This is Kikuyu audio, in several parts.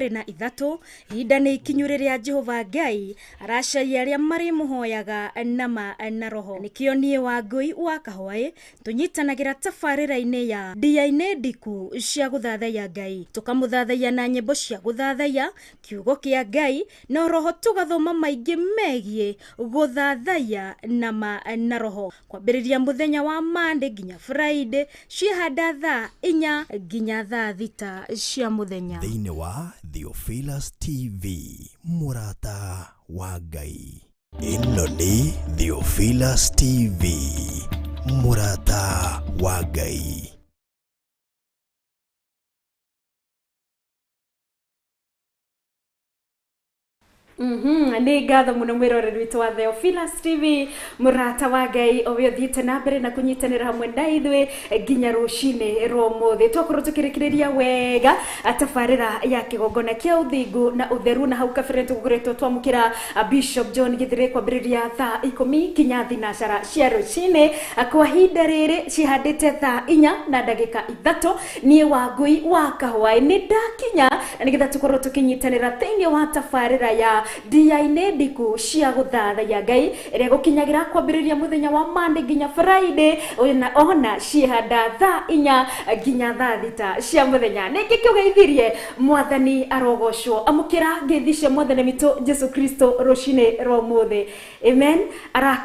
23. Ihinda nĩ ikinyu rĩrĩa Jehova Ngai aracaria arĩa marĩmũhoyaga nama na roho. Nĩkĩo niĩ Wangũi wa Kahwaĩ tũnyitanagĩra tabarĩra-inĩ ya ndia-inĩ ndiku cia gũthathaiya Ngai, tũkamũthathaiya na nyĩmbo cia gũthathaiya kiugo kĩa Ngai, na roho tũgathoma maingĩ megiĩ gũthathaiya nama na roho, kwambĩrĩria mũthenya wa Monday nginya Friday, ciĩhanda thaa 4 nginya thaa 6 cia mũthenya. Thĩinĩ wa Theophilus TV, mũrata wa Ngai. Ĩno nĩ Theophilus TV, mũrata wa Ngai. Nĩ ngatho mũno mwĩroreri witũ wa Theophilus TV, mũrata wa Ngai, o we ũthiĩte na mbere na kũnyitanĩra hamwe na ithuĩ nginya rũcinĩ rwa ũmũthĩ. Twakorwo tũkĩrĩkĩrĩria wega tabarĩra ya kĩgongona kĩa ũthingu na ũtheru, na hau kabere tũkoretwo twamũkĩra Bishop John Githire kwambĩrĩria thaa 10 nginya thinacara cia rũcinĩ. Kwa ihinda rĩrĩ cihandĩte thaa 4 na ndagĩka 3. Niĩ Wangũi wa Kahwaĩ nĩ ndakinya na nĩgetha tũkorwo tũkĩnyitanĩra thĩinĩ wa tabarĩra ya ndia-inĩ ndiku cia gũthathaiya Ngai ĩrĩa gũkinyagĩra kwambĩrĩria mũthenya wa Monday nginya Friday, ona ciĩhanda thaa 4 nginya thaa 6 cia mũthenya. Nĩngĩ kĩũgeithirie Mwathani arogocwo. Amũkĩra ngeithi cia Mwathani witũ Jesu Kristo rũcinĩ rwa ũmũthĩ. Amen.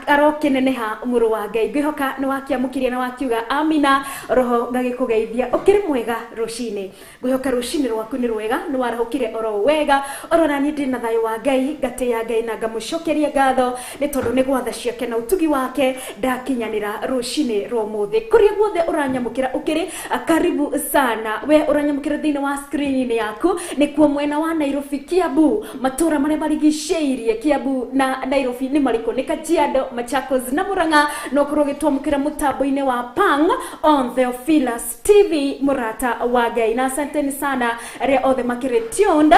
Arokĩneneha mũrũ wa Ngai. Ngwĩhoka nĩ wakĩamũkĩria na wakiuga amina. Roho ngagĩkũgeithia ũkĩrĩ mwega rũcinĩ. Ngwĩhoka rũcinĩ rwaku nĩ rwega, nĩ warahũkire oro wega. Oro nani ndĩ na thayũ wa Ngai, ngatĩĩa Ngai na ngamũcokeria ngatho nĩ tondũ nĩ gwatha ciake na ũtugi wake ndakinyanĩra rũcinĩ rwa ũmũthĩ. Kũrĩa guothe ũranyamũkĩra ũkĩrĩ, karibu sana. We ũranyamũkĩra thĩinĩ wa screen-inĩ yaku, nĩkuo mwena wa Nairobi, Kiambu, matũũra marĩa marigicĩirie Kiambu na Nairobi nĩ marĩkũ? Nĩ Kajiado, Machakos na Murang'a. No ũkorwo ũgĩtwamũkĩra mũtambo-inĩ wa Pang on Theophilus TV, mũrata wa Ngai. Na asanteni sana arĩa othe makĩrĩ tuned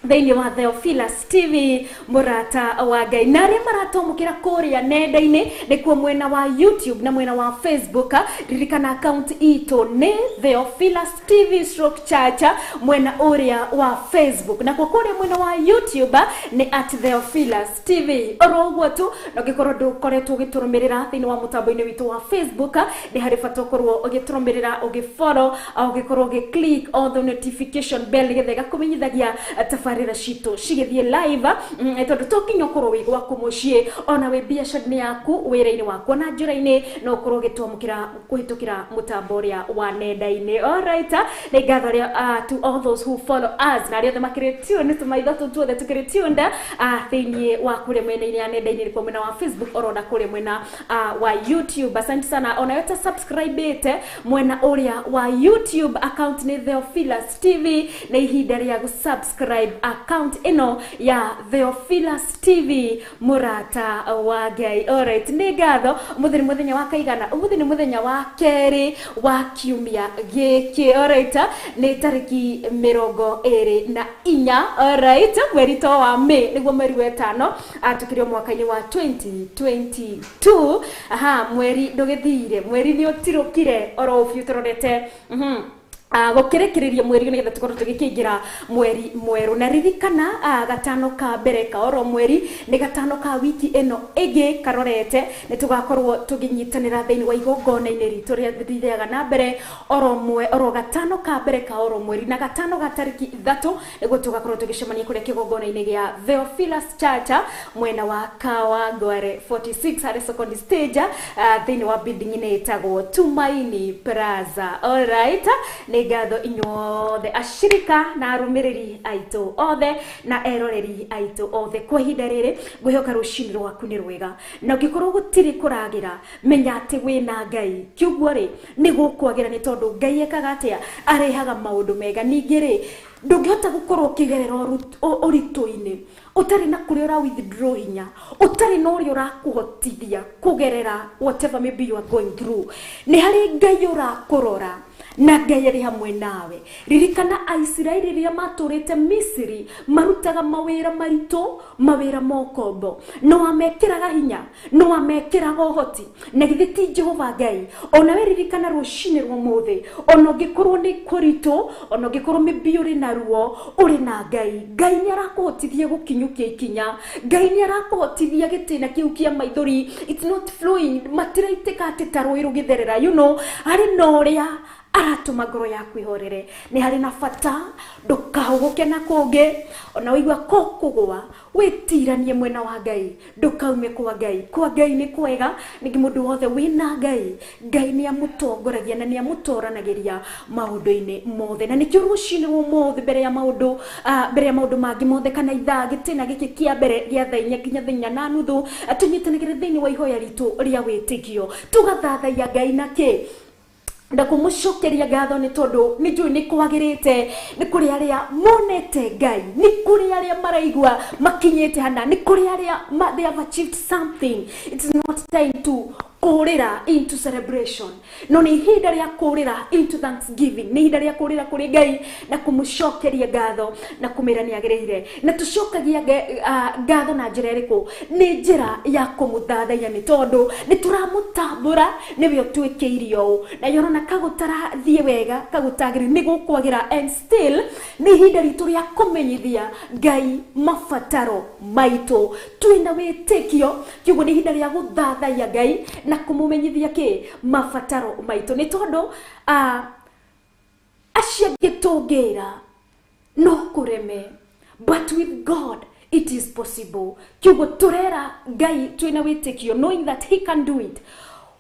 thĩinĩ wa Theophilus TV, mũrata wa Ngai. Na arĩa maratwamũkĩra kũrĩa nenda-inĩ, nĩkuo mwena wa YouTube na mwena wa Facebook, ririkana account itũ nĩ Theophilus TV stroke Church mwena ũrĩa wa Facebook, na kwa kũrĩa mwena wa YouTube nĩ at Theophilus TV. Oro ũguo tu, na ũngĩkorwo ndũkoretwo ũgĩtũrũmĩrĩra thĩinĩ wa mũtambo-inĩ witũ wa Facebook, nĩ harĩ bata ũkorwo ũgĩtũrũmĩrĩra, ũgĩfollow, ũgĩkorwo ũgĩ-click on the notification bell nĩgetha ĩgakũmenyithagia tabarĩra citũ cigĩthiĩ live, tondũ to nginya ũkorwo wĩ gwaku mũciĩ, ona wĩ biacara-inĩ yaku, wĩra-inĩ waku, ona njĩra-inĩ, no ũkorwo ũgĩtwamũkĩra kũhĩtũkĩra mũtambo ũrĩa wa nenda-inĩ. Alright, nĩ ngatho arĩa, to all those who follow us, na arĩa othe makĩrĩ tune, tũmaitho tũ tuothe tũkĩrĩ tuned thĩinĩ wa kũrĩa mwena-inĩ ya nenda-inĩ, nĩkuo mwena wa Facebook oro na kũrĩa mwena wa YouTube. Asante sana. Ona yote subscribe-ĩte mwena ũrĩa wa YouTube, account nĩ Theophilus TV, nĩ ihinda rĩa gũ-subscribe account ĩno ya Theophilus TV, mũrata wa Ngai. Alright, nĩ ngatho. Ũmũthĩ nĩ mũthenya wa kaigana? Ũmũthĩ nĩ mũthenya wa kerĩ wa kiumia gĩkĩ. Alright, nĩ tarĩki 24. Alright, mweri to wa May, nĩguo mweri wa ĩtano, tũkĩrĩ o mwaka-inĩ wa 2022. Aha, mweri ndũgĩthire, mweri nĩ ũtirũkire oro ũbiũ tũrorete gũkĩrĩkĩrĩria mweri nĩgetha tũkorwo tũgĩkĩingĩra mweri mwerũ. Na ririkana, gatano ka mbere ka oro mweri nĩ gatano ka wiki ĩno ĩngĩ karorete, nĩ tũgakorwo tũgĩnyitanĩra thĩinĩ wa igongona-inĩ ritũ rĩa rithiaga na mbere oro mwe oro gatano ka mbere ka oro mweri, na gatano ga tarĩki 3 nĩguo tũgakorwo tũgĩcemania kũrĩa kĩgongona-inĩ gĩa Theophilus Church mwena wa Kawangware 46 harĩ second stage, thĩinĩ wa building-inĩ ĩtagwo Tumaini Plaza. Alright, nĩ ngatho inyuothe ashirika na arũmĩrĩri aitũ othe na eroreri aitũ othe. Kwa ihinda rĩrĩ ngwĩhoka rũcinĩ rwaku nĩ rwega, na ũngĩkorwo gũtirĩ kũragĩra, menya atĩ wĩna Ngai. Kiuguo rĩ, nĩ gũkwagĩra, nĩ tondũ Ngai ekaga atĩa? Arehaga maũndũ mega. Ningĩ rĩ, ndũngĩhota gũkorwo ũkĩgerera ũritũ-inĩ ũtarĩ na kũrĩa ũra withdraw hinya, ũtarĩ na ũrĩa ũrakũhotithia kũgerera whatever maybe you are going through. Nĩ harĩ Ngai ũrakũrora Na Ngai arĩ hamwe nawe. Ririkana Aisiraeli rĩrĩa matũrĩte Misiri, marutaga mawĩra maritũ, mawĩra ma ũkombo. No amekĩraga hinya, no amekĩraga ũhoti. Na githĩ ti Jehova Ngai? Ona we ririkana rũcinĩ rwa ũmũthĩ, ona ũngĩkorwo nĩ kũritũ, ona ũngĩkorwo maybe ũrĩ na ruo, ũrĩ na Ngai. Ngai nĩ arakũhotithia gũkinyũkia ikinya. Ngai nĩ arakũhotithia gĩtĩna kĩu kĩa maithori, it's not flowing, matiraitĩka atĩ ta rũĩ rũgĩtherera. Harĩ na ũrĩa aratũma ngoro yaku ihorere. Nĩ harĩ na bata ndũkahũgũke na kũngĩ. Ona waigua kũkũgũa, wĩtiranie mwena wa Ngai, ndũkaume kwa Ngai. Kwa Ngai nĩ kwega. Ningĩ mũndũ wothe wĩna Ngai, Ngai nĩ amũtongoragia na nĩ amũtoranagĩria maũndũ-inĩ mothe. Na nĩkĩo rũcinĩ rwa ũmũthĩ, mbere ya maũndũ mangĩ mothe, kana ithaa gĩtĩna gĩkĩ kĩa mbere gĩa thaa 4 nginya thaa 4:30, tũnyitanagĩre thĩinĩ wa ihoya ritũ rĩa wĩtĩkio, tũgathathaia Ngai na kĩ na kũmũcokeria ngatho, nĩ tondũ nĩ njũĩ nĩ kwagĩrĩte. Nĩ kũrĩ arĩa monete Ngai, nĩ kũrĩ arĩa maraigua makinyĩte hana, nĩ kũrĩ arĩa they have achieved something. It's not time to kũrĩra into celebration, no nĩ ihinda rĩa kũrĩra into thanksgiving. Nĩ ihinda rĩa kũrĩra kũrĩ Ngai na kũmũcokeria ngatho na kũmĩra nĩ agĩrĩire. Na tũcokagia ngatho na njĩra ĩrĩkũ? Nĩ njĩra ya kũmũthathaiya, nĩ tondũ nĩ tũramũtambũra nĩwe ũtwĩkĩire ũũ. Na yorona kagũtarathiĩ wega, kagũtagĩrĩ, nĩ gũkwagĩra. And still nĩ ihinda ritũ rĩa kũmenyithia Ngai mabataro maitũ twĩna wĩtĩkio. Kiugo nĩ ihinda rĩa gũthathaiya Ngai na kũmũmenyithia kĩ mabataro maitũ, nĩ tondũ acio angĩ tũngĩra no kũreme, but with God it is possible. Kiugo tũrera Ngai twĩna wĩtĩkio, knowing that he can do it.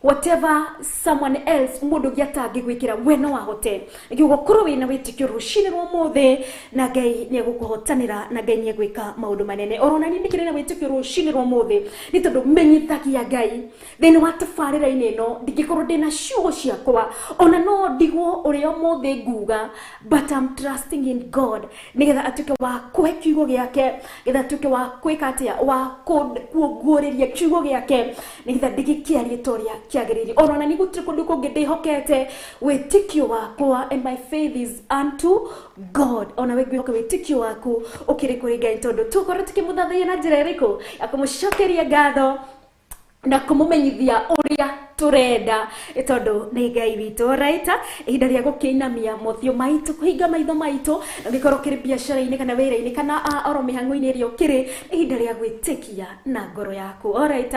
Whatever someone else, mũndũ ũngĩ atangĩgwĩkĩra, we no ahote. Kiugo korwo wĩna wĩtĩkio rũcinĩ rwa ũmũthĩ, na Ngai nĩ egũkũhotanĩra, na Ngai nĩ egwĩka maũndũ manene. Orona niĩ ndĩkĩrĩ na wĩtĩkio rũcinĩ rwa ũmũthĩ, nĩ tondũ menyithagia Ngai thĩinĩ wa tabarĩra-inĩ ĩno. Ndingĩkorwo ndĩna ciugo ciakwa, ona no ndigwo ũrĩa ũmũthĩ nguga, but I'm trusting in God nĩgetha atuĩke wa kũhe kiugo gĩake, nĩgetha atuĩke wa kwĩka atĩa, wa kuonguũrĩria kiugo gĩake, nĩgetha ndĩgĩkĩarie ta ũrĩa kĩagĩrĩire. Orona nĩ gũtirĩ kũndũ kũngĩ ndĩhokete wĩtĩkio wakwa, and my faith is unto God. Ona we ngwĩhoka wĩtĩkio waku ũkĩrĩ kũrĩ Ngai, tondũ tũkorwo tũkĩmũthathaiya na njĩra ĩrĩkũ? Ya kũmũcokeria ngatho na kũmũmenyithia ũrĩa tũrenda, nĩ tondũ nĩ Ngai witũ. Right, ihinda rĩa gũkĩinamia mothiũ maitũ, kũhinga maitho maitũ, na ũngĩkorwo ũkĩrĩ biacara-inĩ kana wĩra-inĩ kana oro mĩhang'o-inĩ ĩrĩa ũkĩrĩ, ihinda rĩa gwĩtĩkia na ngoro yaku. Alright.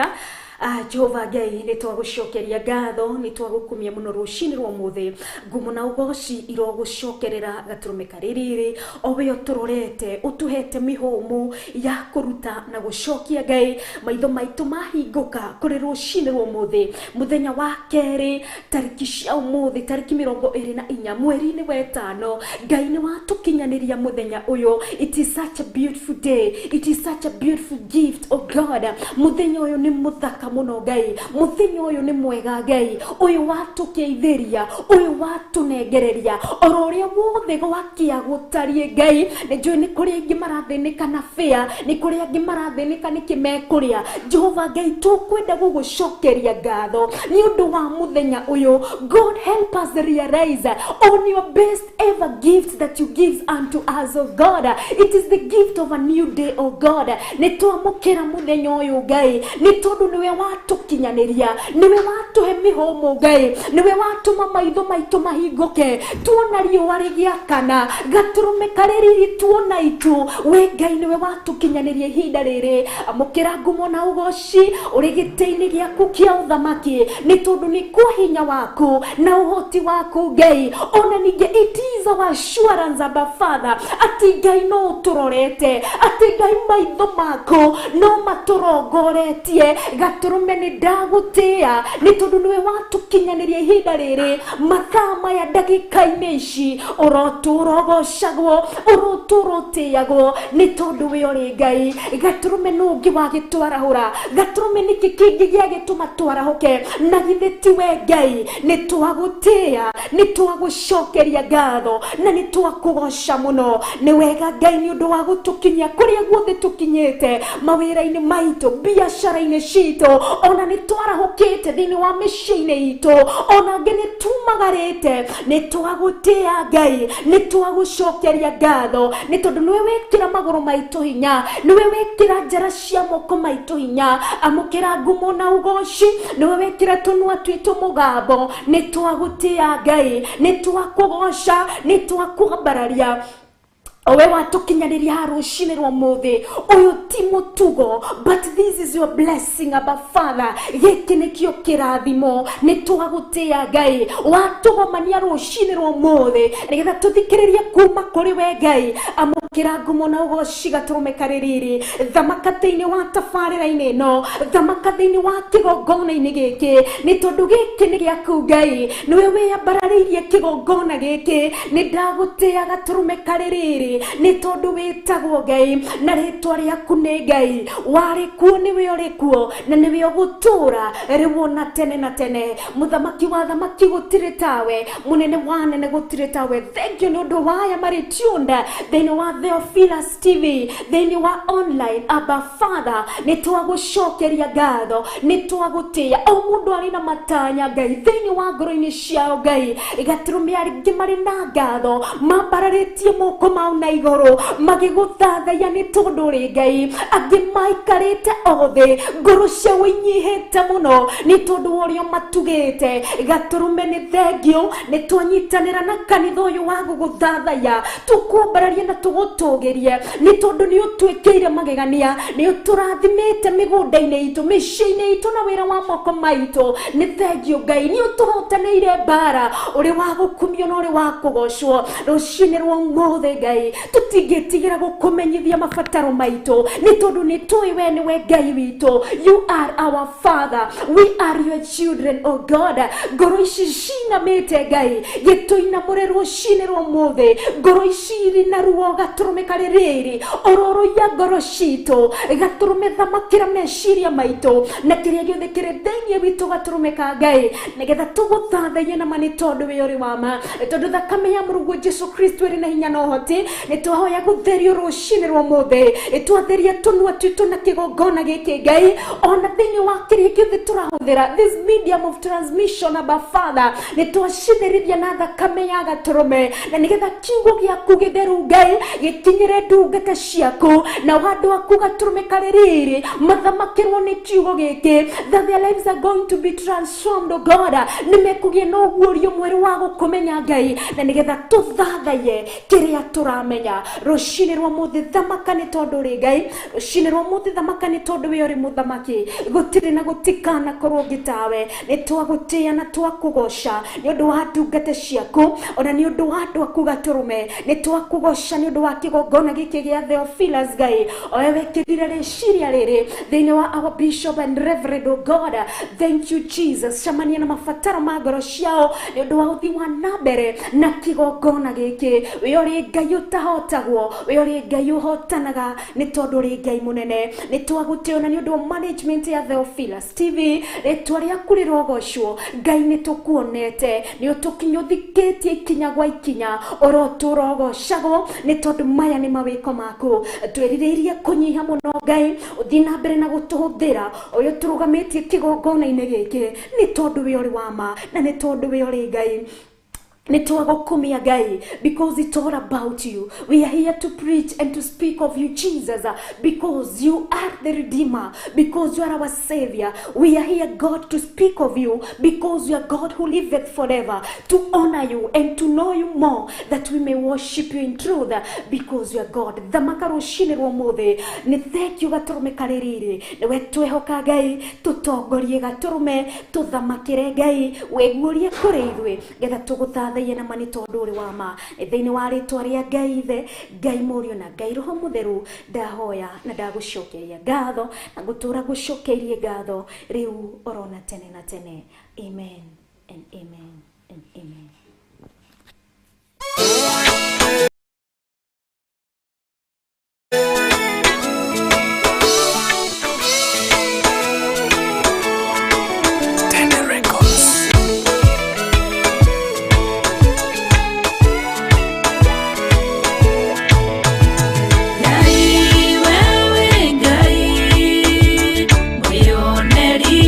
Jehova Ngai, nĩ twagũcokeria ngatho, nĩ twagũkumia mũno rũcinĩ rwa ũmũthĩ. Ngumo na ũgoci irogũcokerera, gatũrũme karĩ riri, o we ũtũrorete, ũtũhete mĩhũmũ ya kũruta na gũcokia. Ngai, maitho maitũ mahingũka kũrĩ rũcinĩ rwa ũmũthĩ, mũthenya wa kerĩ, tarĩki cia ũmũthĩ, tarĩki 24 mweri-inĩ wa ĩtano. Ngai, nĩ watũkinyanĩria mũthenya ũyũ. It is such a beautiful day, it is such a beautiful gift, oh God. Mũthenya ũyũ nĩ mũthaka mũno, Ngai. Mũthenya ũyũ nĩ mwega, Ngai ũyũ watũkĩithĩria, ũyũ watũnengereria oro ũrĩa wothe gwakĩa gũtariĩ. Ngai, nĩ njũĩ nĩ kũrĩ aingĩ marathĩnĩka na bĩa, nĩ kũrĩ angĩ marathĩnĩka nĩkĩ mekũrĩa. Jehova Ngai, tũkwenda gũgũcokeria ngatho nĩ ũndũ wa mũthenya ũyũ. God, help us realize on your best ever gift that you give unto us, oh God. It is the gift of a new day, oh God. Nĩ twamũkĩra mũthenya ũyũ, Ngai, nĩ tondũ nĩwe watũkinyanĩria, nĩwe watũhe mĩhũmũ. Ngai, nĩwe watũma maitho maitũ mahingũke, tuona riũa rĩgĩakana, gatũrũme karĩ riri, tuona itu. We Ngai, nĩwe watũkinyanĩria ihinda rĩrĩ. Amũkĩra ngumo na ũgoci ũrĩ gĩtĩ-inĩ gĩaku kĩa ũthamaki, nĩ tondũ nĩ kwa hinya waku na ũhoti waku. Ngai, ona ningĩ it is our assurance, Abba Father, atĩ Ngai no ũtũrorete, atĩ Ngai maitho maku no matũrongoretie. Gatũrũme, nĩ ndagũtĩĩa nĩ tondũ nĩwe watũkinyanĩria ihinda rĩrĩ, mathaa maya, ndagĩka-inĩ ici. Ũrotũra ũgocagwo, ũrotũra ũtĩagwo, nĩ tondũ we ũrĩ Ngai. Gatũrũme, nũ ũngĩ wagĩtwarahũra? Gatũrũme, nĩkĩ kĩngĩ gĩagĩtũma twarahũke na githĩ ti we? Ngai, nĩ twagũtĩĩa, nĩ twagũcokeria ngatho na nĩ twakũgoca mũno. Nĩ wega, Ngai, nĩ ũndũ wa gũtũkinyia kũrĩa guothe tũkinyĩte, mawĩra-inĩ maitũ, biacara-inĩ citũ. Ona nĩ twarahũkĩte thĩinĩ wa mĩciĩ-inĩ itũ, ona angĩ nĩ tumagarĩte. Nĩ twagũtĩa Ngai, nĩ twagũcokeria ngatho, nĩ tondũ nĩwe wekĩra magũrũ maitũ hinya, nĩwe wekĩra njara cia moko maitũ hinya. Amũkĩra ngumo na ũgoci, nĩwe wekĩra tũnua twitũ mũgambo. Nĩ twagũtĩa Ngai, nĩ twakũgoca, nĩ twakwambararia. Owe watukinyaniria rũcinĩ rwa mũthĩ ũyũ ti mũtugo, but this is your blessing, Abba Father. Gĩkĩ nĩkĩo kĩrathimo. Nĩ twagũtĩa Ngai, watũgomania rũcinĩ rwa ũmũthĩ nĩgetha tũthikĩrĩrie kuma kũrĩ we Ngai. Amũkĩra ngumo na ũgoci, gatũrũme karĩ riri. Thamaka thĩinĩ wa tabarĩra-inĩ ĩno, thamaka thĩinĩ wa kĩgongona-inĩ gĩkĩ, nĩ tondũ gĩkĩ nĩ gĩaku Ngai. Nĩwe wĩyambararĩirie kĩgongona gĩkĩ. Nĩ ndagũtĩa, gatũrũme karĩ riri, nĩ tondũ wĩtagwo Ngai na rĩtwa rĩaku nĩ Ngai. Warĩ kuo, nĩwe ũrĩ kuo, na nĩwe ũgũtũũra rĩu ona tene na tene. Mũthamaki wa thamaki, gũtirĩ tawe. Mũnene wa nene, gũtirĩ tawe. Thank you nĩ ũndũ wa aya marĩ tuned thĩinĩ wa Theophilus TV, thĩinĩ wa online. Abba Father, nĩ twagũcokeria ngatho, nĩ twagũtĩa. O mũndũ arĩ na matanya Ngai thĩinĩ wa ngoro-inĩ ciao Ngai, gatũrũme angĩ marĩ na ngatho, mambararĩtie moko mao na igũrũ magĩgũthathaiya nĩ tondũ ũrĩ Ngai. Angĩ maikarĩte othe, ngoro ciao inyihĩte mũno nĩ tondũ wa ũrĩa matugĩte. Gatũrũme, nĩ thengio. Nĩ twanyitanĩra na kanitha ũyũ wa gũgũthathaiya, tũkwambararie na tũgũtũgĩrie, nĩ tondũ nĩ ũtwĩkĩire magegania, nĩ ũtũrathimĩte mĩgũnda-inĩ itũ, mĩciĩ-inĩ itũ na wĩra wa moko maitũ. Nĩ thengio Ngai, nĩ ũtũhotanĩire mbara. Ũrĩ wa gũkumio na ũrĩ wa kũgocwo rũcinĩ rwa ũmũthĩ. Ngai, tũtingĩtigĩra gũkũmenyithia mabataro maitũ, nĩ tondũ nĩ tũĩ we nĩwe Ngai witũ. You are our Father, we are your children, oh God. Ngoro ici cinamĩte Ngai, gĩtũinamũre rũcinĩ rwa ũmũthĩ. Ngoro ici irĩ na ruo, gatũrũme karĩ rĩrĩ, ororoia ngoro citũ. Gatũrũme, thamakĩra meciria maitũ na kĩrĩa gĩothe kĩrĩ thĩinĩ witũ, gatũrũme ka Ngai, nĩgetha tũgũthathaiye na ma, nĩ tondũ wĩ ũrĩ wa ma, nĩ tondũ thakame ya mũrũguo Jesu Kristo ĩrĩ na hinya na ũhoti. Nĩ twahoya gũtherio rũcinĩ rwa ũmũthĩ. Nĩ twatheria tũnua twitũ na kĩgongona gĩkĩ Ngai, ona thĩinĩ wa kĩrĩa gĩothe tũrahũthĩra, this medium of transmission. Abba Father, nĩ twacitherithia na thakame ya gatũrũme, na nĩgetha kiugo gĩaku gĩtheru Ngai gĩkinyĩre ndungata ciaku na andũ aku. Gatũrũme karĩ rĩrĩ, mathamakĩrwo nĩ kiugo gĩkĩ, that their lives are going to be transformed, oh God. Nĩ mekũgĩa na ũguũrio mwerũ wa gũkũmenya Ngai, na nĩgetha tũthathaiye kĩrĩa tũramenya rũcinĩ rwa mũthĩ. Thamaka nĩ tondũ ũrĩ Ngai. Rũcinĩ rwa mũthĩ, thamaka nĩ tondũ we ũrĩ mũthamaki. Gũtirĩ na gũtikanakorwo ũngĩ tawe. Nĩ twagũtĩa na twakũgoca nĩ ũndũ wa ndungata ciaku, ona nĩ ũndũ wa andũ aku. Gatũrũme, nĩ twakũgoca nĩ ũndũ wa kĩgongona gĩkĩ gĩa Theophilus. Ngai, owe wekĩrire rĩciria rĩrĩ thĩinĩ wa our bishop and reverend, oh God, thank you Jesus. Cemania na mabataro ma ngoro ciao nĩ ũndũ wa ũthii wa na mbere na kĩgongona gĩkĩ. We ũrĩ Ngai ũtahotagwo, we ũrĩ Ngai ũhotanaga, nĩ tondũ ũrĩ Ngai mũnene. Nĩ twagũtĩo na nĩ ũndũ wa management ya Theophilus TV. Rĩtwa rĩaku rĩrogocwo Ngai. Nĩ tũkuonete, nĩ ũtũkinyũthikĩtie ikinya gwa ikinya. Ũrotũrogocagwo nĩ tondũ maya nĩ mawĩko maku. Twĩrirĩirie kũnyiha mũno Ngai, ũthiĩ na mbere na gũtũhũthĩra ũyũ tũrũgamĩtie kĩgongona-inĩ gĩkĩ, nĩ tondũ we ũrĩ wa ma na nĩ tondũ we ũrĩ Ngai. Nĩ twagũkumia Ngai, because it's all about you. We are here to preach and to speak of you, Jesus, because you are the Redeemer, because you are our Savior. We are here, God, to speak of you, because you are God who liveth forever, to honor you and to know you more, that we may worship you in truth, because you are God. Thamaka rũcinĩ rwa ũmũthĩ. Nĩ thank you, gatũrũme karĩ riri. Nĩwe twehoka Ngai. Tũtongorie, gatũrũme. Tũthamakĩre Ngai. Wĩguũrie kũrĩ ithuĩ getha tũgũthathaiye na ma, nĩ tondũ ũrĩ wa ma. Nĩ thĩinĩ wa rĩtwa rĩa Ngai Ithe, Ngai Mũriũ na Ngai Roho Mũtheru ndahoya na ndagũcokeria ngatho, na ngũtũra ngũcokeirie ngatho rĩu orona tene na tene. Amen and amen and amen. Tende Records. Ngai wewe Ngai, mwĩoneri.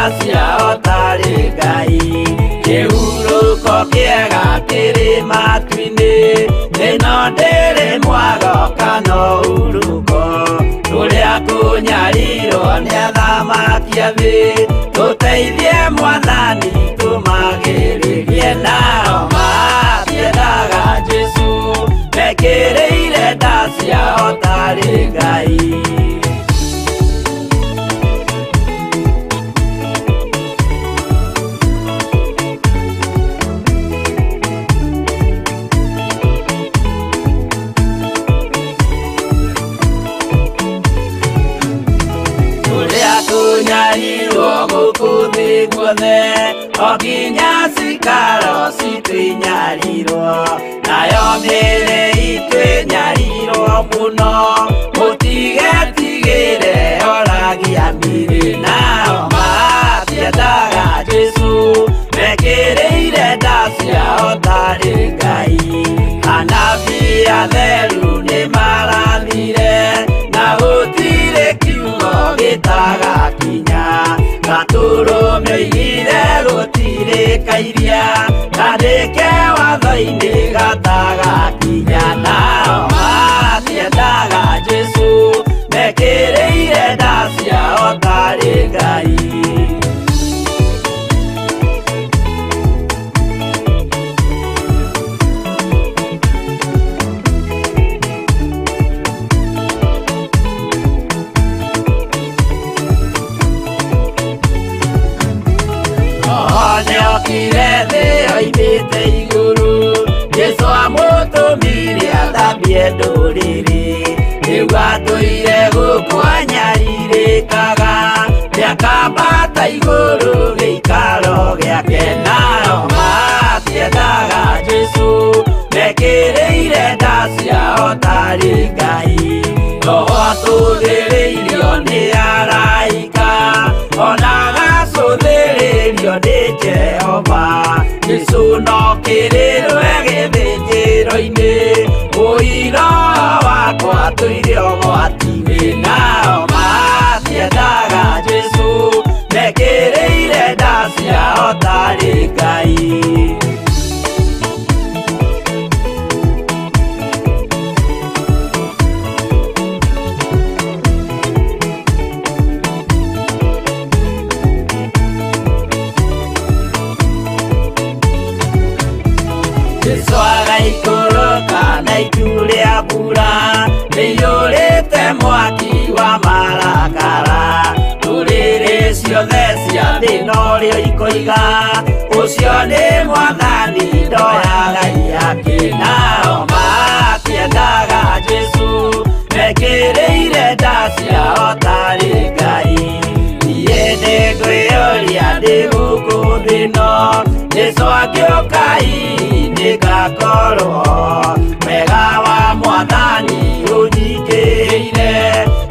nda ciao tarĩ Ngai. Kĩhurũko kĩega kĩrĩ matu-inĩ, ĩno ndĩrĩ mwago kana ũhurũko. Tũrĩa kũnyarirwo nĩ athamaki a thĩ, tũteithie Mwathani tũmagĩrĩrie. Nao matiendaga Jesũ, mekĩrĩire nda ciao tarĩ Ngai. Tũrĩa tũnyarirwo gũkũ thĩ guothe, o nginya cikaro citũ inyarirwo, nayo mĩĩrĩ itũ ĩnyarirwo mũno, mũtigetigĩre oragia mĩĩrĩ. Nao matiendaga Jesũ, mekĩrĩire nda ciao tarĩ Ngai. Anabii atheru nĩmarathire, na gũtirĩ kiugo gĩtagakinya. Gatũrũme oigire gũtirĩ kairia, kandĩke watho-inĩ gatagakinya. Nao matiendaga Jesũ, mekĩrĩire nda ciao tarĩ Ngai. Roho nĩokire thĩ oimĩte igũrũ, Jesũ amũtũmire athambie ndũrĩrĩ. Rĩu atũire gũkũ anyarirĩkaga, nĩakambata igũrũ gĩikaro gĩake. Nao matiendaga Jesũ, mekĩrĩire nda ciao tarĩ Ngai. Roho atũthĩrĩirio nĩ araika, ona agacũthĩrĩrio nĩ Jehova. Jesũ no kĩrĩrwe gĩthĩnjĩro-inĩ, ũira wakwa tũire ũgwati-inĩ. Nao matiendaga Jesũ, mekĩrĩire nda ciao tarĩ Ngai. Jesũ agaikũrũka na itu rĩa mbura, rĩiyũrĩte mwaki wa marakara. Ndũrĩrĩ ciothe cia thĩ norĩo ikoiga, ũcio nĩ Mwathani ndoyaga iyakĩ. Nao matiendaga Jesũ, mekĩrĩire nda ciao tarĩ Ngai. Niĩ nĩngwĩyũria ndĩ gũkũ thĩ ĩno, Jesũ angĩũka hihi nĩngakorwo. Wega wa Mwathani ũnyingĩhĩire,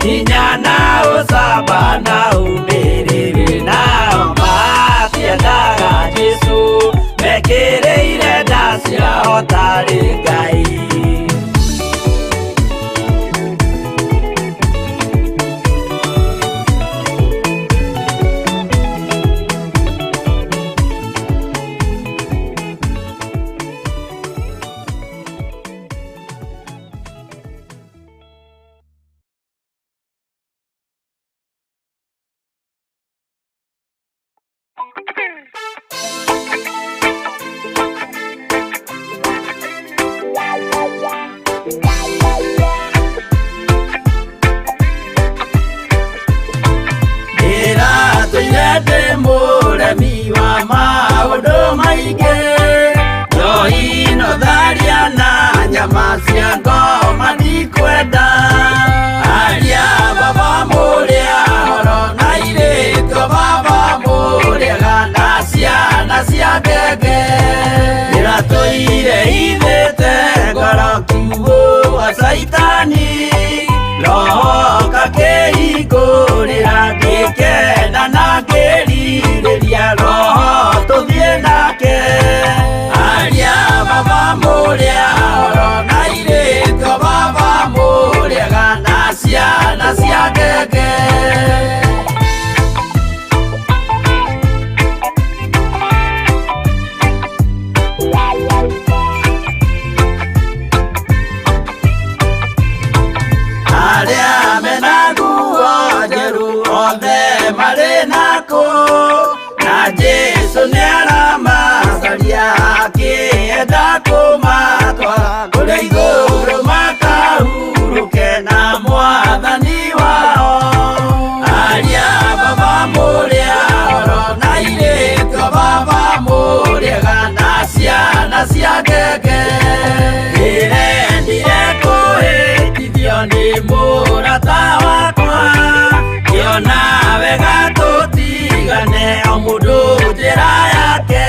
hinya na ũcamba na ũmĩrĩru. Nao matiendaga Jesũ, mekĩrĩire nda ciao tarĩ Ngai. Ndĩratũire ndĩ mũremi wa maũndũ maingĩ, njohi no tharia na nyama cia ngoma ndikwenda. Aria baba mũrĩa horo na airĩtu baba mũrĩega na ciana cia ngenge. Ndĩratũire hithĩte ngoro kiugũ wa Caitani, roho kakĩhingũrĩra ngĩkena na ngĩrirĩria roho tũthiĩ nake. Aria baba mũrĩa horo na airĩtu baba mũrĩega na ciana cia ngenge. othe marĩ nako na Jesũ nĩaramacaria akĩenda kũmatwara kũrĩa igũrũ makahurũke na mwathani wao. Aria baba mũrĩa oro na airĩtu a baba mũrĩega na ciana cia ngenge. Ndĩrendire kũhĩtithio nĩ mũrata wakwa, ngĩona wega tũtigane o mũndũ njĩra yake.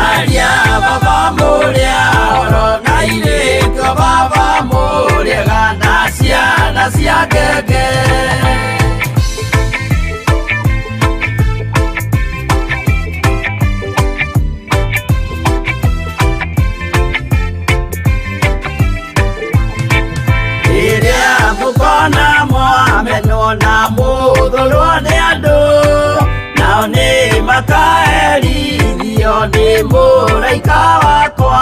Aria baba mũrĩa oro na airĩtu a baba mũrĩega na ciana cia ngenge. Rĩrĩa mũkona mwamenwo na mũthũrwo nĩ andũ, nao nĩ makaherithio nĩ mũraika wakwa.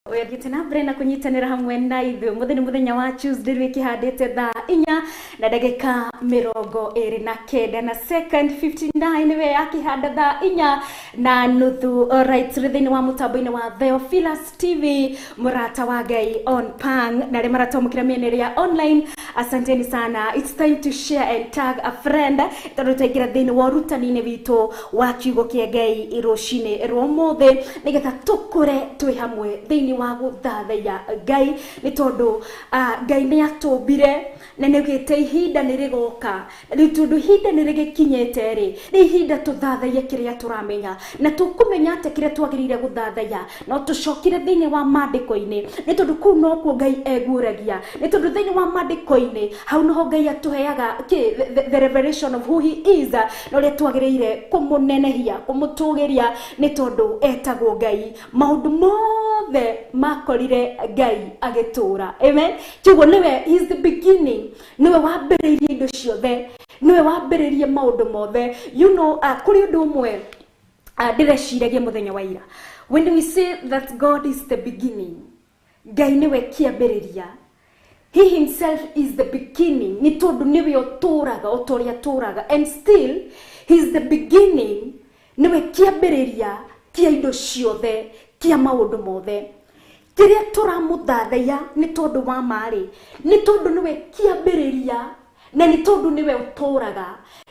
Ũyũ na mbere na kũnyitanĩra hamwe na ithuĩ mũthenya nĩ mũthenya wa Tuesday rĩu ĩkĩhandĩte thaa 4 na ndagĩka 29 na second 59 nĩwe yakĩhanda thaa 4 na nuthu. Alright, tũrĩ thĩinĩ wa mũtambo-inĩ wa Theophilus TV, mũrata wa Ngai on Pang, na arĩa maratwamũkĩra mĩena ĩrĩa online, asanteni sana. It's time to share and tag a friend tondũ twaingĩra thĩinĩ wa ũrutani-inĩ witũ wa kiugo kĩa Ngai rũcinĩ rwa ũmũthĩ nĩgetha tũkũre twĩ hamwe thĩinĩ wa gũthathaiya Ngai, nĩ tondũ Ngai nĩ atũmbire na nĩ augĩte ihinda nĩ rĩgoka. Rĩu tondũ ihinda nĩ rĩgĩkinyĩte rĩ, nĩ ihinda tũthathaiye kĩrĩa tũramenya, na tũkũmenya atĩ kĩrĩa twagĩrĩire gũthathaiya no tũcokire thĩinĩ wa maandĩko-inĩ, nĩ tondũ kũu nokuo Ngai eguũragia, nĩ tondũ thĩinĩ wa maandĩko-inĩ hau noho Ngai atũheaga the revelation of who he is, na ũrĩa twagĩrĩire kũmũnenehia, kũmũtũgĩria, nĩ tondũ etagwo Ngai. Maũndũ mothe makorire Ngai agĩtũũra. Amen. Kiugo nĩwe, he is the beginning, nĩwe wambĩrĩirie indo ciothe, nĩwe wambĩrĩirie maũndũ mothe. You know, kũrĩ ũndũ ũmwe ndĩreciragia mũthenya wa ira. When we say that God is the beginning, Ngai nĩwe kĩambĩrĩria. He himself is the beginning, nĩ tondũ nĩwe ũtũũraga o ta ũrĩa atũũraga, and still he is the beginning, nĩwe kĩambĩrĩria kĩa indo ciothe, kĩa maũndũ mothe. Kĩrĩa tũramũthathaiya nĩ tondũ wa marĩ, nĩ tondũ nĩwe kĩambĩrĩria na nĩ tondũ nĩwe ũtũũraga,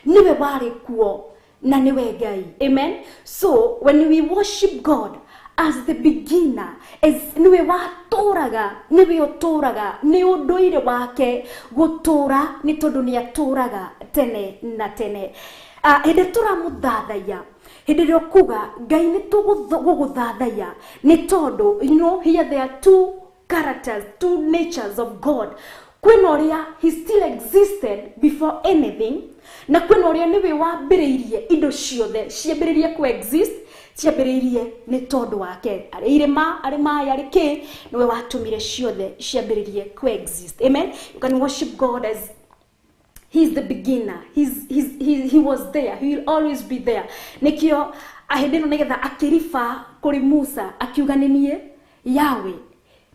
nĩwe warĩ kuo na nĩwe Ngai. Amen. So when we worship God as the beginner, as nĩwe watũũraga, nĩwe ũtũũraga, nĩ ũndũire wake gũtũũra, nĩ tondũ nĩ atũũraga tene na tene. Hĩndĩ tũramũthathaiya, hĩndĩ ĩrĩa ũkuga Ngai nĩ tũgũgũthathaiya, nĩ tondũ you know, here there are two characters, two natures of God. Kwĩna ũrĩa he still existed before anything, na kwĩna ũrĩa nĩwe wambĩrĩirie indo ciothe ciambĩrĩrie ku-exist, ciambĩrĩirie nĩ tondũ wake. Arĩ irĩma, arĩ maĩ, arĩ kĩ, nĩwe watũmire ciothe ciambĩrĩrie ku-exist. Amen. You can worship God as he is the beginner. He was there. He will always be there. Nĩkĩo hĩndĩ ĩno nĩgetha akĩriba kũrĩ Musa akiuga nĩ niĩ Yahweh,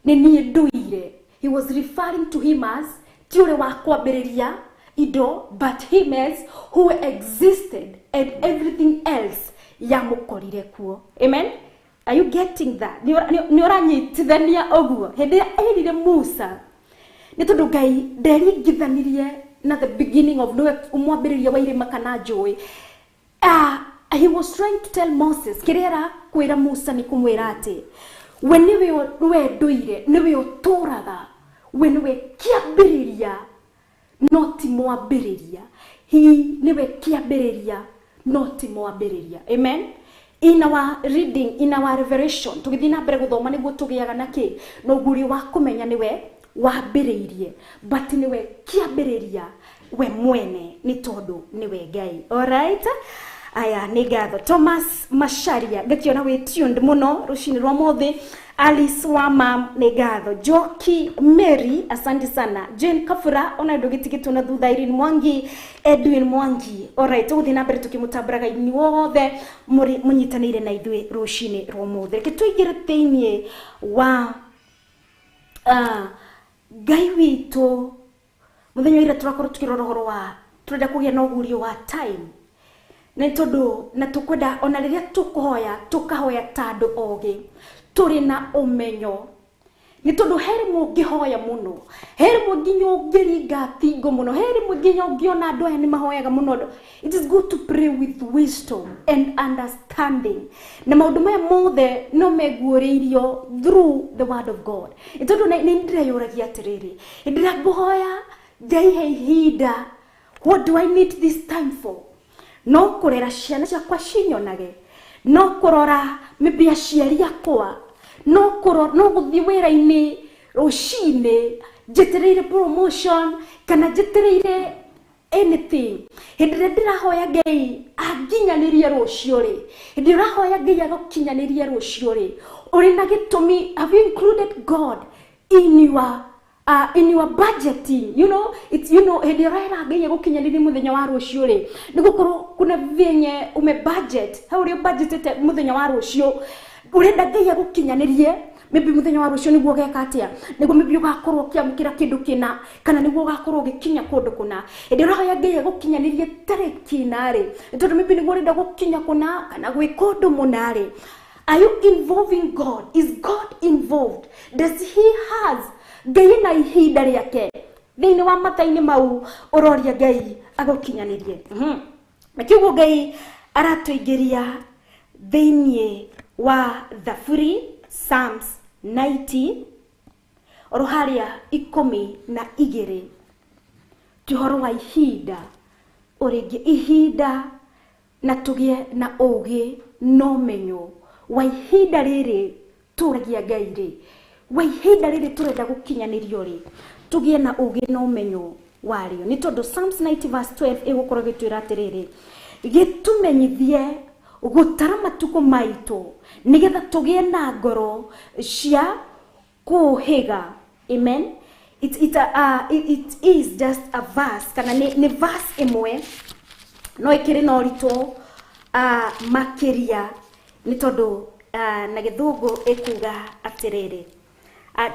nĩ niĩ ndũire. He was referring to him as ti ũrĩa wa kwambĩrĩria indo, but him as who existed and everything else yamũkorire kuo. Amen. Are you getting that? Nĩ ũranyitithania ũguo? Hĩndĩ ĩrĩa erire Musa, nĩ tondũ Ngai nderingithanirie na the beginning of nĩwe mwambĩrĩria wa irĩma kana njũĩ. He was trying to tell Moses, kĩrĩa arakwĩra Musa nĩ kũmwĩra atĩ we nĩwe we ndũire, nĩwe ũtũũraga, we nĩwe kĩambĩrĩria no ti mwambĩrĩria. He nĩwe kĩambĩrĩria no ti mwambĩrĩria. Amen. In our reading, in our revelation, tũgĩthiĩ na mbere gũthoma nĩguo tũgĩaga na kĩ, na ũguũrio wa kũmenya nĩwe wambĩrĩirie, but nĩwe kĩambĩrĩria we mwene, nĩ tondũ nĩwe Ngai. Alright? Aya nĩ ngatho. Thomas Macharia ngakiona wĩ tuned mũno rũcinĩ rwa mũthĩ. Alice Wama nĩ ngatho. Joki Mary asante sana. Jane Kafura ona ndũgĩtigĩtwo na thutha. Irene Mwangi, Edwin Mwangi. Alright, tũgũthiĩ na mbere tũkĩmũtambũraga inyuothe mũrĩ mũnyitanĩire na ithuĩ rũcinĩ rwa ũmũthĩ. Reke tũingĩre thĩiniĩ wa Ngai witũ. Mũthenya wa ira tũrakorwo tũkĩrora ũhoro wa tũrenda kũgĩa na ũguũrio wa time, nĩ tondũ na tũkwenda ona rĩrĩa tũkũhoya tũkahoya ta andũ ogĩ tũrĩ na ũmenyo, nĩ tondũ he rĩmwe ũngĩhoya mũno, he rĩmwe nginya ũngĩringa thingo mũno, he rĩmwe nginya ũngĩona andũ aya nĩ mahoyaga mũno. It is good to pray with wisdom and understanding, na maũndũ maya mothe no meguũrĩirio through the word of God. Nĩ tondũ nĩ ndĩreyũragia atĩrĩrĩ, hĩndĩ ĩrĩa ngũhoya Ngai he ihinda, what do I need this time for? No kũrera ciana ciakwa cinyonage, no kũrora maybe aciari akwa, no kũrora, no gũthiĩ wĩra-inĩ rũcinĩ njetereire promotion kana njetereire anything. Hĩndĩ ĩrĩa ndĩrahoya Ngai anginyanĩrie rũciũ rĩ, hĩndĩ ĩrĩa ũrahoya Ngai agũkinyanĩrie rũciũ rĩ, ũrĩ na gĩtũmi. Have you included God in your budgeting? You know, it's, you know, hĩndĩ ĩrĩa ũrera Ngai agũkinyanĩrie mũthenya wa rũciũ rĩ, nĩ gũkorwo kuna vyenye ume budget hau ũrĩa budgetete mũthenya wa rũciũ, ũrenda Ngai agũkinyanĩrie maybe mũthenya wa rũciũ nĩguo ũgeka atĩa, nĩguo maybe ũgakorwo ũkĩamũkĩra kĩndũ kĩna kana nĩguo ũgakorwo ũgĩkinya kũndũ kũna. Hĩndĩ ĩrĩa ũrahoya Ngai agũkinyanĩrie tarĩki ĩna rĩ, nĩ tondũ maybe nĩguo ũrenda gũkinya kũna kana gwĩka ũndũ mũna rĩ, are you involving God? Is God involved? Does he has Ngai na ihinda rĩake thĩinĩ wa mathaa-inĩ mau ũroria Ngai agũkinyanĩrie? Na kĩguo Ngai aratũingĩria thĩinĩ wa Thaburi, Psalms 90, oro harĩa 12, ti ũhoro wa ihinda ũrĩngĩ, ihinda na tũgĩe na ũgĩ na ũmenyo wa ihinda rĩrĩ tũragia Ngai rĩ, wa ihinda rĩrĩ tũrenda gũkinyanĩrio rĩ, tũgĩe na ũgĩ na ũmenyo warĩo. Nĩ tondũ Psalms 90 verse 12 ĩgũkorwo ĩgĩtwĩra atĩrĩrĩ, gĩtũmenyithie gũtara matukũ maitũ nĩgetha tũgĩe na ngoro cia kũhĩga. Amen. It is just a verse kana nĩ verse ĩmwe no ĩkĩrĩ na ũritũ makĩria, nĩ tondũ na gĩthũngũ ĩkuga atĩrĩrĩ,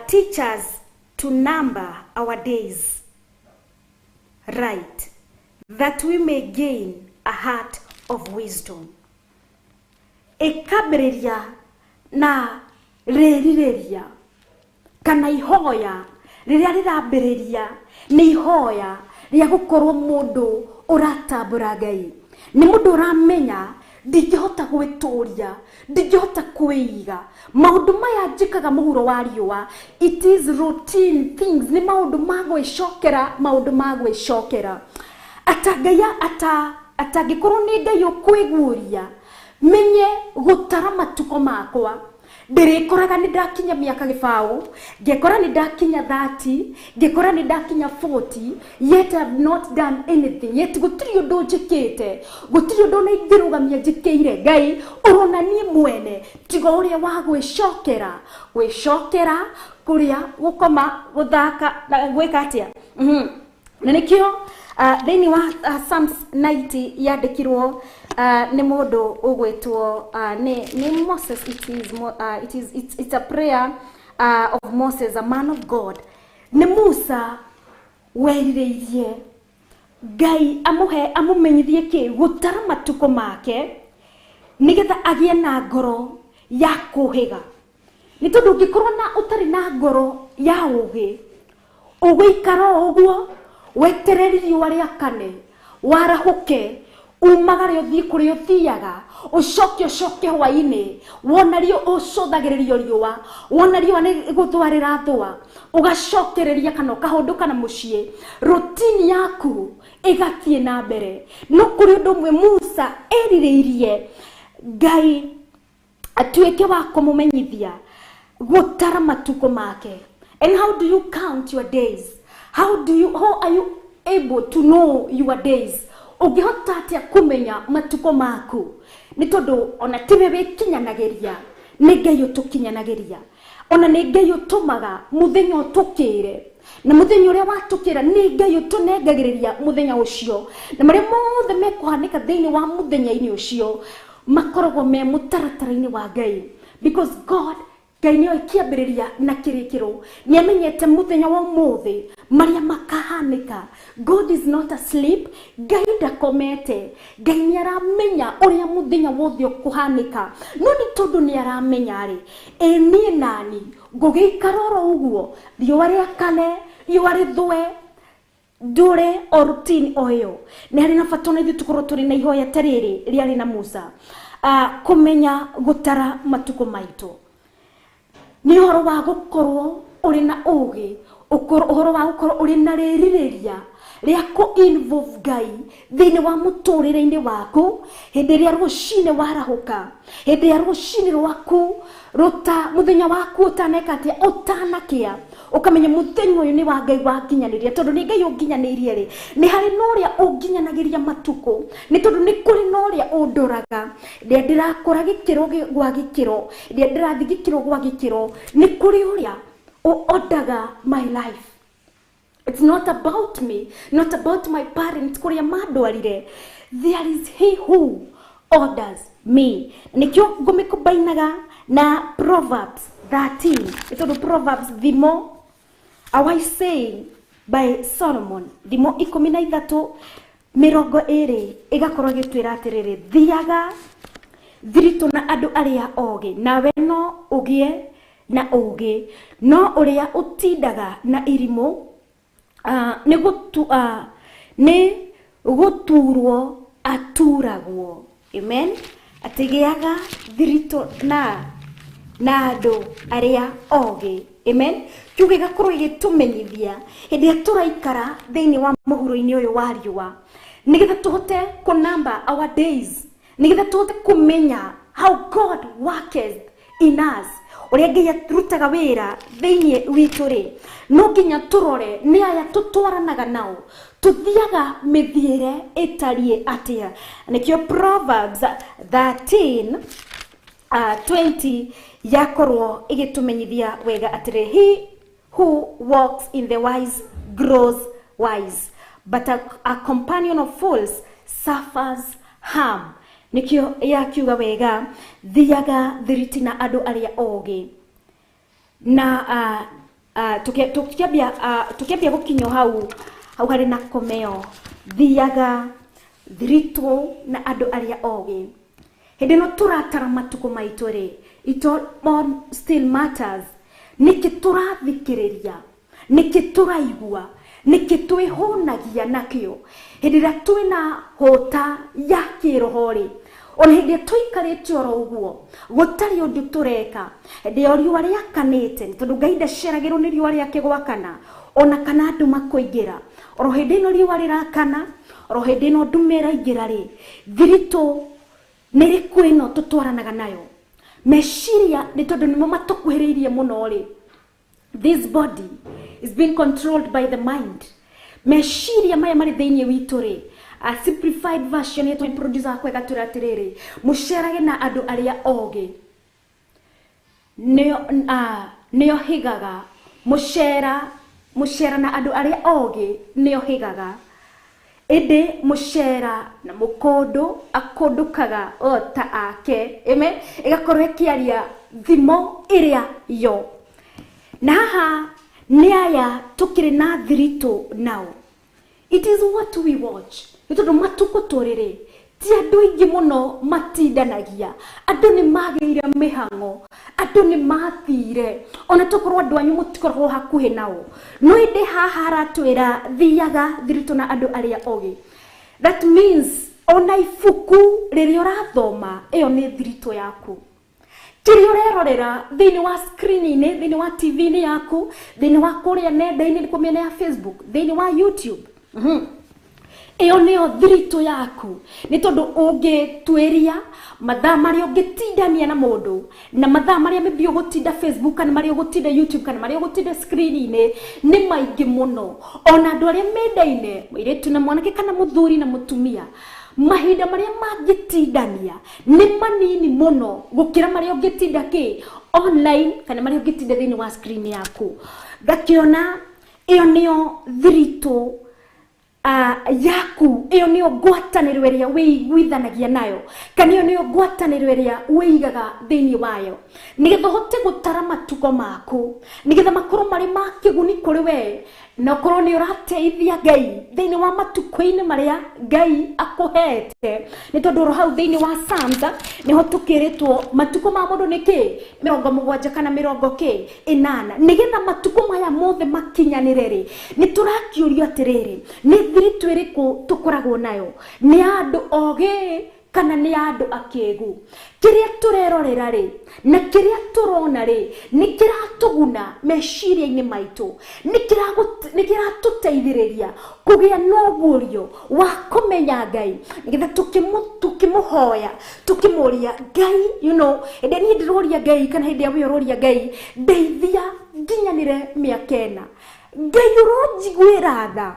"Teach us to number our days right, that we may gain a heart of wisdom." Ĩkambĩrĩria na rĩrirĩria kana ihoya rĩrĩa rĩrambĩrĩria nĩ ihoya rĩa gũkorwo mũndũ ũratambũra Ngai, nĩ mũndũ ũramenya ndingĩhota gwĩtũria, ndingĩhota kwĩiga maũndũ maya njĩkaga mũhuro wa riũa. It is routine things, nĩ maũndũ ma gwĩcokera, maũndũ ma gwĩcokera. Ata Ngai ata atangĩkorwo nĩ Ngai ũkwĩguũria menye gũtara matukũ makwa, ndĩrĩkoraga nĩ ndakinya mĩaka 20, ngekora nĩ ndakinya 30, ngekora nĩ ndakinya 40, yet I have not done anything yet. Gũtirĩ ũndũ njĩkĩte, gũtirĩ ũndũ ona ingĩrũgamia njĩkĩire Ngai ũrona niĩ mwene, tiga ũrĩa wa gwĩcokera, gwĩcokera kũrĩa, gũkoma, gũthaka na gwĩka atĩa. Na nĩkĩo thĩinĩ wa Psalms 90 yandĩkirwo nĩ mũndũ ũgwĩtwo nĩ Moses. It is, it is it's a prayer of Moses, a man of God. Nĩ Musa werirĩirie Ngai amũhe, amũmenyithie kĩ gũtara matukũ make nĩgetha agĩe na ngoro ya kũhĩga, nĩ tondũ ũngĩkorwo na ũtarĩ na ngoro ya ũgĩ, ũgũikara o ũguo weterere riũa rĩakane, warahũke, umagare, ũthiĩ kũrĩa ũthiaga, ũcoke ũcoke hwainĩ, wona rio ũcũthagĩrĩrio riũa, wona riũa nĩ gũthũa rĩrathũa, ũgacokereria kana ũkahũndũka na mũciĩ, routine yaku ĩgathiĩ na mbere. No kũrĩ ũndũ ũmwe Musa erirĩirie Ngai atuĩke wa kũmũmenyithia, gũtara matukũ make. And how do you count your days? How do you, how are you able to know your days? Ũngĩhota atĩa kũmenya matukũ maku? Nĩ tondũ ona tiwe wĩkinyanagĩria, nĩ Ngai ũtũkinyanagĩria. Ona nĩ Ngai ũtũmaga mũthenya ũtũkĩre, na mũthenya ũrĩa watũkĩra nĩ Ngai ũtũnengagĩrĩria mũthenya ũcio, na marĩa mothe mekũhanĩka thĩinĩ wa mũthenya-inĩ ũcio makoragwo me mũtaratara-inĩ wa Ngai, because God, Ngai nĩoĩ kĩambĩrĩria na kĩrĩkĩro, nĩ amenyete mũthenya wa ũmũthĩ marĩa makahanĩka. God is not asleep. Ngai ndakomete. Ngai nĩ aramenya ũrĩa mũthenya wothe ũkũhanĩka. No nĩ tondũ nĩ aramenya rĩ, ĩ niĩ nani ngũgĩikara oro ũguo, riũa rĩakane, riũa rĩthũe, ndũre o routine o ĩyo. Nĩ harĩ na bata ona ithuĩ tũkorwo tũrĩ na ihoya ta rĩrĩ rĩarĩ na Musa, kũmenya gũtara matukũ maitũ. Nĩ ũhoro wa gũkorwo ũrĩ na ũgĩ, ũhoro wa gũkorwo ũrĩ na rĩrirĩria rĩa kũ-involve Ngai thĩinĩ wa mũtũrĩre-inĩ waku. Hĩndĩ ĩrĩa rũcinĩ warahũka, hĩndĩ ĩrĩa rũcinĩ rwaku rũta mũthenya waku ũtaneka atĩa, ũtanakĩa, ũkamenya mũthenya ũyũ nĩ wa Ngai wakinyanĩria, tondũ nĩ Ngai ũnginyanĩirie rĩ, nĩ harĩ na ũrĩa ũnginyanagĩria matukũ, nĩ tondũ nĩ kũrĩ na ũrĩa ũndoraga. Rĩrĩa ndĩrakũra gĩkĩro gwa gĩkĩro, rĩrĩa ndĩrathiĩ gĩkĩro gwa gĩkĩro, nĩ kũrĩ ũrĩa ũordaga my life. It's not about me, not about my parents, kũrĩa mandwarire. There is he who orders me. Nĩkĩo ngũmĩkombainaga na Proverbs 13. Nĩ tondũ Proverbs, thimo, a wise saying by Solomon, thimo 13:20, ĩgakorwo ĩgĩtwĩra atĩrĩrĩ, thiaga thiritũ na andũ arĩa ogĩ, nawe no ũgĩe na ũgĩ, no ũrĩa ũtindaga na irimũ, nĩ gũturwo aturagwo. Amen. Atĩgĩaga thiritũ na andũ arĩa ogĩ. Amen. Kiugo gĩgakorwo gĩgĩtũmenyithia hĩndĩ ĩrĩa tũraikara thĩinĩ wa mũhuro-inĩ ũyũ wa riũa, nĩgetha tũhote kũnumber our days, nĩgetha tũhote kũmenya how God worketh in us, ũrĩa Ngai arutaga wĩra thĩinĩ witũ rĩ, no nginya tũrore nĩ aya tũtwaranaga nao, tũthiaga mĩthiĩre ĩtariĩ atĩa. Nĩkĩo Proverbs 13 20 yakorwo ĩgĩtũmenyithia wega atĩrĩ, he who walks in the wise grows wise, but a companion of fools suffers harm. Nĩkĩo yakiuga wega, thiaga thiriti na andũ arĩa ogĩ. Na tũkĩambia gũkinyio hau hau harĩ na komeo, thiaga thiritũ na andũ arĩa ogĩ. Hĩndĩ ĩno tũratara matukũ maitũ rĩ, it all still matters. Nĩkĩ tũrathikĩrĩria, nĩkĩ tũraigua, nĩkĩ twĩhũnagia nakĩo. Hĩndĩ ĩrĩa twĩna hũta ya kĩroho rĩ, ona hĩndĩ ĩrĩa tũikarĩte oro ũguo gũtarĩ ũndũ tũreka, hĩndĩ ĩyo riũa rĩakanĩte, tondũ Ngai ndaceragĩrwo nĩ riũa rĩake gwakana, ona kana andũ makũingĩra, oro hĩndĩ ĩno riũa rĩrakana, oro hĩndĩ ĩno nduma ĩraingĩra rĩ, thiritũ nĩ ĩrĩkũ ĩno tũtwaranaga nayo? Meciria, nĩ tondũ nĩmo matũkuhĩrĩirie mũno rĩ. This body is being controlled by the mind. Meciria maya marĩ thĩinĩ witũ rĩ, a simplified version yetu producer akwa ĩgatwĩra atĩrĩrĩ, mũcerage na andũ arĩa ogĩ, nĩo higaga. Mũcera na andũ arĩa ogĩ nĩo higaga, ĩndĩ mũcera na mũkũndũ akũndũkaga o ta ake. Amen. Ĩgakorwo ĩkĩaria thimo ĩrĩa yo. Na haha nĩ aya tũkĩrĩ na thiritũ nao. It is what we watch. Nĩ tondũ matukũ tũrĩ rĩ, ti andũ aingĩ mũno matindanagia. Andũ nĩ magĩire mĩhang'o, andũ nĩ mathire, ona tokorwo andũ anyu mũtikoragwo hakuhĩ nao. No ĩndĩ haha haratwĩra thiaga thiritũ na andũ arĩa ogĩ. That means ona ibuku rĩrĩa ũrathoma, ĩyo nĩ thiritũ yaku. Kĩrĩa ũrerorera thĩinĩ wa screen-inĩ, thĩinĩ wa TV-inĩ yaku, thĩinĩ wa kũrĩa nenda-inĩ, nĩ kũmĩena ya Facebook, thĩinĩ wa YouTube. Ĩyo nĩyo thiritũ yaku, nĩ tondũ ũngĩtuĩria mathaa marĩa ũngĩtindania na mũndũ na mathaa marĩa maybe ũgũtinda Facebook kana marĩa ũgũtinda YouTube kana marĩa ũgũtinda screen-inĩ nĩ maingĩ mũno. Ona andũ arĩa mendaine, mũirĩtu na mwanake kana mũthuri na mũtumia, mahinda marĩa mangĩtindania nĩ manini mũno gũkĩra marĩa ũngĩtinda kĩ online kana marĩa ũngĩtinda thĩinĩ wa screen yaku. Ngakĩona ĩyo nĩyo thiritũ yaku, ĩyo nĩyo ngwatanĩro ĩrĩa wĩiguithanagia nayo kana ĩyo nĩyo ngwatanĩro ĩrĩa wĩigaga thĩinĩ wayo, nĩgetha ũhote gũtara matukũ maku, nĩgetha makorwo marĩ ma kĩguni kũrĩ we, na ũkorwo nĩ ũrateithia Ngai thĩinĩ wa matukũ-inĩ marĩa Ngai akũhete. Nĩ tondũ oro hau thĩinĩ wa Psalms nĩho tũkĩrĩtwo matukũ ma mũndũ nĩ kĩ, 70 kana 80, nĩgetha matukũ maya mothe makinyanĩre rĩ, nĩ tũrakĩũrio atĩrĩrĩ, nĩ thiritũ ĩrĩkũ tũkoragwo nayo? Nĩ andũ ogĩ kana nĩ andũ akĩgu? Kĩrĩa tũrerorera rĩ na kĩrĩa tũrona rĩ nĩ kĩratũguna meciria-inĩ maitũ, nĩ kĩratũteithĩrĩria kũgĩa na ũguũrio wa kũmenya Ngai, nĩgetha tũkĩmũhoya tũkĩmũria Ngai, you know, hĩndĩ niĩ ndĩroria Ngai kana hĩndĩ ĩrĩa we ũroria Ngai, ndeithia nginyanĩre mĩaka ĩna, Ngai ũronjiguĩra tha,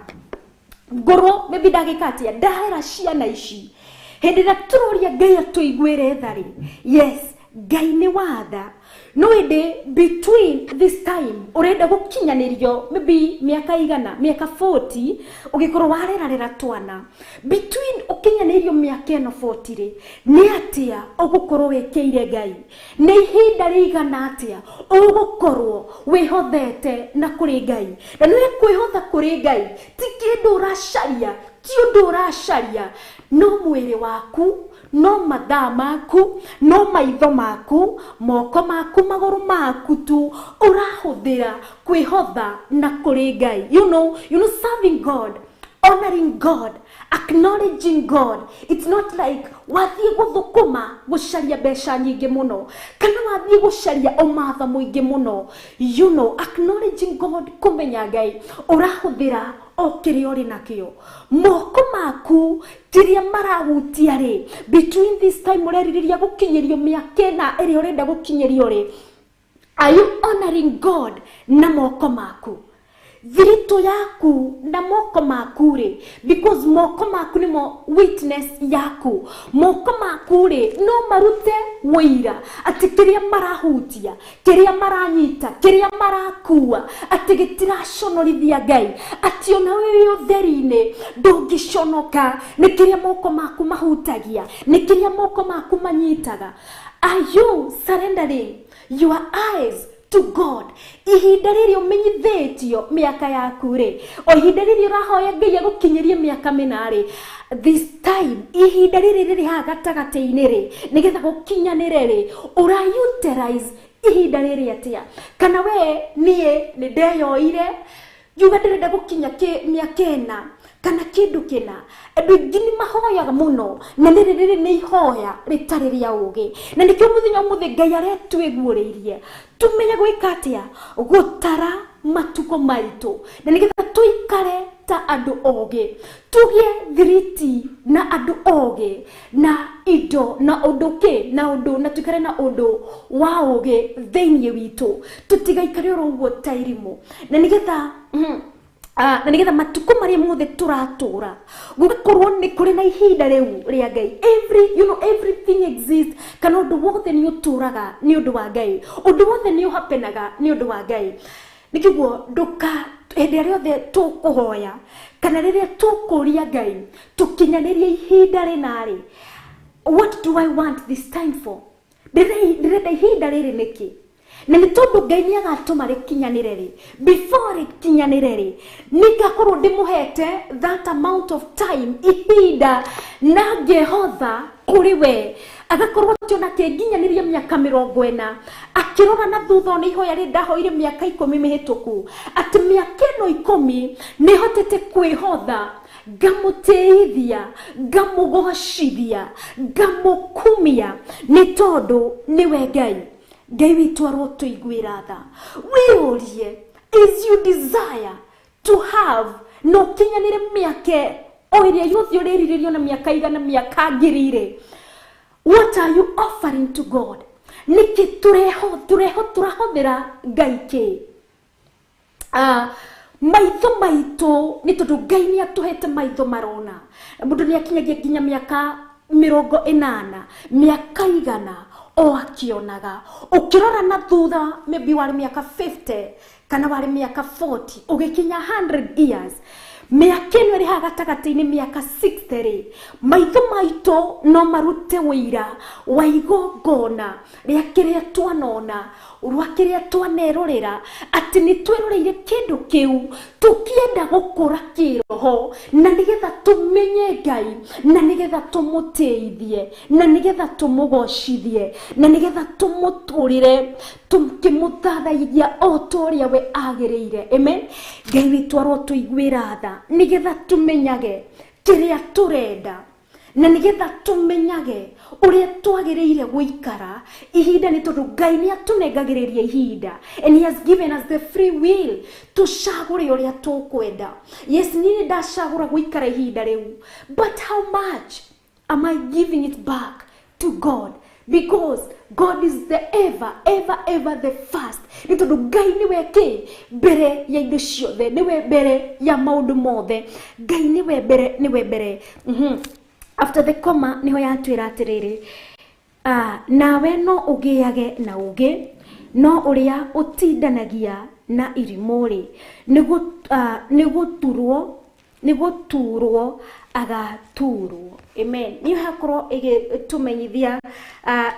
ngorwo maybe ndagĩka atĩa, ndarera ciana ici. Hĩndĩ ĩrĩa tũroria Ngai atũiguĩre tha rĩ, yes, Ngai nĩ watha, no ĩndĩ between this time ũrenda gũkinyanĩrio maybe mĩaka igana, mĩaka 40, ũgĩkorwo warerarera twana, between ũkinyanĩirio mĩaka ĩno 40 rĩ, nĩ atĩa ũgũkorwo wĩkĩire Ngai? Nĩ ihinda rĩigana atĩa ũgũkorwo wĩhothete na kũrĩ Ngai? Na nĩ kwĩhotha kũrĩ Ngai ti kĩndũ ũracaria, ti ũndũ ũracaria, no mwĩrĩ waku, no mathaa maku, no maitho maku, moko maku, magũrũ maku tu ũrahũthĩra kwĩhotha na kũrĩ Ngai. You know, serving God, honoring God, acknowledging God. It's not like wathiĩ gũthũkũma gũcaria mbeca nyingĩ mũno kana wathiĩ gũcaria ũmatha mũingĩ mũno. You know, acknowledging God, kũmenya Ngai, ũrahũthĩra o kĩrĩa ũrĩ nakĩo, moko maku kĩrĩa marahutia rĩ, between this time ũrerirĩria gũkinyĩrio mĩaka ĩna ĩrĩa ũrenda gũkinyĩrio rĩ, are you honoring God na moko maku? Thiritũ yaku na moko maku rĩ, because moko maku nĩmo witness yaku, moko maku rĩ no marute wũira atĩ kĩrĩa marahutia, kĩrĩa maranyita, kĩrĩa marakua, atĩ gĩtiraconorithia Ngai, atĩ ona wĩ ũtheri-inĩ ndũngĩconoka nĩ kĩrĩa moko maku mahutagia, nĩ kĩrĩa moko maku manyitaga. Are you surrendering your eyes to God? Ihinda rĩrĩ ũmenyithĩtio mĩaka yaku rĩ, o ihinda rĩrĩ ũrahoya Ngai agũkinyĩrie mĩaka mĩna rĩ, this time ihinda rĩrĩ rĩrĩ haha gatagatĩ-inĩ rĩ, nĩgetha gũkinyanĩre rĩ, ũra utilize ihinda rĩrĩ atĩa? Kana we niĩ nĩ ndeyoire ngiuga ndĩrenda gũkinya mĩaka ĩna kana kĩndũ kĩna. Andũ aingĩ nĩ mahoyaga mũno, na nĩ rĩrĩ nĩ ihoya rĩtarĩ rĩa ũgĩ, na nĩkĩo mũthenya ũmũthĩ Ngai aretwĩguũrĩirie tũmenye gwĩka atĩa, gũtara matukũ maitũ, na nĩgetha tũikare ta andũ ogĩ, tũgĩe thiriti na andũ ogĩ na indo na ũndũ kĩ na ũndũ, na tũikare na ũndũ wa ũgĩ thĩinĩ witũ, tũtigaikare oro ũguo ta irimũ, na nĩgetha na nĩgetha matukũ marĩa mothe tũratũra gũgakorwo nĩ kũrĩ na ihinda rĩu rĩa Ngai. Every, you know, everything exists, kana ũndũ wothe nĩ ũtũraga nĩ ũndũ wa Ngai, ũndũ wothe nĩ ũhapenaga nĩ ũndũ wa Ngai. Nĩkĩguo ndũka hĩndĩ ĩrĩa yothe tũkũhoya kana rĩrĩa tũkũria Ngai tũkinyanĩrie ihinda rĩna rĩ, what do I want this time for? Ndĩrenda ihinda rĩrĩ nĩkĩ? Na nĩ tondũ Ngai nĩ agatũma rĩkinyanĩre rĩ, before rĩkinyanĩre rĩ, nĩ ngakorwo ndĩmũhete that amount of time, ihinda, na ngehotha kũrĩ we, agakorwo atĩ ona kĩnginyanĩria mĩaka 40, akĩrora na thutha ona ihoya rĩrĩ ndahoire mĩaka 10 mĩhĩtũku, atĩ mĩaka ĩno 10 nĩhotete kwĩhotha, ngamũtĩithia, ngamũgocithia, ngamũkumia, nĩ tondũ nĩwe Ngai. Ngai witũ arotũiguĩra tha. Wĩyũrie, is you desire to have na ũkinyanĩre mĩaka O ĩrĩa yothe ũrĩrirĩrio na mĩaka igana, mĩaka ngiri rĩ, what are you offering to God? Nĩkĩ tũreho tũrahũthĩra Ngai kĩ? Maitho maitũ, nĩ tondũ Ngai nĩ atũhete maitho marona. Mũndũ nĩ akinyagia nginya mĩaka 80, mĩaka 100 o akĩonaga. Ũkĩrora na thutha, maybe warĩ mĩaka 50 kana warĩ mĩaka 40, ũgĩkinya 100 years, mĩaka ĩno ĩrĩ haha gatagatĩ-inĩ, mĩaka 60 rĩ, maitho maitũ no marute wũira wa igongona rĩa kĩrĩa twanona, rwa kĩrĩa twanerorera, atĩ nĩ twĩroreire kĩndũ kĩu tũkĩenda gũkũra kĩroho, na nĩgetha tũmenye Ngai, na nĩgetha tũmũtĩithie, na nĩgetha tũmũgocithie, na nĩgetha tũmũtũrĩre tũkĩmũthathayagia o ta ũrĩa we agĩrĩire. Amen. Ngai witũ arotũiguĩra tha, nĩgetha tũmenyage kĩrĩa tũrenda, na nĩgetha tũmenyage ũrĩa twagĩrĩire gũikara ihinda, nĩ tondũ Ngai nĩ atũnengagĩrĩria ihinda, and he has given us the free will tũcagũre ũrĩa tũkwenda. Yes, niĩ ndacagũra gũikara ihinda rĩu, but how much am I giving it back to God? Because God is the ever, ever, ever the first. Nĩ tondũ Ngai nĩwe kĩ mbere ya indo ciothe, nĩwe mbere ya maũndũ mothe. Ngai nĩwe mbere, nĩwe mbere. After the comma niho yatwĩra atĩrĩrĩ, nawe no ũgĩage na ũgĩ, no ũrĩa ũtindanagia na irimũ rĩ, nĩgũturwo agaturwo. Amen. Nĩ hakorwo ĩgĩtũmenyithia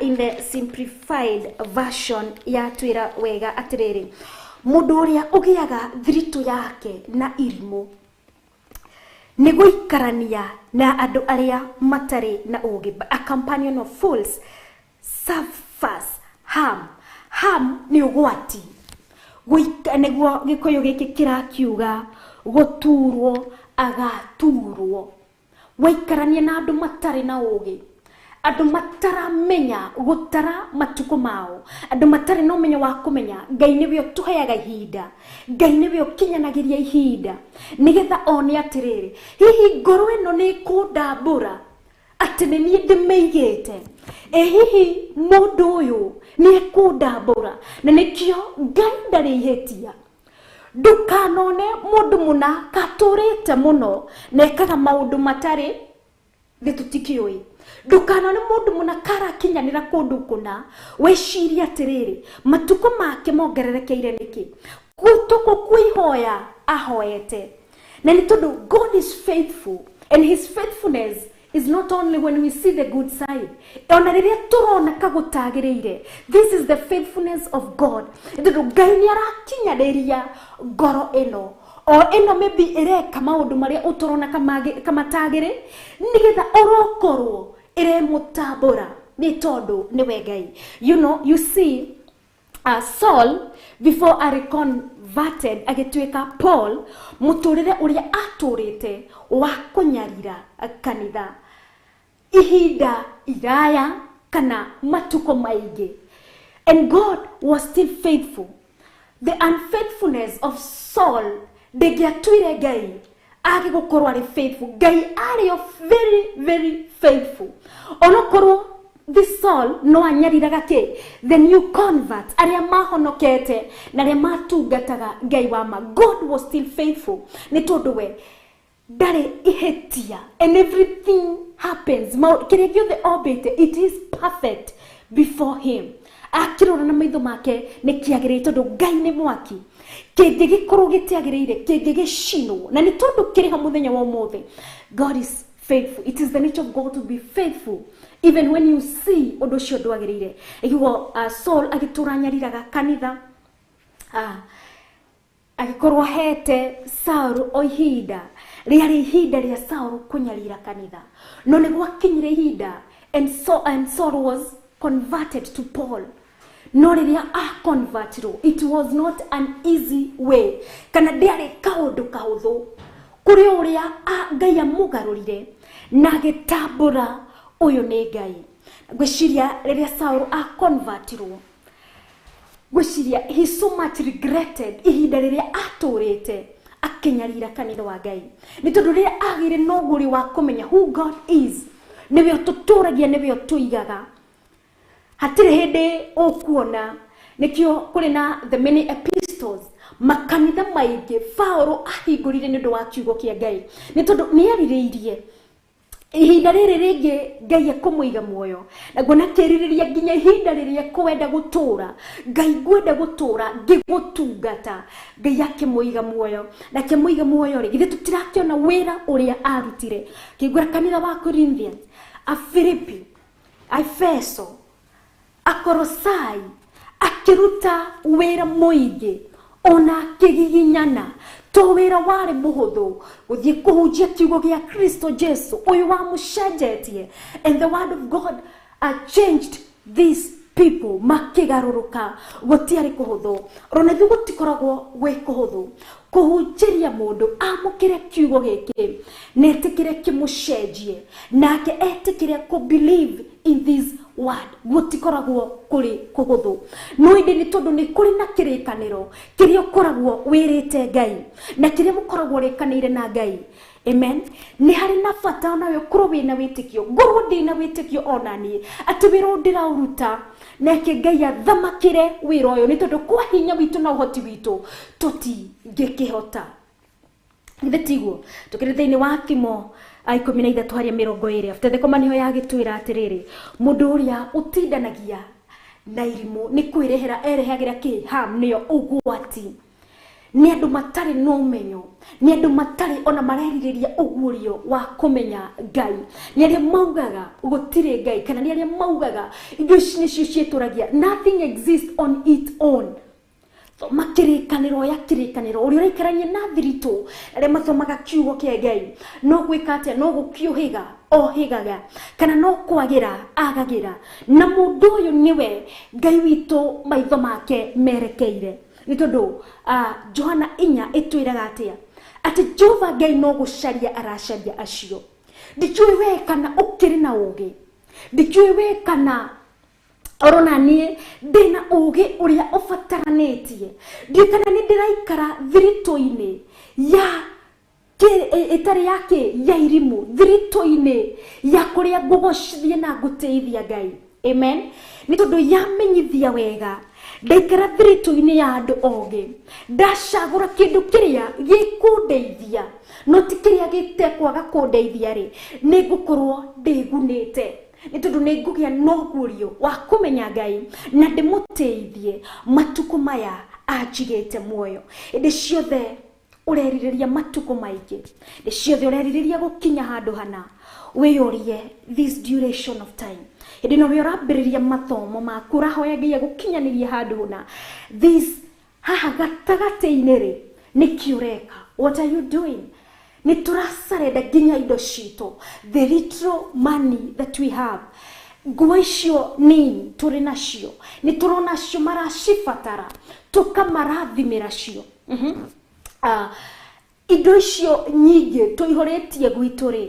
in the simplified version yatwĩra wega atĩrĩrĩ, mũndũ ũrĩa ũgĩaga thiritũ yake na irimũ nĩ gũikarania na andũ arĩa matarĩ na ũũgĩ. A companion of fools suffers harm. Harm nĩ ũgwati. Nĩguo Gĩkũyũ gĩkĩ kĩrakiuga gũturwo agaturwo. Waikarania na andũ matarĩ na ũũgĩ, andũ mataramenya gũtara matukũ mao, andũ matarĩ na ũmenyo wa kũmenya Ngai nĩwe ũtũheaga ihinda, Ngai nĩwe ũkinyanagĩria ihinda, nĩgetha one atĩrĩrĩ, hihi ngoro ĩno nĩ ĩkũndambũra atĩ nĩ niĩ ndĩmĩigĩte, ĩ hihi mũndũ ũyũ nĩ ekũndambũra. Na nĩkĩo Ngai ndarĩ ihĩtia. Ndũkanone mũndũ mũna katũrĩte mũno na ekaga maũndũ matarĩ thĩ tũtikĩũĩ. Ndũkanone mũndũ mũna karakinyanĩra kũndũ kũna wecirie atĩrĩrĩ, matukũ make mongererekeire nĩkĩ? Gũtũkũ kwĩhoya ahoete. Na nĩ tondũ God is faithful, and his faithfulness is not only when we see the good side. Ona rĩrĩa tũrona kagũtagĩrĩire, this is the faithfulness of God. Nĩ tondũ Ngai nĩ arakinyanĩria ngoro ĩno, o ĩno maybe ĩreka maũndũ marĩa ũtũrona kamatagĩrĩ, nĩgetha orokorwo ĩremũtambũra, nĩ tondũ nĩwe Ngai. You know, you see, Saul before arĩ converted agĩtuĩka Paul, mũtũrĩre ũrĩa atũrĩte wa kũnyarira kanitha ihinda iraya kana matukũ maingĩ, and God was still faithful. The unfaithfulness of Saul ndĩngĩatuire Ngai age gũkorwo arĩ faithful. Ngai arĩ o very, very faithful. Onokorwo this Saul no anyariraga kĩ the new convert arĩa mahonokete na arĩa matungataga Ngai wa ma, God was still faithful. Nĩ tondũ we ndarĩ ihĩtia, and everything happens, kĩrĩa gĩothe ombĩte, it is perfect before him. Akĩrora na maitho make nĩ kĩagĩrĩire, tondũ Ngai nĩ mwaki. Kĩngĩgĩkorwo gĩtiagĩrĩire, kĩngĩgĩcinwo, na nĩ tondũ kĩrĩ ho mũthenya wa ũmũthĩ. God is faithful. It is the nature of God to be faithful even when you see ũndũ ũcio ndwagĩrĩire. Ĩguo Saul agĩtũra anyariraga kanitha, agĩkorwo ahete Saul o ihinda rĩarĩ ihinda rĩa Saul kũnyarira kanitha, no nĩ gwakinyire ihinda and Saul was converted to Paul. No rĩrĩa aconvertirwo, it was not an easy way, kana ndĩarĩ kaũndũ kahũthũ kũrĩ ũrĩa Ngai amũgarũrire na agĩtambũra ũyũ nĩ Ngai. Ngwĩciria rĩrĩa Saul aconvertirwo, ngwĩciria he so much regretted ihinda rĩrĩa atũrĩte. akĩnyarira kanitha wa Ngai nĩ tondũ rĩrĩa agĩire na ũgũri wa kũmenya who God is, nĩwe ũtũtũragia, nĩwe ũtũigaga. Hatirĩ hĩndĩ ũkuona, nĩkĩo kũrĩ na the many epistles, makanitha maingĩ Paũlũ ahingũrire nĩ ũndũ wa kiugo kĩa Ngai, nĩ tondũ nĩ erirĩirie ihinda rĩrĩ rĩngĩ Ngai ekũmũiga muoyo, na nguona akĩrirĩria nginya ihinda rĩrĩa ekwenda gũtũra, Ngai ngwenda gũtũra ngĩgũtungata, Ngai akĩmũiga muoyo. Na akĩmũiga muoyo rĩ, githĩ tũtirakĩona wĩra ũrĩa arutire kĩngũra kanitha wa Corinthians, Afilipi, Efeso, Akorosai, akĩruta wĩra mũingĩ ona akĩgiginyana. To wĩra warĩ mũhũthũ gũthiĩ kũhunjia kiugo gĩa Kristo Jesu ũyũ wamũcenjetie, and the word of God changed these people, makĩgarũrũka. Gũtiarĩ kũhũthũ, ona ithuĩ gũtikoragwo gwĩ kũhũthũ kũhunjĩria mũndũ amũkĩre kiugo gĩkĩ na etĩkĩre kĩmũcenjie, nake etĩkĩre kũ believe in this word. Gũtikoragwo kũrĩ kũhũthũ, no ĩndĩ nĩ tondũ nĩ kũrĩ na kĩrĩkanĩro kĩrĩa ũkoragwo wĩrĩte Ngai na kĩrĩa mũkoragwo ũrĩkanĩire na Ngai. Amen. Nĩ harĩ na bata onawe ũkorwo wĩna wĩtĩkio. Ngorwo ndĩna wĩtĩkio ona niĩ atĩ wĩra ũyũ ndĩraũruta nake Ngai athamakĩre wĩra ũyũ, nĩ tondũ kwa hinya witũ na ũhoti witũ tũtingĩkĩhota. Githĩ tiguo? Tũkĩrĩ thĩinĩ wa Thimo 13 harĩa 20, after the comma nĩho yagĩtwĩra atĩrĩrĩ, mũndũ ũrĩa ũtindanagia na irimũ nĩ kwĩrehera erehagĩra kĩ harm, nĩyo ũgwati. Nĩ andũ matarĩ na ũmenyo, nĩ andũ matarĩ ona marerirĩria ũguũrio wa kũmenya Ngai, nĩ arĩa maugaga gũtirĩ Ngai, kana nĩ arĩa maugaga indo ici nĩcio ciĩtũragia, nothing exists on its own. Thoma kĩrĩkanĩro ya kĩrĩkanĩro, ũrĩa ũraikarania na thiritũ arĩa mathomaga kiugo kĩa Ngai, no gwĩka atĩa? No gũkĩũhĩga ohĩgaga, kana no kwagĩra agagĩra, na mũndũ ũyũ nĩwe Ngai witũ maitho make merekeire. Nĩ tondũ Johana 4 ĩtwĩraga atĩa? Atĩ Jehova Ngai no gũcaria aracaria acio. Ndikĩũĩ we kana ũkĩrĩ na ũũgĩ, ndikĩũĩ we kana orona niĩ ndĩna ũũgĩ ũrĩa ũbataranĩtie, ndiũĩ kana nĩ ndĩraikara thiritũ-inĩ ya ĩtarĩ ya kĩ ya irimũ, thiritũ-inĩ ya kũrĩa ngũgocithia na ngũtĩithia Ngai. Amen. Nĩ tondũ yamenyithia wega ndaikara thiritũ-inĩ ya andũ ogĩ, ndacagũra kĩndũ kĩrĩa gĩkũndeithia no ti kĩrĩa gĩtekwaga kũndeithia rĩ, nĩ ngũkorwo ndĩgunĩte, nĩ tondũ nĩ ngũgĩa na ũguũrio wa kũmenya Ngai na ndĩmũtĩithie matukũ maya anjigĩte muoyo. Hĩndĩ ciothe ũrerirĩria matukũ maingĩ, hĩndĩ ciothe ũrerirĩria gũkinya handũ hana, wĩyũrie this duration of time. Hĩndĩ ĩno we ũrambĩrĩria mathomo maku, ũrahoya Ngai agũkinyanĩrie handũ hana, this haha gatagatĩ-inĩ rĩ, nĩkĩ ũreka? What are you doing? Nĩ tũracarenda nginya indo citũ, the little money that we have, nguo icio nini tũrĩ nacio, nĩ tũrona acio maracibatara, tũkamarathimĩra cio. Indo icio nyingĩ tũihũrĩtie gwitũ rĩ,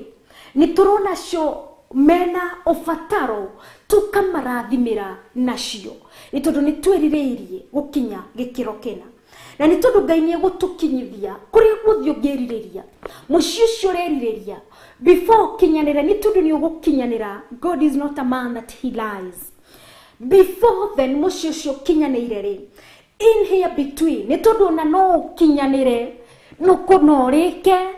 nĩ tũrona cio mena ũbataro, tũkamarathimĩra nacio, nĩ tondũ nĩ twĩrirĩirie gũkinya gĩkĩro kĩna. Na nĩ tondũ Ngai nĩ egũtũkinyithia kũrĩa guothe ũngĩrirĩria, mũciĩ ũcio ũrerirĩria before ũkinyanĩre, nĩ tondũ nĩ ũgũkinyanĩra. God is not a man that he lies. Before then mũciĩ ũcio ũkinyanĩire rĩ, in here between, nĩ tondũ ona no ũkinyanĩre, no ũrĩke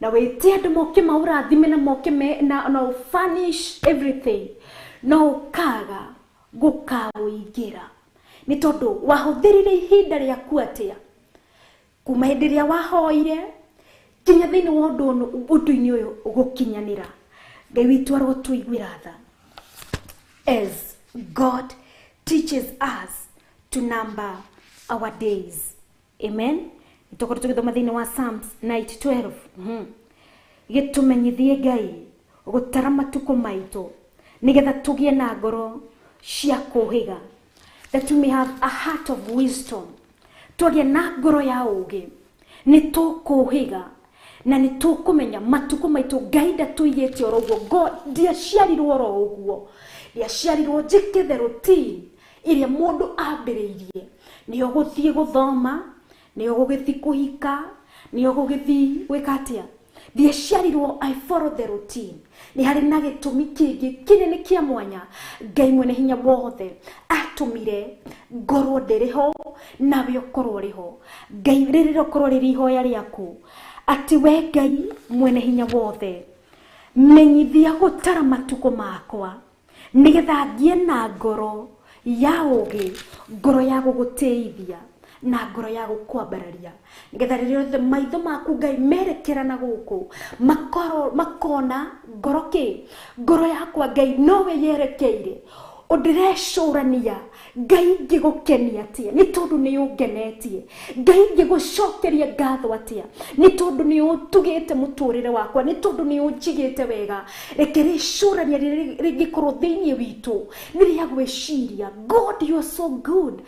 na wĩte andũ moke maũrathime na moke na ũfurnish everything, no ũkaga gũkaũingĩra, nĩ tondũ wahũthĩrire ihinda rĩaku atĩa kuma hĩndĩ ĩrĩa wahoire nginya thĩinĩ wa ũndũ-inĩ ũyũ gũkinyanĩra. Ngai witũ arotũiguĩra tha as God teaches us to number our days. Amen. Tũkorwo tũgĩthoma thĩinĩ wa Psalms 9:12. Gĩtũmenyithie Ngai gũtara matukũ maitũ nĩgetha tũgĩe na ngoro cia kũhĩga, that we may have a heart of wisdom. Twagĩa na ngoro ya ũũgĩ nĩ tũkũhĩga na nĩ tũkũmenya matukũ maitũ. Ngai ndatũigĩte oro ũguo. God ndiaciarirwo oro ũguo, ndiaciarirwo njĩke the routine ĩrĩa mũndũ ambĩrĩirie, nĩyo gũthiĩ gũthoma, nĩyo gũgĩthiĩ kũhika, Nĩ ũgũgĩthiĩ gwĩka atĩa? Ndiaciarirwo, I follow the routine. Nĩ harĩ na gĩtũmi kĩngĩ kĩnene kĩa mwanya Ngai mwene hinya wothe atũmire ngorwo ndĩrĩ ho nawe ũkorwo ũrĩ ho. Ngai, rĩrĩ rĩkorwo rĩrĩ ihoya rĩaku atĩ we Ngai mwene hinya wothe, menyithia gũtara matukũ makwa nĩgetha ngĩe na ngoro ya ũgĩ, ngoro ya gũgũtĩithia na ngoro ya gũkwambararia, nĩgetha rĩrĩa rĩothe maitho maku Ngai merekera na gũkũ makorwo makona ngoro kĩ ngoro yakwa Ngai nowe yerekeire. Ũndĩrecũrania Ngai ngĩgũkenia atĩa nĩ tondũ nĩ ũngenetie, Ngai ngĩgũcokeria ngatho atĩa nĩ tondũ nĩ ũtugĩte mũtũrĩre wakwa, nĩ tondũ nĩ ũnjigĩte wega. Reke rĩcũrania rĩrĩa rĩngĩkorwo thĩinĩ witũ nĩ rĩa gwĩciria, God, you are so good,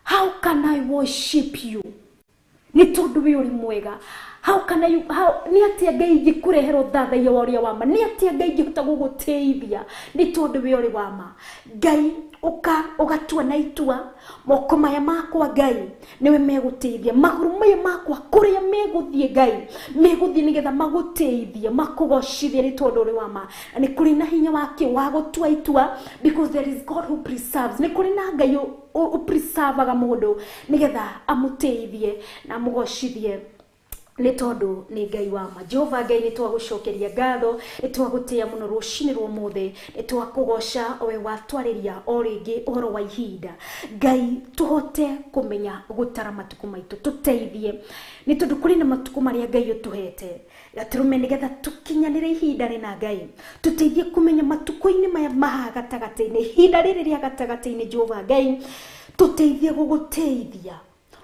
how can I worship you? Nĩ tondũ we ũrĩ mwega. How can I, how, nĩ atĩa Ngai ingĩkũrehera ũthathaiya wa ũrĩa wa ma? Nĩ atĩa Ngai ingĩhota gũgũtĩithia nĩ tondũ we ũrĩ wa ma? Ngai ũka ũgatua na itua, moko maya makwa Ngai nĩwe megũtĩithia, magũrũ maya makwa kũrĩa megũthiĩ Ngai megũthiĩ nĩgetha magũtĩithie, makũgocithie nĩ tondũ ũrĩ wa ma. Na nĩ kũrĩ na hinya wake wa gũtua itua, because there is God who preserves. Nĩ kũrĩ na Ngai ũpreservaga mũndũ nĩgetha amũtĩithie na amũgocithie nĩ tondũ nĩ Ngai wa ma. Jehova Ngai, nĩ twagũcokeria ngatho, nĩ twagũtĩĩa mũno rũcinĩ rwa ũmũthĩ, nĩ twakũgoca we watwarĩria o rĩngĩ ũhoro wa ihinda. Ngai, tũhote kũmenya gũtara matukũ maitũ, tũteithie nĩ tondũ kũrĩ na matukũ marĩa Ngai ũtũhete gatũrũme nĩgetha tũkinyanĩre ihinda rĩna. Ngai, tũteithie kũmenya matukũ-inĩ maya maha gatagatĩ-inĩ, ihinda rĩrĩ rĩa gatagatĩ-inĩ. Jehova Ngai, tũteithie gũgũtĩithia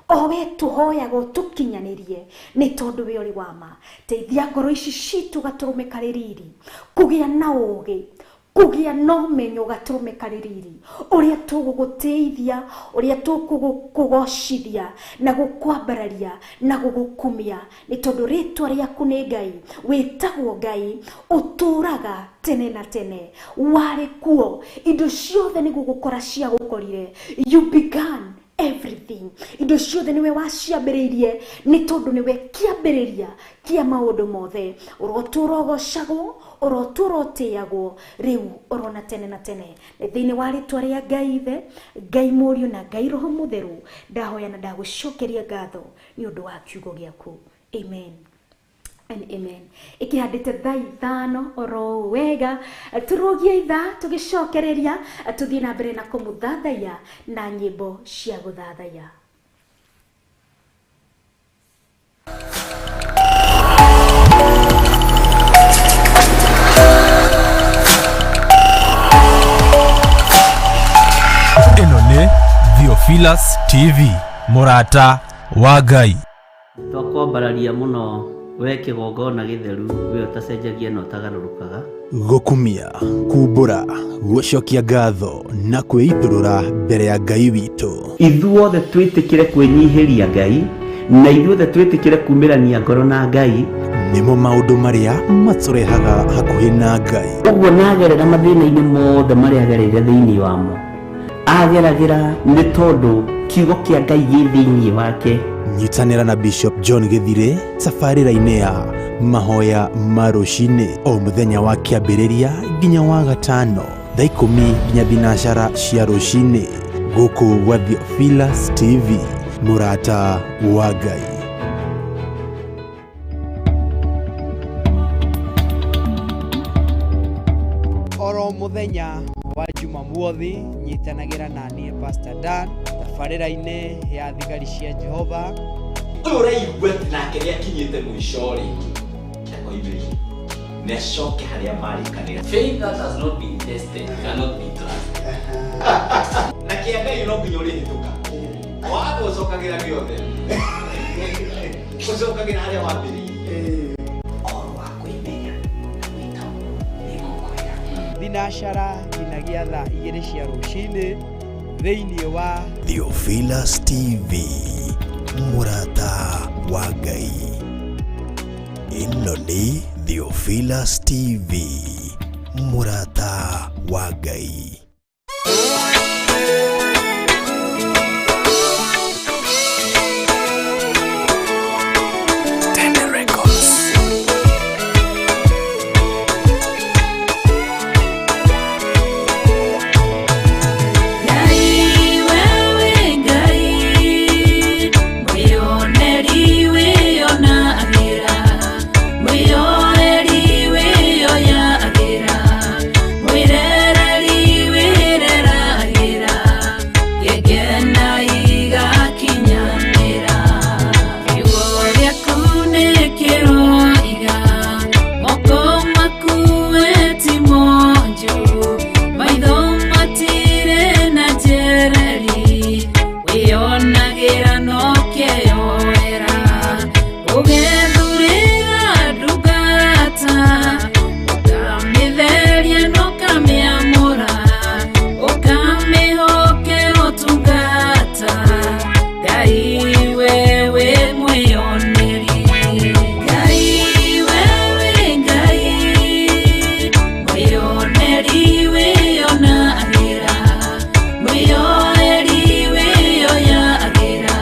o we tũhoyaga ũtũkinyanĩrie nĩ tondũ we ũrĩ wa ma. Teithia ngoro ici citũ gatũrũme karĩ riri kũgĩa na ũgĩ, kũgĩa na ũmenyo gatũrũme karĩ riri ũrĩa tũgũgũtĩithia, ũrĩa tũkũgũgocithia na gũkwambararia na gũgũkumia, nĩ tondũ rĩtwa rĩaku nĩ Ngai, wĩtagwo Ngai ũtũraga tene na tene, warĩ kuo indo ciothe nĩ gũgũkora ciagũkorire. You began everything, indo ciothe nĩwe waciambĩrĩirie nĩ tondũ nĩwe kĩambĩrĩria kĩa maũndũ mothe. Ũrotũra ũgocagwo, ũrotũra ũtĩagwo rĩu orona tene na tene. Nĩ thĩinĩ wa rĩtwa rĩa Ngai Ithe, Ngai Mũriũ na Ngai Roho Mũtheru ndahoya na ndagũcokeria ngatho nĩ ũndũ wa kiugo gĩaku. Amen and amen. Ikihandĩte thaa 5 oro wega, tũrũgie ithaa tũgĩcokereria tũthiĩ na mbere na kũmũthathaiya na nyĩmbo cia gũthathaiya. Ĩno nĩ Theophilus TV, mũrata wa Ngai. Twakwambararia mũno we kĩgongona gĩtheru, we ũtacenjagia na ũtagarũrũkaga. Gũkumia, kumbũra, gũcokia ngatho na kwĩitũrũra mbere ya Ngai witũ. Ithuothe twĩtĩkĩre kwĩnyihĩria Ngai na ithuothe twĩtĩkĩre kumĩrania ngoro na Ngai. Nĩmo maũndũ marĩa matũrehaga hakuhĩ na Ngai. Ũguo nagerera mathĩna-inĩ mothe marĩa agereire thĩinĩ wamo, ageragĩra nĩ tondũ kiugo kĩa Ngai gĩ thĩinĩ wake. Nyitanĩra na Bishop John Gĩthirĩ tabarĩra-inĩ ya mahoya ma rũcinĩ o mũthenya wa kĩambĩrĩria nginya wa gatano thaa 10 nginya 9 cia rũcinĩ gũkũ gwa Theophilus TV, mũrata wa Ngai. Oro mũthenya wa Jumamothi nyitanagĩra na niĩ Pastor Dan tabarĩra-inĩ ya thigari cia Jehova. Ũyũ ũraigua atĩ nake nĩ akinyĩte mũico rĩ, akoimĩrie nĩ acoke harĩa marĩkanĩra. Faith that has not been tested cannot be trusted. Na kĩa Ngai no nginya ũrĩhĩtũka watho, ũcokagĩra gĩothe, ũcokagĩra harĩa wambĩrĩirie. Ũhoro wa kwĩmenya na gwĩtaũkwo nĩngũkwĩra. 9 nginyagia thaa 2 cia rũcinĩ thĩinĩ wa Theophilus TV, mũrata wa Ngai. Ĩno nĩ Theophilus TV, mũrata wa Ngai. Ũkĩyonagĩra na ũkeyoera, ũgethurĩra ndungata, ũkamĩtheria na ũkamĩamũra, ũkamĩhokera ũtungata. Ngai wewe mwĩyoneri, Ngai wewe Ngai mwĩyoneri wĩyonagĩra, mwĩyoeri wĩyoyagĩra.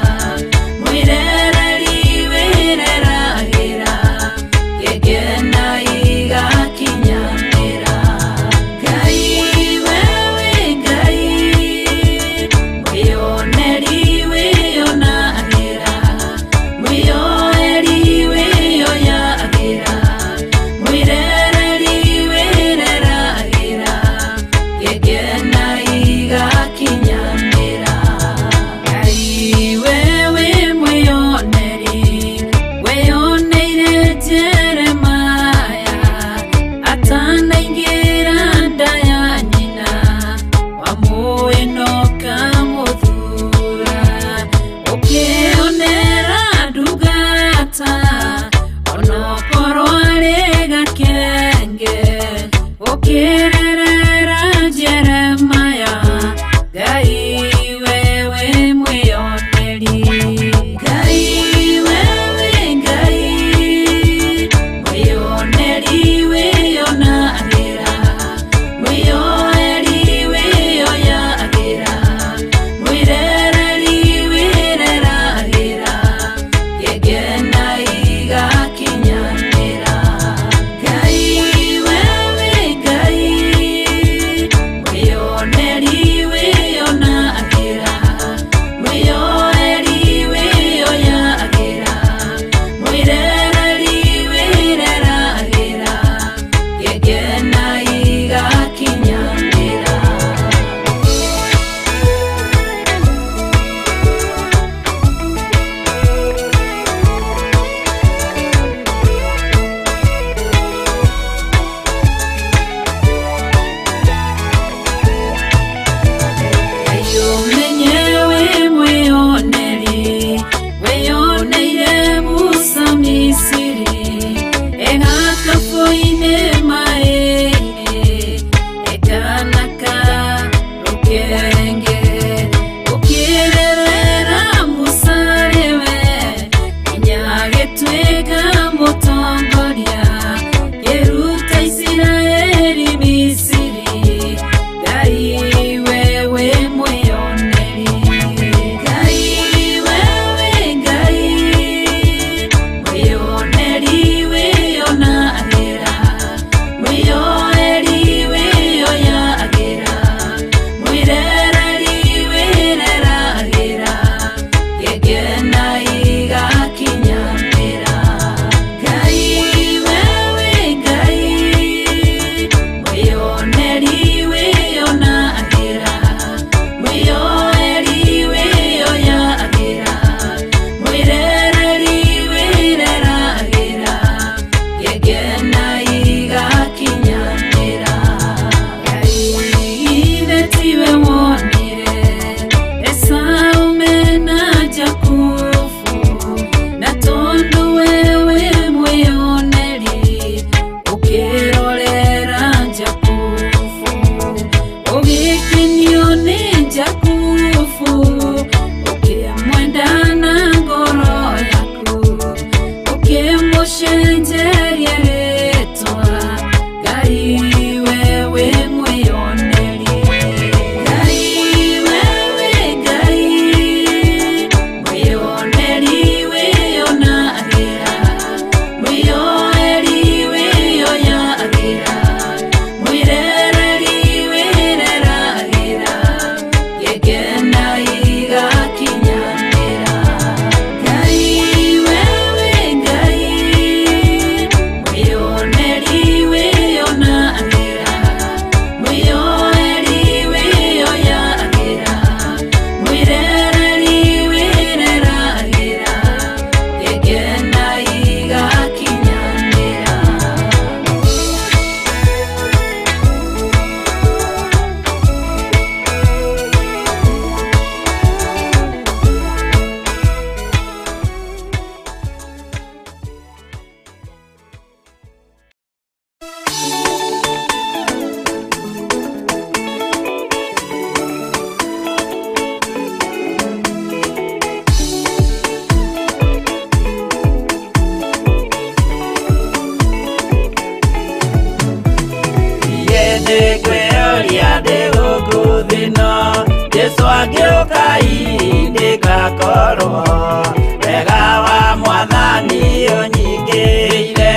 kũrorwo wega wa mwathani ũnyingĩrĩire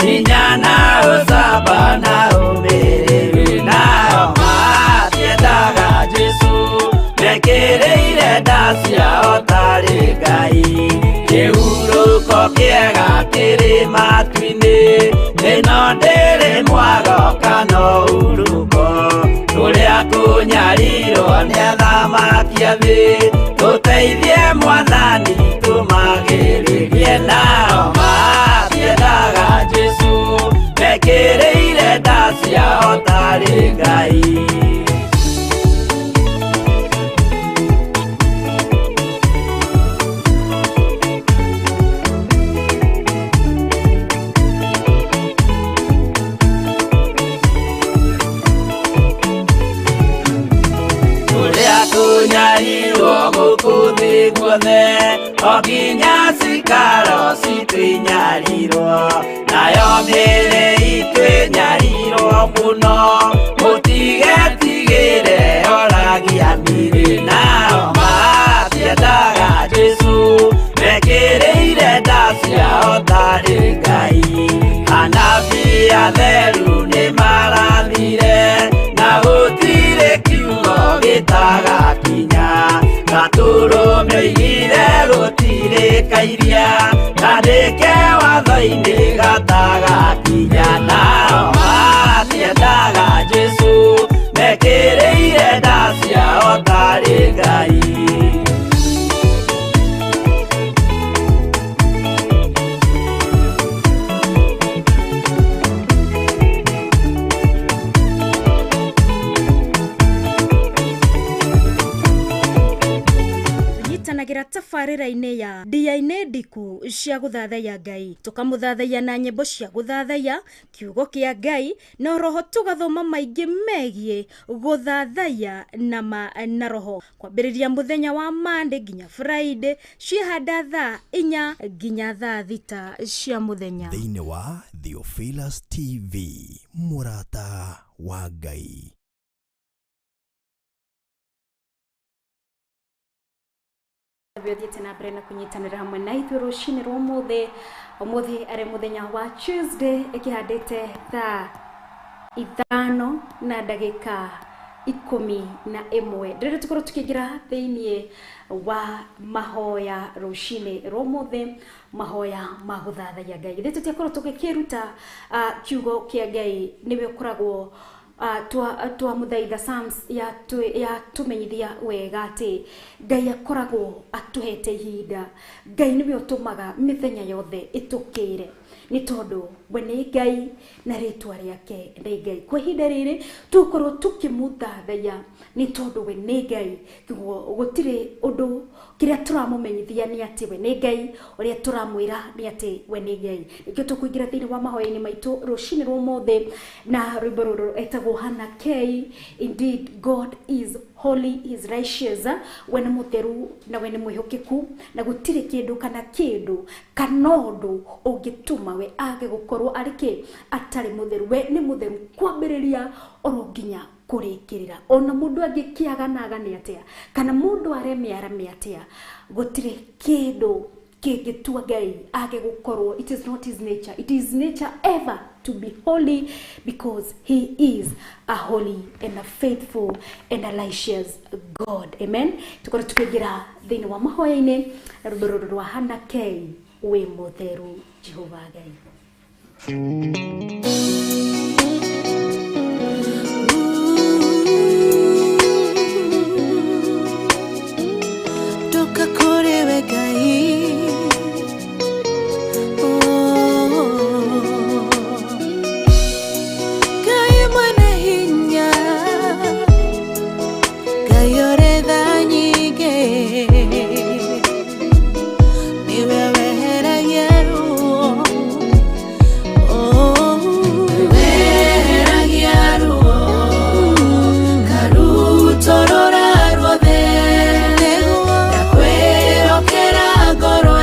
hinya na ũcamba na ũmĩrĩru nao matiendaga Jesũ mekĩrĩire nda ciao tarĩ Ngai kĩhurũko kĩega kĩrĩ matu-inĩ ĩno ndĩrĩ mwago kana ũhurũko tũrĩa kũnyarirwo nĩ athamaki a thĩ tũteithie mwathani tũmagĩrĩrie nao matiendaga Jesũ mekĩrĩire nda ciao tarĩ Ngai. Kũnyarirwo gũkũ thĩ guothe o nginya cikaro citũ inyarirwo nayo mĩĩrĩ itũ ĩnyarirwo mũno mũtigetigĩre oragia mĩĩrĩ nao matiendaga Jesũ mekĩrĩire nda ciao tarĩ Ngai anabii atheru nĩmarathire na gũtirĩ kiugo gĩtagakinya gatũrũme oigire gũtirĩ kairia kandĩke watho-inĩ gatagakinya nao matiendaga Jesũ mekĩrĩire nda ciao tarĩ Ngai. Tũnyitanagĩra tabarĩra-inĩ ya ndia-inĩ ndiku cia gũthathaiya Ngai tũkamũthathaiya na nyĩmbo cia gũthathaiya kiugo kĩa Ngai na roho tũgathoma maingĩ megiĩ gũthathaiya na ma na roho kwambĩrĩria mũthenya wa Monday nginya Friday ciĩhanda thaa 4 nginya thaa 6 cia mũthenya. Thĩinĩ wa Theophilus TV, mũrata wa Ngai. Thiĩte na mbere na kũnyitanĩra hamwe na ithuĩ rũcinĩ rwa ũmũthĩ ũmũthĩ arĩ mũthenya wa Tuesday ĩkĩhandĩte thaa 5 na ndagĩka 11 ndĩrenda tũkorwo tũkĩingĩra thĩiniĩ wa mahoya rũcinĩ rwa ũmũthĩ mahoya ma gũthathaiya Ngai githĩ tũtiakorwo tũgĩkĩruta kiugo kĩa Ngai nĩwe ũkoragwo twamũthaitha Psalms ya tũmenyithia wega atĩ Ngai akoragwo atũhete ihinda Ngai nĩwe ũtũmaga mĩthenya yothe ĩtũkĩre nĩ tondũ we nĩ Ngai na rĩtwa rĩake nĩ Ngai kwa ihinda rĩrĩ tũkorwo tũkĩmũthathaiya nĩ tondũ we nĩ Ngai kĩguo gũtirĩ ũndũ kĩrĩa tũramũmenyithia nĩ atĩ we nĩ Ngai ũrĩa tũramwĩra nĩ atĩ we nĩ Ngai nĩkĩo tũkũingĩra thĩinĩ wa mahoya-inĩ maitũ rũcinĩ rwa ũmũthĩ na rwĩmbo rũrũ etagwo Hannah K. Indeed God is holy, he is righteous we nĩ mũtheru na we nĩ mwĩhokeku na gũtirĩ kĩndũ kana kĩndũ kana ũndũ ũngĩtũma we age gũkorwo arĩ kĩ atarĩ mũtheru we nĩ mũtheru kwambĩrĩria oro nginya kũrĩkĩrĩra ona mũndũ angĩkĩaganagane atĩa kana mũndũ areme arame atĩa gũtirĩ kĩndũ kĩngĩtua Ngai age gũkorwo. It is not his nature. It is nature ever to be holy because he is a holy and a faithful and a righteous God. Amen. Tukorwo tukĩingĩra thĩinĩ wa mahoya-inĩ na rwĩmbo rũrũ rwa Hannah K. Wĩ mũtheru Jehova Ngai. Toka kũrĩ we Ngai Ngai mwene hinya Ngai ũrĩ tha nyingĩ nĩwe weheragia ruo weheragia ruo karutorora ruothe ndakwĩhokera ngoro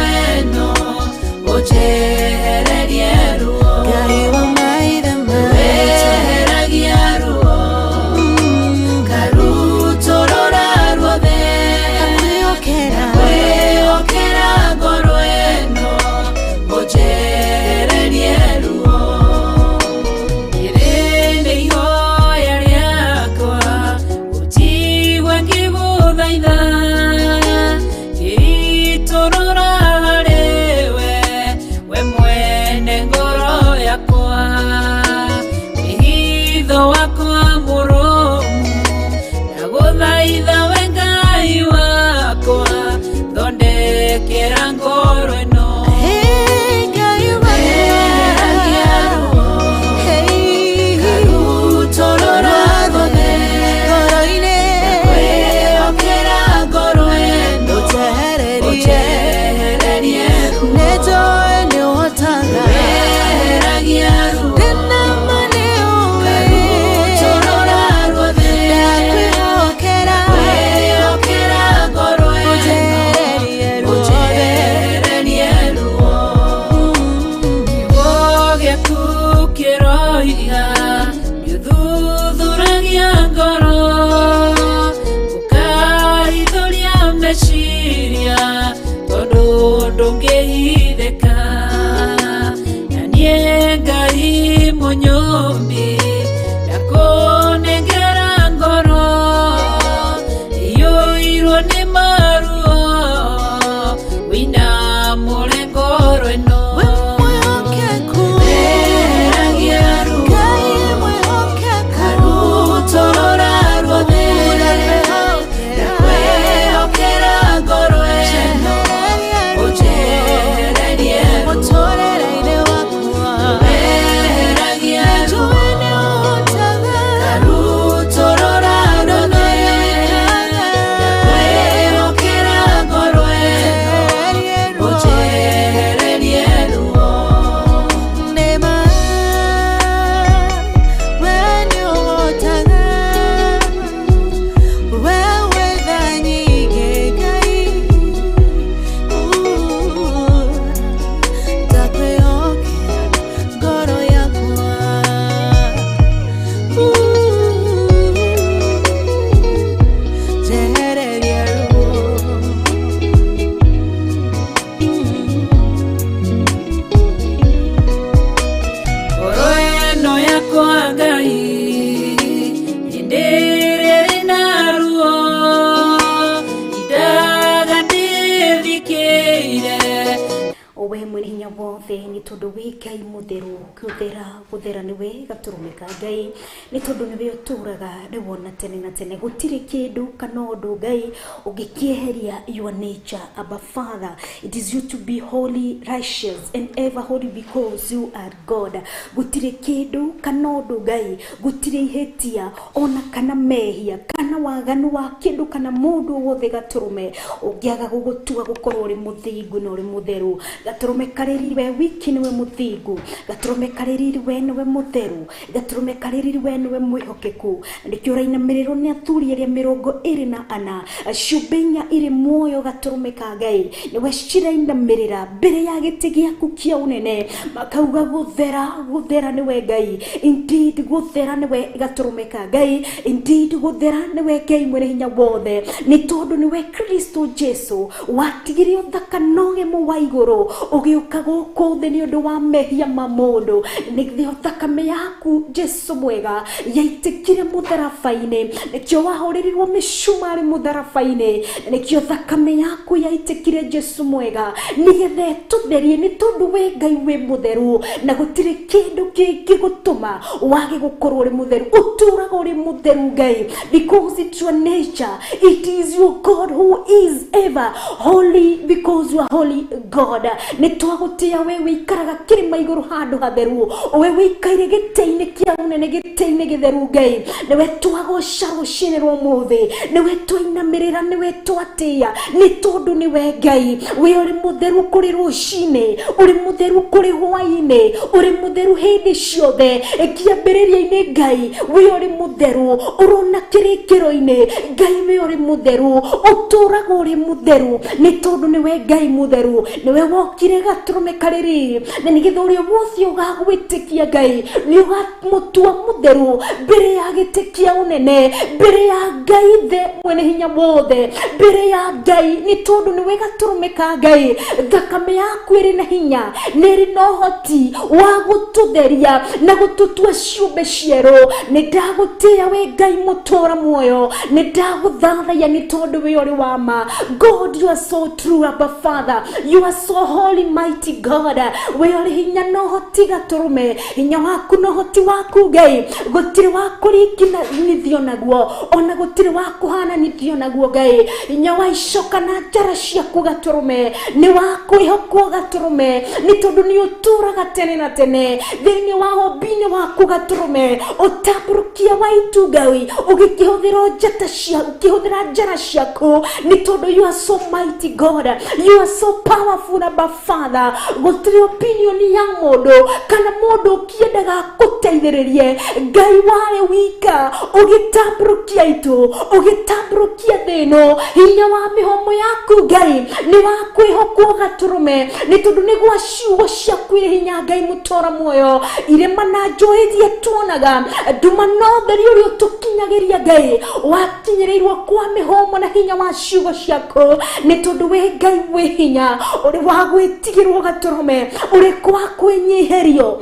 Thondekera ngoro ĩno. Ngai Weheragia ruo. Karutũrũra ruothe. Ngoro-inĩ. Ndakwĩhokera ngoro ĩno. Ũnjehererie ruo. Nĩnjũĩ nĩũhotaga. Weheragia ruo. Ndĩna ma nĩũĩ. Karutũrũra ruothe. Ndakwĩhokera. Ndakwĩhokera ngoro ĩno. Ũnjehererie ruothe. Ũnjehererie ruo. Kiugo gĩaku kĩroiga nĩũthuthuragia ngoro, ũkahithũria meciria tondũ ndũngĩhithĩka. Na niĩ Ngai mũnyũmbi ndakũnengera ngoro iyũirwo nĩ maruo, wĩinamũre ngoro ĩno. Wĩ mwĩhokeku. Weheragia ruo. Ngai mwĩhokeku. Karutũrũra ruothe. Ndakwĩhokera ngoro ĩno. Ũnjehererie ruo. Mũtũũrĩre-inĩ wakwa. Weheragia ruo. Nĩnjũĩ nĩũhotaga. Karutũrũra ruothe. Ndakwĩhokera ngoro ĩno. Ũnjehererie ruo. Nĩma, we nĩũhotaga. We wĩ tha nyingĩ, Ngai. Ndakwĩhokera ngoro yakwa. Njehererie ruo. Ngoro ĩno yakwa Ngai hĩndĩ ĩrĩa ĩrĩ na ruo, indaga ndĩthikĩire. We mwene hinya wothe, nĩ tondũ wĩ Ngai mũtheru, gũthera gũthera nĩwe gatũrũme ka Ngai, nĩ tondũ nĩwe ũtũraga rĩu ona tene na tene. Gũtirĩ kĩndũ kana ũndũ Ngai ũngĩkĩeheria your nature. Abba Father, it is you to be holy, righteous and ever holy because you are God. Gũtirĩ kĩndũ kana ũndũ Ngai, gũtirĩ ihĩtia ona kana mehia kana waganu wa kĩndũ kana mũndũ wothe gatũrũme ũngĩaga gũgũtua gũkorwo ũrĩ mũthingu na ũrĩ mũtheru. Gatũrũme karĩrĩ we wiki nĩwe mũthingu, gatũrũme karĩrĩ we nĩwe mũtheru, gatũrũme karĩrĩ we nĩwe mwĩhokeku. Nĩkĩo ũrainamĩrĩrwo nĩ athuri arĩa 24, ciũmbe inya irĩ muoyo gatũrũme ka Ngai nĩwe cirainamĩrĩra mbere ya gĩtĩ gĩaku kĩa ũnene, makauga gũthera gũthera nĩwe Ngai. Indeed gũthera nĩwe gatũrũme ka Ngai, indeed gũthera nĩwe Ngai mwene hinya wothe, nĩ tondũ nĩwe Kristo Jesu watigire ũthaka na ũgemu wa igũrũ ũgĩũka gũkũ thĩ nĩ ũndũ wa mehia ma mũndũ. Nĩkĩo thakame yaku Jesu mwega yaitĩkire mũtharaba-inĩ, nĩkĩo wahũrĩrirwo mĩcumarĩ mũtharaba-inĩ, nĩkĩo thakame yaku yaitĩkire Jesu mwega, nĩgetha ĩtũtherie, nĩ tondũ we Ngai wĩ mũtheru na gũtirĩ kĩndũ kĩngĩgũtũma wage gũkorwo ũrĩ mũtheru. Ũtũraga ũrĩ mũtheru Ngai, because it's your nature. It is your God who is ever holy because you are holy God. Nĩ twagũtĩa we wĩikaraga kĩrĩma igũrũ handũ hatheru, we wĩikaire gĩtĩ-inĩ kĩa ũnene, gĩtĩ-inĩ gĩtheru Ngai, nĩwe twagoca rũcinĩ rwa ũmũthĩ, nĩwe twainamĩrĩra, nĩwe twatĩĩa, nĩ tondũ nĩwe Ngai. We ũrĩ mũtheru kũrĩ rũcinĩ, ũrĩ mũtheru kũrĩ hwaĩ-inĩ, ũrĩ mũtheru hĩndĩ ciothe. Kĩambĩrĩria-inĩ Ngai we ũrĩ mũtheru, ũrona kĩrĩkĩro-inĩ Ngai we ũrĩ mũtheru, ũtũraga ũrĩ mũtheru, nĩ tondũ nĩwe Ngai mũtheru, nĩwe wokire gatũrũme karĩrĩ, na nĩgetha ũrĩa wothe ũgagwĩtĩkia Ngai nĩ ũgamũtua mũtheru mbere ya gĩtĩ kĩa ũnene, mbere ya Ngai the mwene hinya wothe, mbere ya Ngai, nĩ tondũ nĩwe gatũrũme ka Ngai. Thakame yaku ĩrĩ na hinya, nĩ ĩrĩ na ũhoti wa gũtũtheria na gũtũtua ciũmbe cierũ. Nĩ ndagũtĩĩa we Ngai mũtũra muoyo, nĩ ndagũthathaiya nĩ tondũ we ũrĩ wa ma. God, you are so true, Abba Father, you are so holy. mighty God. We ũrĩ hinya na ũhoti gatũrũme, hinya waku na ũhoti waku Ngai gũtirĩ wa kũringithanithio naguo, ona gũtirĩ wa kũhananithio naguo Ngai. Hinya wa icoka na njara ciaku gatũrũme nĩ wa kwĩhokwo gatũrũme, nĩ tondũ nĩ ũtũraga tene na tene thĩinĩ wa ũmbi-inĩ waku gatũrũme. Ũtambũrũkia wa itu Ngai ũgĩkĩhũthĩra njata cia ũkĩhũthĩra njara ciaku, nĩ tondũ you are so mighty God, you are so powerful Abba Father. Gũtirĩ opinion ya mũndũ kana mũndũ ũkĩendaga gũteithĩrĩrie Ngai warĩ wika ũgĩtambũrũkia itu, ũgĩtambũrũkia thĩ ĩno. Hinya wa mĩhũmũ yaku Ngai nĩ wa kwĩhokwo gatũrũme, nĩ tondũ nĩ gwa ciugo ciaku irĩ hinya Ngai mũtũra muoyo. Irĩma na njũĩ iria tuonaga, nduma na ũtheri ũrĩa ũtũkinyagĩria Ngai wakinyĩrĩirwo kwa mĩhũmũ na hinya wa ciugo ciaku, nĩ tondũ wĩ Ngai wĩ hinya, ũrĩ wa gwĩtigĩrwo gatũrũme, ũrĩ kwa kwĩnyihĩrio,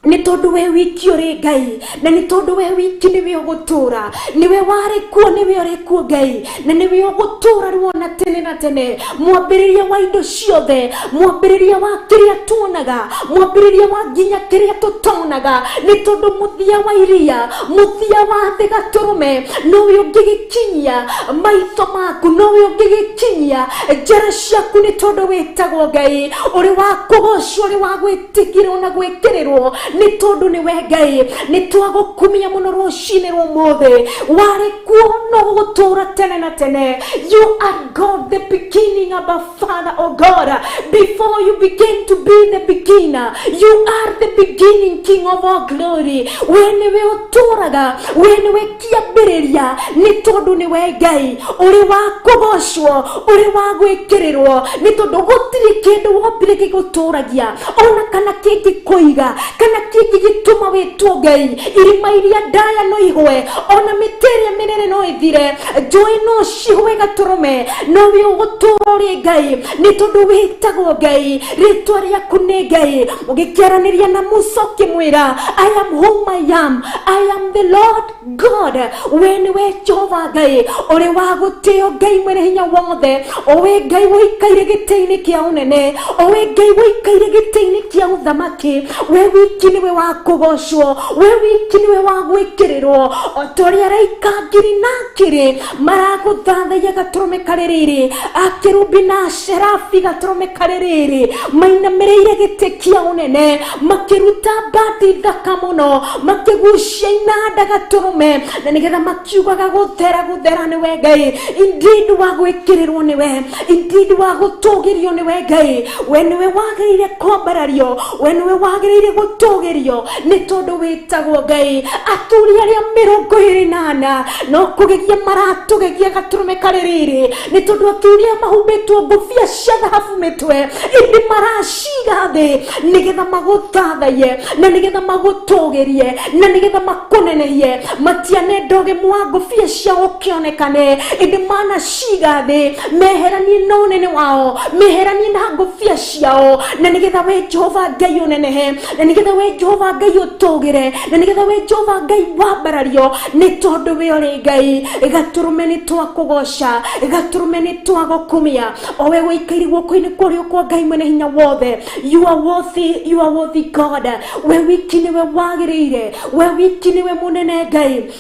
nĩ tondũ we wiki ũrĩ Ngai, na nĩ tondũ we wiki nĩwe ũgũtũra, nĩwe warĩ kuo, nĩwe ũrĩ kuo Ngai, na nĩwe ũgũtũra rĩu ona tene na tene. Mwambĩrĩria wa indo ciothe, mwambĩrĩria wa kĩrĩa tuonaga, mwambĩrĩria wa nginya kĩrĩa tũtonaga, nĩ tondũ mũthia wa iria, mũthia wa thĩ gatũrũme nowe ũngĩgĩkinyia maitho maku, nowe ũngĩgĩkinyia njara ciaku, nĩ tondũ wĩtagwo Ngai ũrĩ wa kũgocwo, ũrĩ wa gwĩtĩkĩrwo na gwĩkĩrĩrwo, nĩ tondũ nĩwe Ngai. Nĩ twagũkumia mũno rũcinĩ rwa ũmũthĩ, warĩ kuo no ũgũtũra tene na tene. You are God, the beginning, Abba Father, oh God. Before you began to be the beginner, you are the beginning, King of all glory. We nĩwe ũtũraga, we nĩwe kĩambĩrĩria, nĩ tondũ nĩwe Ngai ũrĩ wa kũgocwo, ũrĩ wa gwĩkĩrĩrwo, nĩ tondũ gũtirĩ kĩndũ wombire gĩgũtũragia, ona kana kĩngĩkũiga, kana kĩngĩgĩtũma wĩtwo Ngai. Irĩma iria ndaya no ihwe, ona mĩtĩ ĩrĩa mĩnene no ĩthire, njũĩ no cihwe gatũrũme, no we ũgũtũra ũrĩ Ngai, nĩ tondũ wĩtagwo Ngai, rĩtwa rĩaku nĩ Ngai. Ũgĩkĩaranĩria na Musa ũkĩmwĩra, I am whom I am, I am the Lord God. We nĩwe Jehova Ngai ũrĩ wa gũtĩo, Ngai mwene hinya wothe, o we Ngai ũikaire gĩtĩ-inĩ kĩa ũnene, o we Ngai ũikaire gĩtĩ-inĩ kĩa ũthamaki. We wiki nĩwe wa kũgocwo, we wiki nĩwe wa gwĩkĩrĩrwo, o ta ũrĩa araika ngiri na ngiri maragũthathaia gatũrũme karĩ rĩrĩ, akerubi na sherafi gatũrũme karĩ rĩrĩ, mainamĩrĩire gĩtĩ kĩa ũnene, makĩruta mbati thaka mũno, makĩgucia inanda gatũrũme, na nĩgetha makiugaga gũthera gũthera nĩwe Ngai. Indeed wa gwĩkĩrĩrwo nĩwe, indeed wa gũtũgĩrio nĩwe Ngai. We nĩwe wagĩrĩire kwambarario, we nĩwe wagĩrĩire gũtũgĩrio, nĩ tondũ wĩtagwo Ngai. Athuri arĩa 24 no kũgegia maratũgegia gatũrũme karĩ rĩrĩ, nĩ tondũ athuri aya mahumbĩtwo ngũbia cia thahabu mĩtwe, ĩndĩ maraciga thĩ nĩgetha magũthathaiye, na nĩgetha magũtũgĩrie, na nĩgetha makũnenehie. Matianenda ũgemu wa ngũbia ciao ũkĩonekane, ĩndĩ manaciga thĩ meheranie na ũnene wao, meheranie na ngũbia ciao, na nĩgetha we Jehova Ngai ũnenehe, na nĩgetha we Jehova Ngai ũtũgĩre, na nĩgetha we Jehova Ngai wambarario, nĩ tondũ we ũrĩ Ngai. Gatũrũme nĩ twakũgoca, gatũrũme nĩ twagũkumia, o we ũikaire guoko-inĩ kwa ũrĩo kwa Ngai mwene hinya wothe. You are worthy, you are worthy God. We wiki nĩwe wagĩrĩire, we wiki nĩwe mũnene Ngai,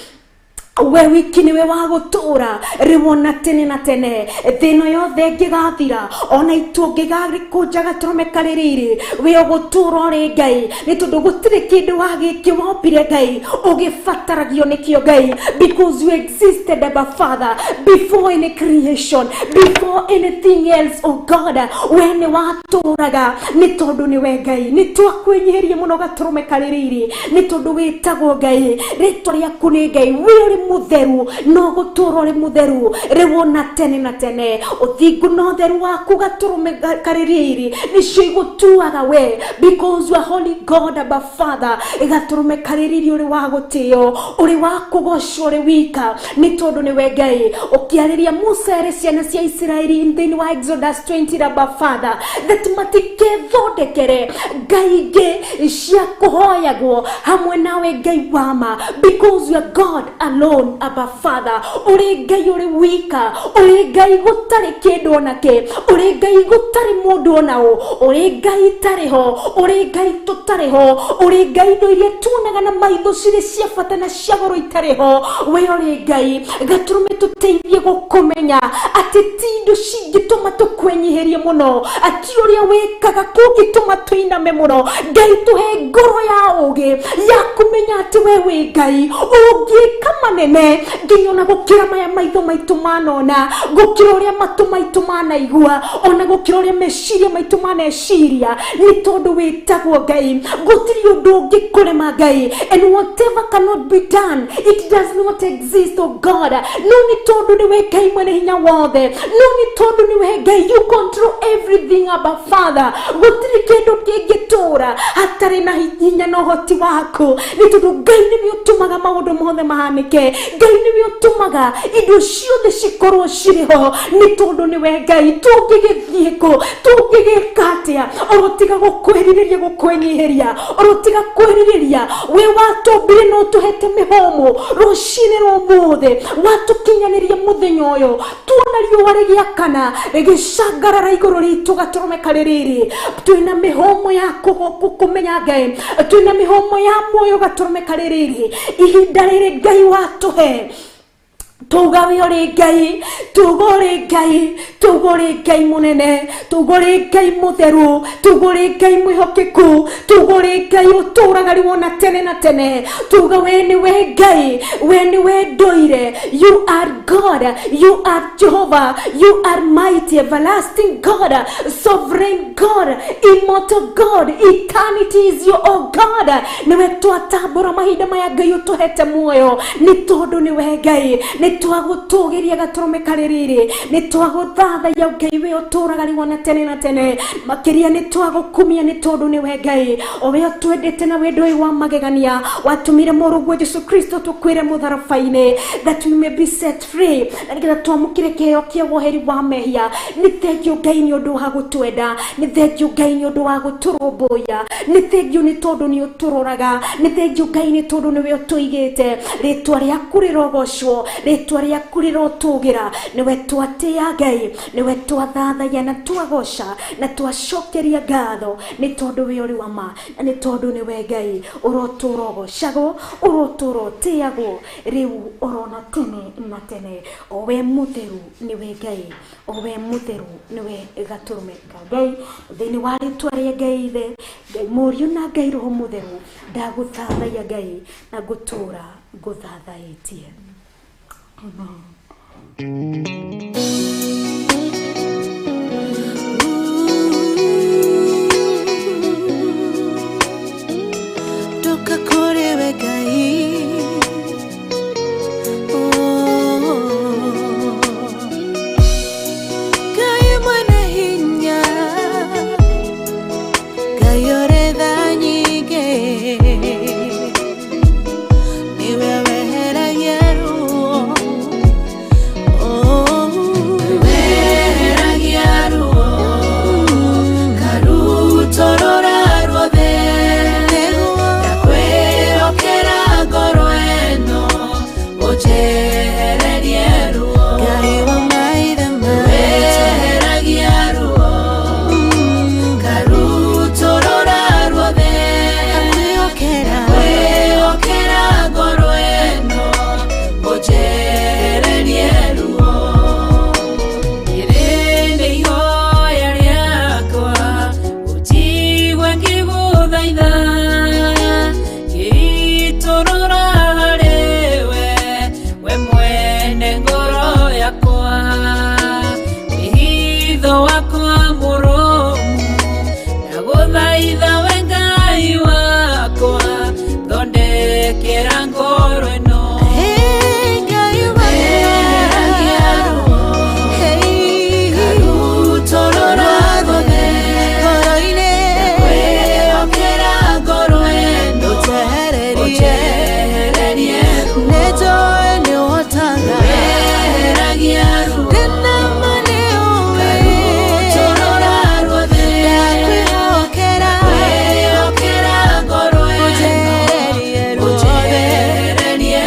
we wiki nĩwe wa gũtũra rĩu ona tene na tene. Thĩ ĩno yothe ĩngĩgathira, ona itu ũngĩgagĩkũnja gatũrũme karĩ rĩrĩ, we ũgũtũra ũrĩ Ngai, nĩ tondũ gũtirĩ kĩndũ wagĩkĩ wombire Ngai ũgĩbataragio nĩkĩo Ngai, because you existed, Abba Father, before any creation, before anything else, oh God. We nĩ watũraga, nĩ tondũ nĩwe Ngai. Nĩ twakwĩnyihĩria mũno gatũrũme karĩ rĩrĩ, nĩ tondũ wĩtagwo Ngai, rĩtwa rĩaku nĩ Ngai. We ũrĩ mũtheru, no gũtũra ũrĩ mũtheru rĩu ona tene na tene. Ũthingu na ũtheru waku gatũrũme karĩ rĩrĩ nĩcio igũtuaga we, because you are holy God, Abba Father. Gatũrũme karĩ rĩrĩ ũrĩ wa gũtĩo, ũrĩ wa kũgocwo, ũrĩ wika, nĩ tondũ nĩwe Ngai. Ũkĩarĩria Musa ere ciana cia Isiraeli thĩinĩ wa Exodus 20, Abba Father, that matikethondekere ngai ingĩ cia kũhoyagwo hamwe nawe Ngai wama, because you are God alone. alone, Abba Father. Ũrĩ Ngai ũrĩ wika, ũrĩ Ngai gũtarĩ kĩndũ onake, ũrĩ Ngai gũtarĩ mũndũ ona ũ, ũrĩ Ngai itarĩ ho, ũrĩ Ngai tũtarĩ ho, ũrĩ Ngai indo iria tuonaga na maitho cirĩ cia bata na cia goro itarĩ ho. We ũrĩ Ngai. Gatũrũme tũteithie gũkũmenya atĩ ti indo cingĩtũma tũkwenyiherie mũno, ati ũrĩa wĩkaga kũngĩtũma tũiname mũno. Ngai tũhe ngoro ya ũũgĩ ya kũmenya atĩ we wĩ Ngai ũngĩka manene nginya ona gũkĩra maya maitho maitũ manona, gũkĩra ũrĩa matũ maitũ manaigua, ona gũkĩra ũrĩa meciria maitũ maneciria, nĩ tondũ wĩtagwo Ngai. Gũtirĩ ũndũ ũngĩkũrema Ngai, and whatever cannot be done, it does not exist, oh God. No nĩ tondũ nĩwe Ngai mwene hinya wothe, no nĩ tondũ nĩwe Ngai, you control everything, Abba Father. Gũtirĩ kĩndũ kĩngĩtũra hatarĩ na hinya na ũhoti waku, nĩ tondũ Ngai nĩwe ũtũmaga maũndũ mothe mahanĩke. Ngai nĩwe ũtũmaga indo ciothe cikorwo cirĩ ho, nĩ tondũ nĩwe Ngai. Tũngĩgĩthiĩ kũ? Tũngĩgĩka atĩa? Orotiga gũkwĩrirĩria, gũkwĩnyihĩria, orotiga kwĩrirĩria. We watũmbire na ũtũhete mĩhũmũ rũcinĩ rwa ũmũthĩ, watũkinyanĩria mũthenya ũyũ, tuona riũa rĩgĩakana rĩgĩcangarara igũrũ ritũ gatũrũme karĩ rĩrĩ. Twĩna mĩhũmũ ya kũmenya Ngai, twĩna mĩhũmũ ya muoyo gatũrũme karĩ rĩrĩ. Ihinda rĩrĩ Ngai watũhe, tuga we ũrĩ Ngai, tuga ũrĩ Ngai, tuga ũrĩ Ngai mũnene, tuga ũrĩ Ngai mũtheru, tuga ũrĩ Ngai mwĩhokeku, tuga ũrĩ Ngai ũtũraga rĩu ona tene na tene. Tuga we nĩwe Ngai, we nĩwe ndũire. You are God, you are Jehovah, you are mighty, everlasting God, sovereign God, immortal God, eternity is your, oh God. Nĩwe twatambũra mahinda maya Ngai ũtũhete muoyo, nĩ tondũ nĩwe Ngai. Nĩ twagũtũgĩria gatũrũme karĩ rĩrĩ, nĩ twagũthathaiya Ngai we ũtũraga rĩu ona tene na tene. Makĩria nĩ twagũkumia nĩ tondũ nĩwe Ngai, o we ũtwendete na wendo ũyũ wa magegania, watũmire mũrũguo Jesu Kristo tũkwĩre mũtharaba-inĩ, that we may be set free, na nĩgetha twamũkĩre kĩheo kĩa woheri wa mehia. Nĩ thengiũ Ngai nĩ ũndũ wa gũtwenda, nĩ thengiũ Ngai nĩ ũndũ wa gũtũrũmbũiya, nĩ thengiũ nĩ tondũ nĩ ũtũroraga, nĩ thengiũ Ngai nĩ tondũ nĩwe ũtũigĩte. Rĩtwa rĩaku rĩrogocwo, rĩtwa rĩaku rĩrotũgĩra. Nĩwe twatĩĩa Ngai, nĩwe twathathaiya na twagoca na twacokeria ngatho, nĩ tondũ we ũrĩ wa ma na nĩ tondũ nĩwe Ngai. Ũrotũra ũgocagwo, ũrotũra ũtĩagwo rĩu orona tene na tene. O we mũtheru nĩwe Ngai, o we mũtheru nĩwe gatũrũme ka Ngai. Thĩinĩ wa rĩtwa rĩa Ngai Ithe, Ngai Mũriũ na Ngai Roho Mũtheru, ndagũthathaiya Ngai na ngũtũra ngũthathaĩtie. Amen. Ndoka kũrĩ we Ngai. Oh. Ngai mwene hinya, Ngai ũrĩ tha nyingĩ, nĩwe weheragia ruo. Oh. Weheragia ruo, karutorora ruothe. Ndakwĩhokera ngoro ĩno, ũnjehererie ruo. Ngai wa maithe maitũ. Weheragia ruo, karutorora ruothe. Ndakwĩhokera. Ndakwĩhokera ngoro ĩno, ũnjehererie ruo. Rĩrĩ nĩ ihoya rĩakwa, ũnjigue ngĩgũthaitha, ngĩitũrũra harĩ we, we mwene ngoro yakwa. Wĩhitho wakwa mũrũmu, ndagũthaitha we Ngai wakwa, thondekera ngoro ĩno. Hey, Ngai Weheragia ruo, Hey. karutorora ruothe. Ngoro-inĩ. Ndakwĩhokera ngoro ĩno, Ũnjehererie. ũnjehererie ruo. Nĩnjũĩ nĩũhotaga. Weheragia ruo, Ndĩna ma nĩũĩ. karutorora ruothe. Ndakwĩhokera. Ndakwĩhokera ngoro ĩno, Ũnjehererie ruothe. ũnjehererie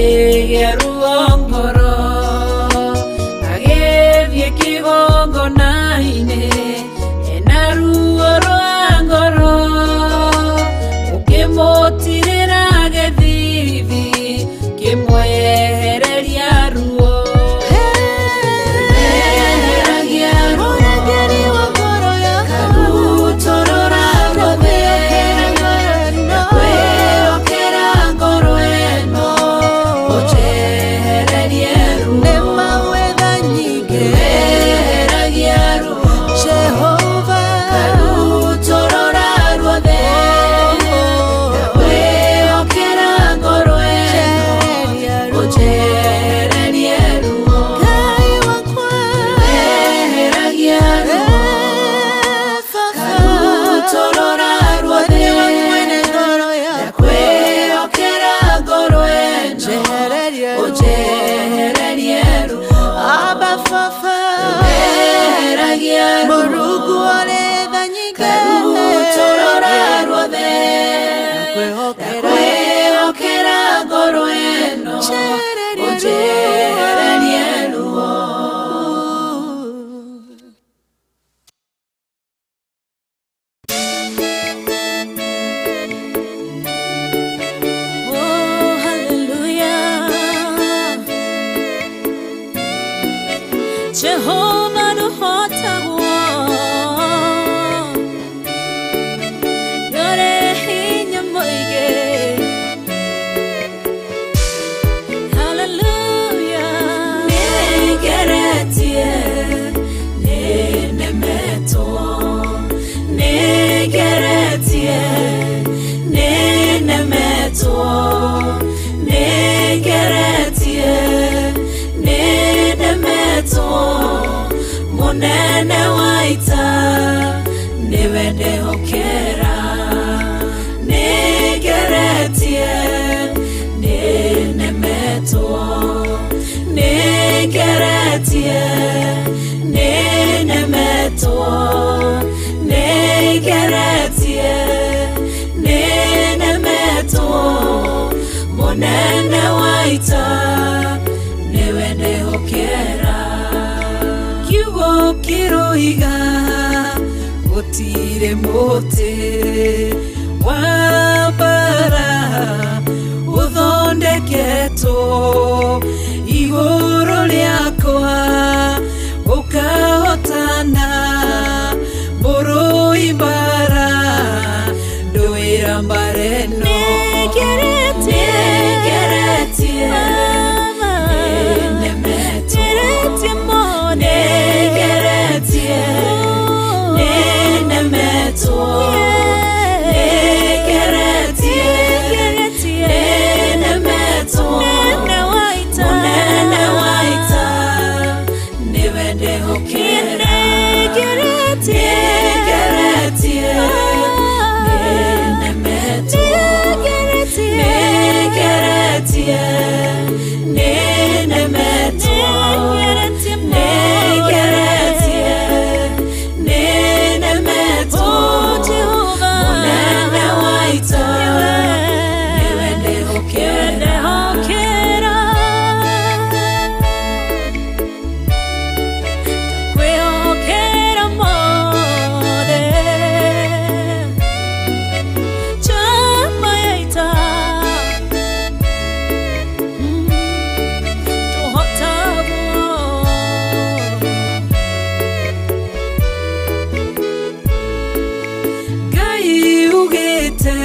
Akĩgĩa ruo ngoro agĩthiĩ kĩgongona-inĩ ena ruo rwa ngoro ũkĩmũtirĩra gĩthithi kĩmwehereria ruo Eheragia ruo karutorora ruothe ndakwĩhokera ngoro ĩno ũnjehererie ruo Eheragia ruo karutorora ruothe ndakwĩhokera ngoro ĩno ũnjehererie ruo Eheragia ruo karutorora ruothe ndakwĩhokera ngoro ĩno ũnjehererie ruo Eheragia ruo karutorora ruothe ndakwĩhokera ngoro ĩno ũnjehererie ruo. Oh, hallelujah. Jehovah nũhotagwo nĩũrĩ hinya mũingĩ. Hallelujah. Nĩngeretie, nĩnemetwo, nĩngeretie, nĩnemetwo, nĩngeretie, nĩnemetwo, mũnene wa ita nĩwe ndehokera. Nĩngeretie, nĩnemetwo, nĩngeretie, nĩnemetwo, nĩngeretie, nĩnemetwo, mũnene wa ita nĩwe ndehokera. Kiugo kĩroiga gũtirĩ mũtĩ wa mbara ũthondeketwo igũrũ rĩakwa ũkahotana mũrũi mbara ndũĩra mbara ĩno. Nĩngeretie, Nĩngeretie, nĩnemetwo, nĩngeretie, nĩnemetwo, nĩngeretie, nĩnemetwo, mũnene wa ita nĩwe ndehokera. Nĩngeretie, nĩnemetwo, nĩngeretie, nĩnemetwo, nĩngeretie, nĩnemetwo, mũnene wa ita nĩwe ndehokera. Kwĩhokera mothe njamba ya ita tũhotagwo. Ngai ugĩte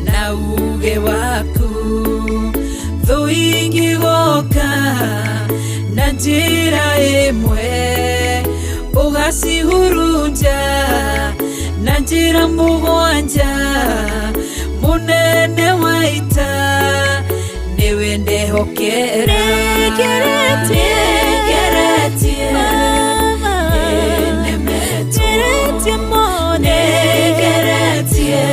na uge waku thũ ingĩgoka na njĩra ĩmwe ũgacihurunja na njĩra mũgwanja mũnene wa ita nĩwe ndehokera. Nĩngeretie, Nĩngeretie, nĩnemetwo, nĩngeretie,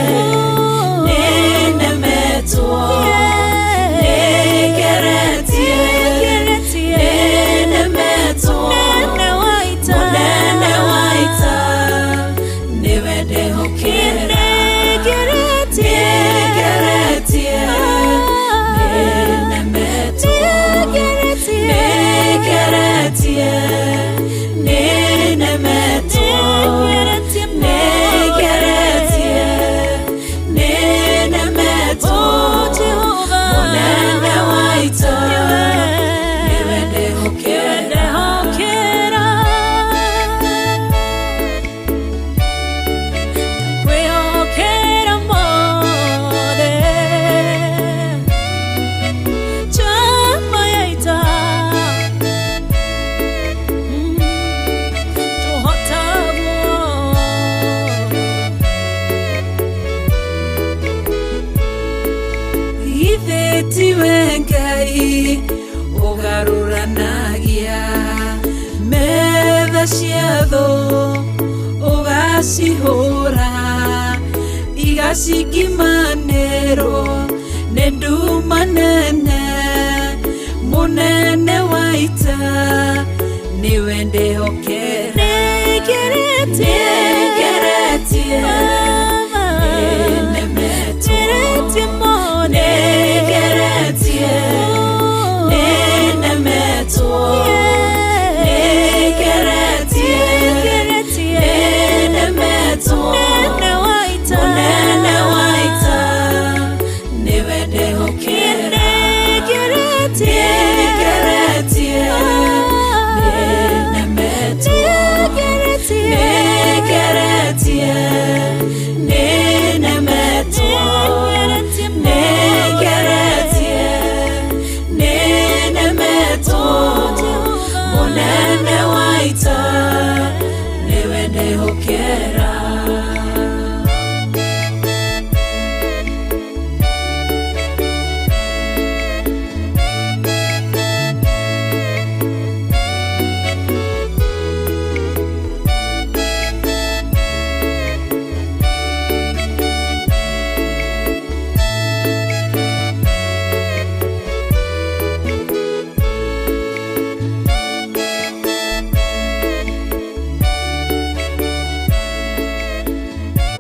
nĩnemetwo, nĩngeretie, nĩnemetwo, mũnene wa ita nĩwe ndehokera. Nĩngeretie, nĩnemetwo, Nĩngeretie, nĩnemetwo, nĩngeretie, nĩnemetwo, mũnene wa ita, nĩwe ndĩhokera. Ndakwĩhokera mothe, njamba ya ita, tũhotagwo. Githĩ tiwe Ngai ũgarũranagia metha cia thũ, ũgacihũra igacingimanĩrwo nĩ nduma nene, mũnene wa ita, nĩwe ndĩhokera. Nĩngeretie, Nĩngeretie, nĩnemetwo, ngeretie mothe, nĩngeretie, nĩnemetwo, nĩngeretie, ngeretie, nĩnemetwo, mũnene wa ita, mũnene wa ita, nĩwe ndĩhokera. Nĩngeretie, Nĩngeretie, nĩnemetwo, ngeretie, nĩngeretie, nĩnemetwo, nĩngeretie, nĩnemetwo, mũnene wa ita, nĩwe ndĩhokera.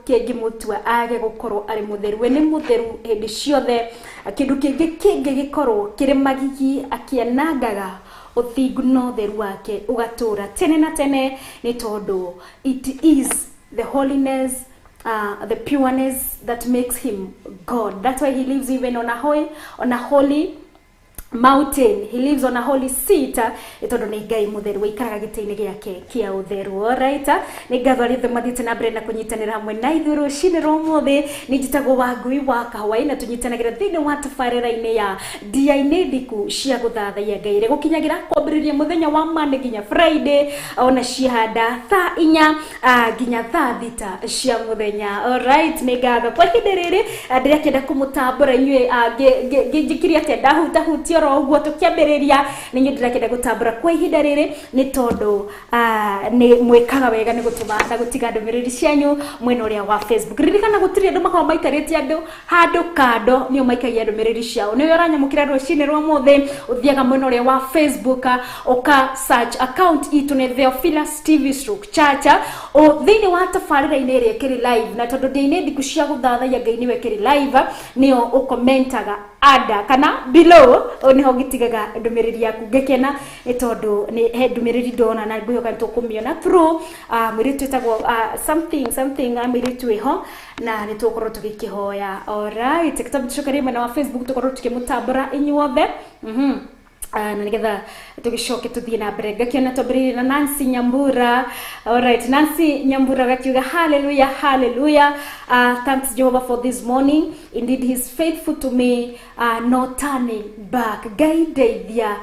Kĩngĩmũtua age gũkorwo arĩ mũtheru, we nĩ mũtheru hĩndĩ ciothe. Kĩndũ kĩngĩ kĩngĩgĩkorwo kĩrĩ magigi akĩanangaga ũthingu na ũtheru wake ũgatũra tene na tene, nĩ tondũ it is the holiness, the pureness that makes him God. That's why he lives even on a holy mountain. He lives on a holy seat, tondu ni Ngai mutheru waikaraga gĩtĩ-inĩ gĩake kĩa ũtheru. Alright, nĩ ngatho arĩa othe mathiĩte na mbere na kũnyitanĩra hamwe na ithuĩ rũcinĩ rwa ũmũthĩ. Nĩ njĩtagwo Wangui wa Kahwaĩ na tũnyitanagĩra thĩinĩ wa tabarĩra-inĩ ya Ndia-inĩ Ndiku cia gũthathaiya Ngai, ĩrĩa gũkinyagĩra kwambĩrĩria mũthenya wa Monday nginya Friday, ona ciahanda thaa 4 nginya thaa 6 cia mũthenya. Alright, nĩ ngatho kwa ihinda rĩrĩ ndĩrakĩenda kũmũtambũra inyuĩ, ngĩnjikirie atĩa ndahutahutia oro ũguo tũkĩambĩrĩria, nĩ inyuĩ ndĩrakĩenda gũtambũra kwa ihinda rĩrĩ, nĩ tondũ nĩ mwĩkaga wega nĩ gũtũma na gũtiga ndũmĩrĩri cianyu mwena ũrĩa wa Facebook. Ririkana gũtirĩ andũ makoragwo maikarĩtie andũ handũ kando, nĩo maikagia ndũmĩrĩri ciao. Nĩwe ũranyamũkĩra rũcinĩ rwa ũmũthĩ, ũthiaga mwena ũrĩa wa Facebook, ũka search account itũ nĩ Theophilus TV stroke Chacha, o thĩinĩ wa tabarĩra-inĩ ĩrĩa ĩkĩrĩ live, na tondũ ndĩ-inĩ ndiku cia gũthathaiya Ngai nĩwe ĩkĩrĩ live, nĩyo ũkomentaga ada kana below, niho ngĩtigaga ndũmĩrĩri yaku. Ngĩkena nĩ tondũ nĩ he ndũmĩrĩri ndona na ngwĩhoka nĩ tũkũmĩona through mũirĩtu wĩtagwo something something, mũirĩtu wĩho, na nĩ tũgũkorwo tũgĩkĩhoya. Alright, kitabu tũcokerie mwena wa Facebook tũkorwo tũkĩmũtambũra inyuothe. Na nĩgetha tũgĩcoke tũthiĩ na mbere. Ngakĩona twambĩrĩirie na Nancy Nyambura. Alright, Nancy Nyambura gakiuga hallelujah, hallelujah, thanks Jehovah for this morning, indeed he is faithful to me, no turning back. Ngai ndeithia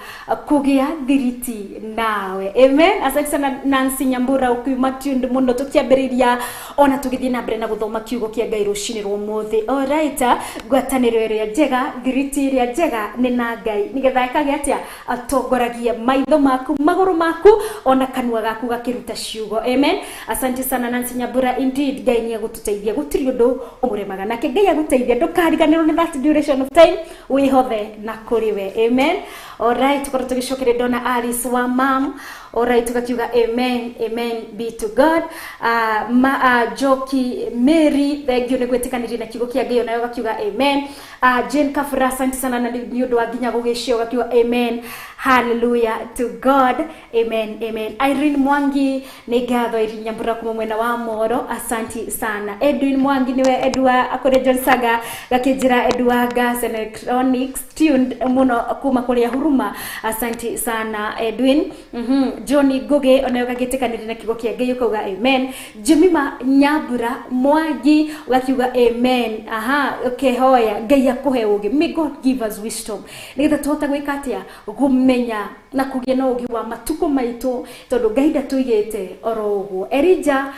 kũgĩa thiriti nawe. Amen. Asante sana Nancy Nyambura ukiuma tuned mũno tũkĩambĩrĩria ona tũgĩthiĩ na mbere na gũthoma kiugo kĩa Ngai rũcinĩ rwa ũmũthĩ. Alright, ngwatanĩro ĩrĩa njega, thiriti ĩrĩa njega nĩ na Ngai, nĩgetha ĩkagĩa atĩa, atongoragia maitho maku, magũrũ maku, ona kanua gaku gakĩruta ciugo. Amen. Asante sana Nancy Nyambura, indeed Ngai nĩ egũtũteithia, gũtirĩ ũndũ ũmũremaga, nake Ngai agũteithia ndũkariganĩrwo nĩ that duration of time, wĩhothe na kũrĩ we. Amen. Alright, tukorwo tũgĩcokeria ndona Alice wa mam. Alright, tukakiuga amen, amen be to God. Joki Mary, thank you nĩ gwĩtĩkanĩria na kiugo kĩa Ngai, onayo gakiuga amen. Jane Kafura, asante sana na nĩ ũndũ wa nginya gũgĩcio, gakiuga amen, hallelujah to God, amen, amen. Irene Mwangi, nĩ ngatho Irene Nyambura kuma mwena wa Moro, asanti sana. Edwin Mwangi niwe Edwa akore John Saga gakĩnjĩra Edwa Gas and Electronics tuned muno kuma kũrĩa Huruma, asanti sana Edwin. Johnny Goge onayo gagĩtĩkanĩria na kiugo kĩa Ngai ũkauga amen. Jemima Nyambura Mwangi ũgakiuga amen. Aha, ũkehoya Ngai akũhe ũũgĩ, may God give us wisdom nĩgetha tũhote gwĩka atĩa, gũmenya na kũgĩa na ũũgĩ wa matukũ maitũ, tondũ Ngai ndatũigĩte oro ũguo. Erija,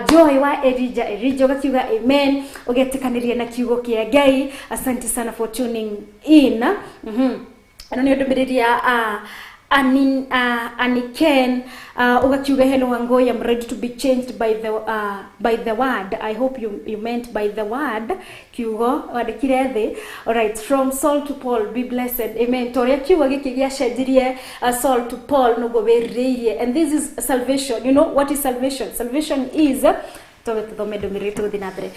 Joy wa Erija, Erija ũgakiuga amen, ũgetĩkanĩria na kiugo kĩa Ngai, asante sana for tuning in. Ĩno nĩ ndũmĩrĩri ya Aniken, ugakiuga hello Wangoi, I'm ready to be changed by the word. I hope you meant by the word kiugo wandĩkire thĩ. Alright, from Saul to Paul, be blessed, amen. Toria kiugo gĩkĩ gĩacenjirie Saul to Paul noguo wĩrirĩirie, and this is salvation. You know what is salvation? Salvation is towe tuthome ndũmĩrĩri tũgũthiĩ na mbere.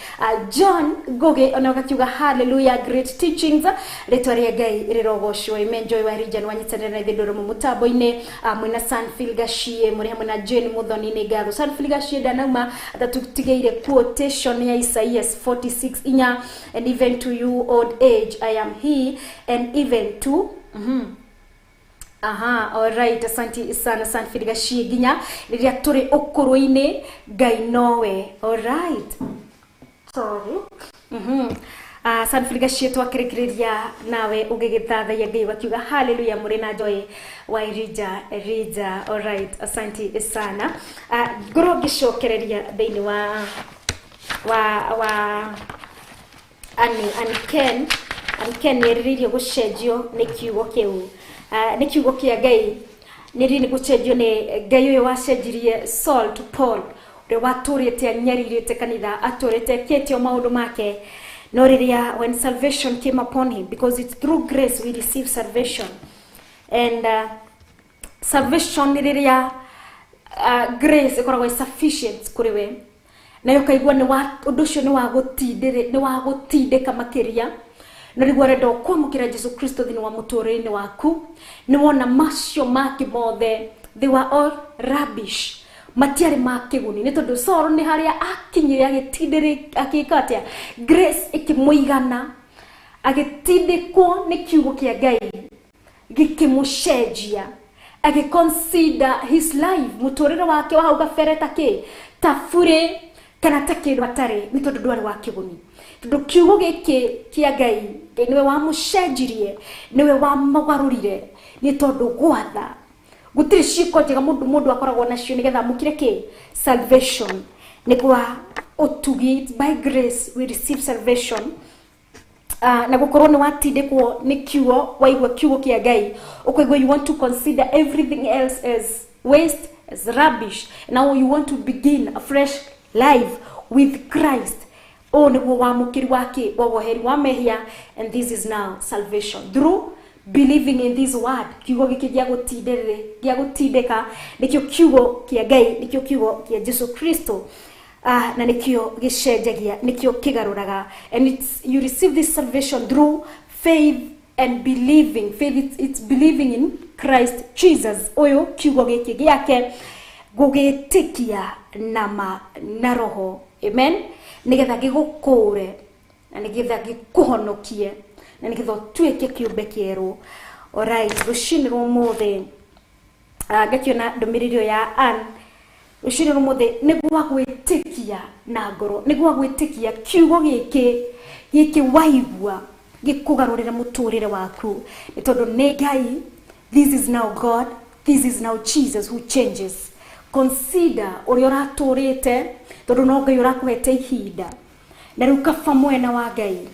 John Ngugi ona ũgakiuga hallelujah, great teachings, rĩtwa rĩa Ngai rĩrogocwo, amen. Joy wa Region wanyitanĩra na ithuĩ ndũrũmũ mũtambo-inĩ, mwĩna Sanfield Gachie, mũrĩ hamwe na Jane Muthoni, nĩ ngatho. Sanfield Gachie ndanauma atatũtigĩire quotation ya Isaiah 46:4, and even to you old age I am he, and even to Aha, alright, asante sana Sanfield Gachie, nginya rĩrĩa tũrĩ ũkũrũ-inĩ Ngai nowe. Alright, sorry. Sanfield Gachie twakĩrĩkĩrĩria nawe ũgĩgĩthathaiya Ngai wakiuga hallelujah, mũrĩ na Joy wa Erija, Erija. Alright, asante sana. Ngorwo ngĩcokereria thĩinĩ wa Aniken, Aniken nĩerirĩirie gũcenjio nĩ kiugo kĩu, nĩ kiugo kĩa Ngai, nĩ nĩ gũcenjio nĩ Ngai ũyũ wacenjirie Saul to Paul, ũrĩa watũrĩte anyarirĩte kanitha, atũrĩte ekĩte o maũndũ make, no rĩrĩa when salvation came upon him, because it's through grace we receive salvation, and salvation nĩ rĩrĩa grace ĩkoragwo sufficient kũrĩ we, nayo ũkaigua nĩ ũndũ ũcio nĩ wa gũtindĩka makĩria, na rĩu ũrenda kwamũkĩra Jesu Kristo thĩinĩ wa mũtũũrĩre-inĩ waku, nĩ wona macio mangĩ mothe they were all rubbish, matiarĩ ma kĩguni, nĩ tondũ Saul nĩ harĩa akinyire agĩtindĩrĩ akĩka atĩa, grace ĩkĩmũigana, agĩtindĩkwo nĩ kiugo kĩa Ngai gĩkĩmũcenjia, agĩconsider his life, mũtũũrĩre wake wa hau kabere ta kĩ, ta burĩ kana ta kĩndũ atarĩ, nĩ tondũ ndwarĩ wa kĩguni, tondũ kiugo gĩkĩ kĩa Ngai, Ngai nĩwe wamũcenjirie, nĩwe wamũgarũrire, nĩ tondũ gwatha gũtirĩ ciĩko njega mũndũ akoragwo nacio nĩgetha amũkĩre kĩ, salvation nĩ kwa ũtugi, by grace we receive salvation. Na gũkorwo nĩ watindĩkwo nĩ kiugo, waigua kiugo kĩa Ngai ũkaigua you want to consider everything else as waste, as rubbish. Now you want to begin a fresh life with Christ. Oh, nĩguo wamũkĩri wake wa woheri wa mehia, and this is now salvation through believing in this word. Kiugo gĩkĩ gĩa gũtindĩka nĩkĩo kiugo kĩa Ngai, nĩkĩo kiugo kĩa Jesu Kristo, na nĩkĩo gĩcenjagia, nĩkĩo kĩgarũraga, and it's you receive this salvation through faith and believing. Faith, it's believing in Christ Jesus. Ũyũ kiugo gĩkĩ gĩake gũgĩtĩkia nama na roho, amen, nĩgetha gĩgũkũre na nĩgetha gĩkũhonokie na nĩgetha ũtuĩke kĩũmbe kĩerũ. Alright, rũcinĩ rwa ũmũthĩ ngakĩona ndũmĩrĩri ĩyo ya Ann, rũcinĩ rwa ũmũthĩ nĩ gwa gwĩtĩkia na ngoro, nĩ gwa gwĩtĩkia kiugo gĩkĩ waigua gĩkũgarũrĩre mũtũũrĩre waku, nĩ tondũ nĩ Ngai. This is now God, this is now Jesus who changes. Consider ũrĩa ũratũrĩte, tondũ no Ngai ũrakũhete ihinda, na rĩu kaba mwena wa Ngai.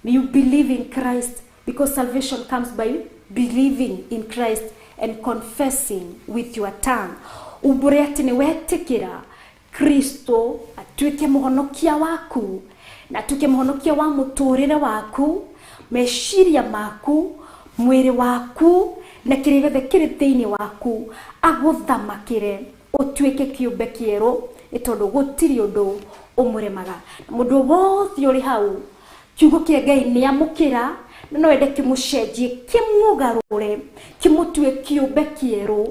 May you believe in Christ, because salvation comes by believing in Christ and confessing with your tongue. Umbũre atĩ nĩ wetĩkĩra Kristo atuĩke mũhonokia waku, na atuĩke mũhonokia wa mũtũũrĩre waku, meciria maku, mwĩrĩ waku, Na kĩrĩa gĩothe kĩrĩ thĩinĩ waku agũthamakĩre ũtuĩke kĩũmbe kĩerũ, nĩ tondũ gũtirĩ ũndũ ũmũremaga. Na mũndũ wothe ũrĩ hau kiugo kĩa Ngai nĩ amũkĩra, na no ende kĩmũcenjie, kĩmũgarũre, kĩmũtue kĩũmbe kĩerũ,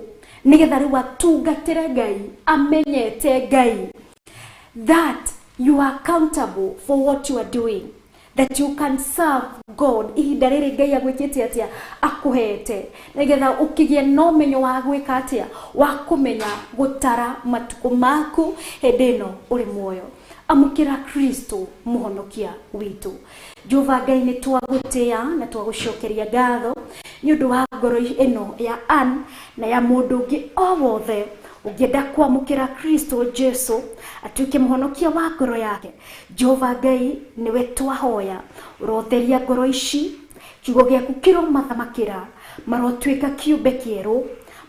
nĩgetha rĩu atungatĩre Ngai amenyete Ngai. That you are accountable for what you are doing, that you can serve God ihinda rĩrĩ Ngai agwĩkĩte atĩa, akũhete, nĩgetha ũkĩgĩe na ũmenyo wa gwĩka atĩa, wa kũmenya gũtara matukũ maku hĩndĩ ĩno ũrĩ muoyo. Amũkĩra Kristo mũhonokia witũ. Jehova Ngai, nĩ twagũtĩa na twagũcokeria ngatho nĩ ũndũ wa ngoro ĩno ya Ann na ya mũndũ ũngĩ o wothe ũngĩenda kwamũkĩra Kristo Jesu atuĩke mũhonokia wa ngoro yake. Jehova Ngai, nĩwe twahoya ũrotheria ngoro ici, kiugo gĩaku kĩromathamakĩra, marotuĩka kĩũmbe kĩerũ,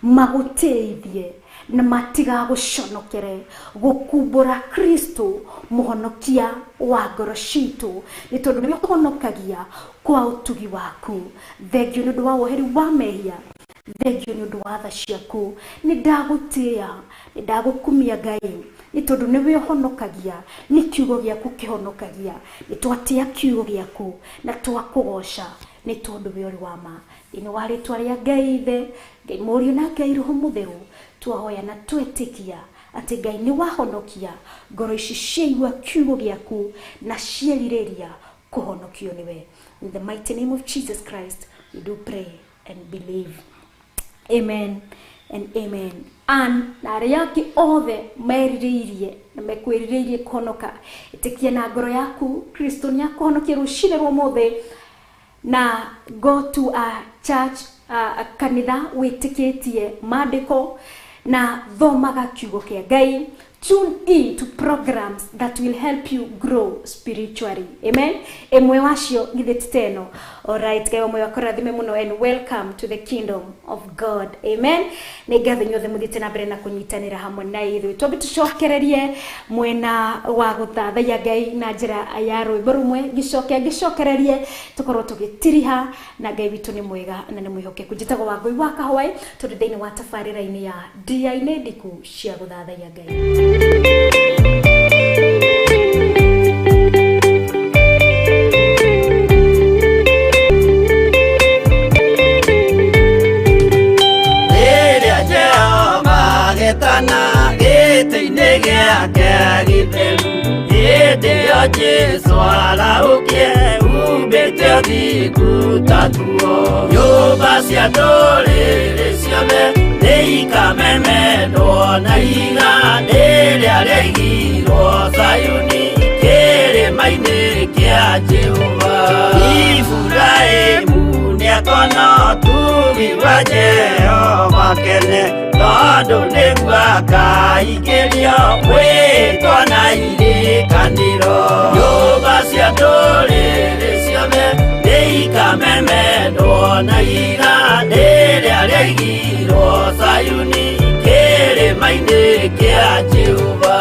magũtĩithie na matigagũconokere gũkumbũra Kristo mũhonokia wa ngoro citũ, nĩ tondũ nĩwe ũhonokagia kwa ũtugi waku. Thengio nĩ ũndũ wa woheri wa mehia, thengio nĩ ũndũ wa tha ciaku. Nĩ ndagũtĩĩa, nĩ ndagũkumia Ngai, nĩ tondũ nĩwe ũhonokagia, nĩ kiugo gĩaku kĩhonokagia. Nĩ twatĩa kiugo gĩaku na twakũgoca, nĩ tondũ we ũrĩ wa ma. Thĩinĩ wa rĩtwa rĩa Ngai Ithe, Ngai Mũriũ na Ngai Roho Mũtheru, twahoya na twetĩkia atĩ Ngai nĩ wahonokia ngoro ici ciaigua kiugo gĩaku na cierirĩria kũhonokio nĩwe. In the mighty name of Jesus Christ we do pray and believe. Amen and amen. Ann na arĩa angĩ othe merirĩirie na mekwĩrirĩirie kũhonoka, ĩtĩkia na ngoro yaku Kristo nĩ akũhonokia rũcinĩ rwa ũmũthĩ, na go to a church, a kanitha wĩtĩkĩtie maandĩko, na thomaga kiugo kĩa Ngai. Tune in to programs that will help you grow spiritually. Amen. Ĩmwe wacio githĩ ti ta ĩno. Alright, Ngai wa muoyo akũrathime mũno, and welcome to the kingdom of God. Amen. Nĩ ngatho inyuothe mũthiĩte na mbere na kũnyitanĩra hamwe na ithuĩ. Twambe tũcokererie mwena wa gũthathaiya Ngai na njĩra ya rwĩmbo rũmwe, ngĩcoke ngĩcokererie tũkorwo tũgĩtiriha, na Ngai witũ nĩ mwega na nĩ mwĩhokeku. Njĩtagwo Wangũi wa Kahwaĩ, tũrĩ thĩinĩ wa tabarĩra-inĩ ya Ndia-inĩ Ndiku cia gũthathaiya Ngai. Rĩrĩa Jehova agetana gĩtĩ-inĩ gĩake gĩtheru, hĩndĩ ĩyo Jesũ arahũkie umbĩte ũthingu ta nguo. Nyũmba cia ndũrĩrĩ ciothe nĩikamemendwo na ihiga rĩrĩa rĩaigirwo Zayuni kĩrĩma-inĩ kĩa Jehova. Iburahĩmu nĩakona ũtugi wa Jehova kene, tondũ nĩguo akaingĩrio mwĩtwa na irĩkanĩro. Nyũmba cia ndũrĩrĩ ciothe nĩikamemendwo na ihiga rĩrĩa rĩaigirwo Zayuni kĩrĩma-inĩ kĩa Jehova.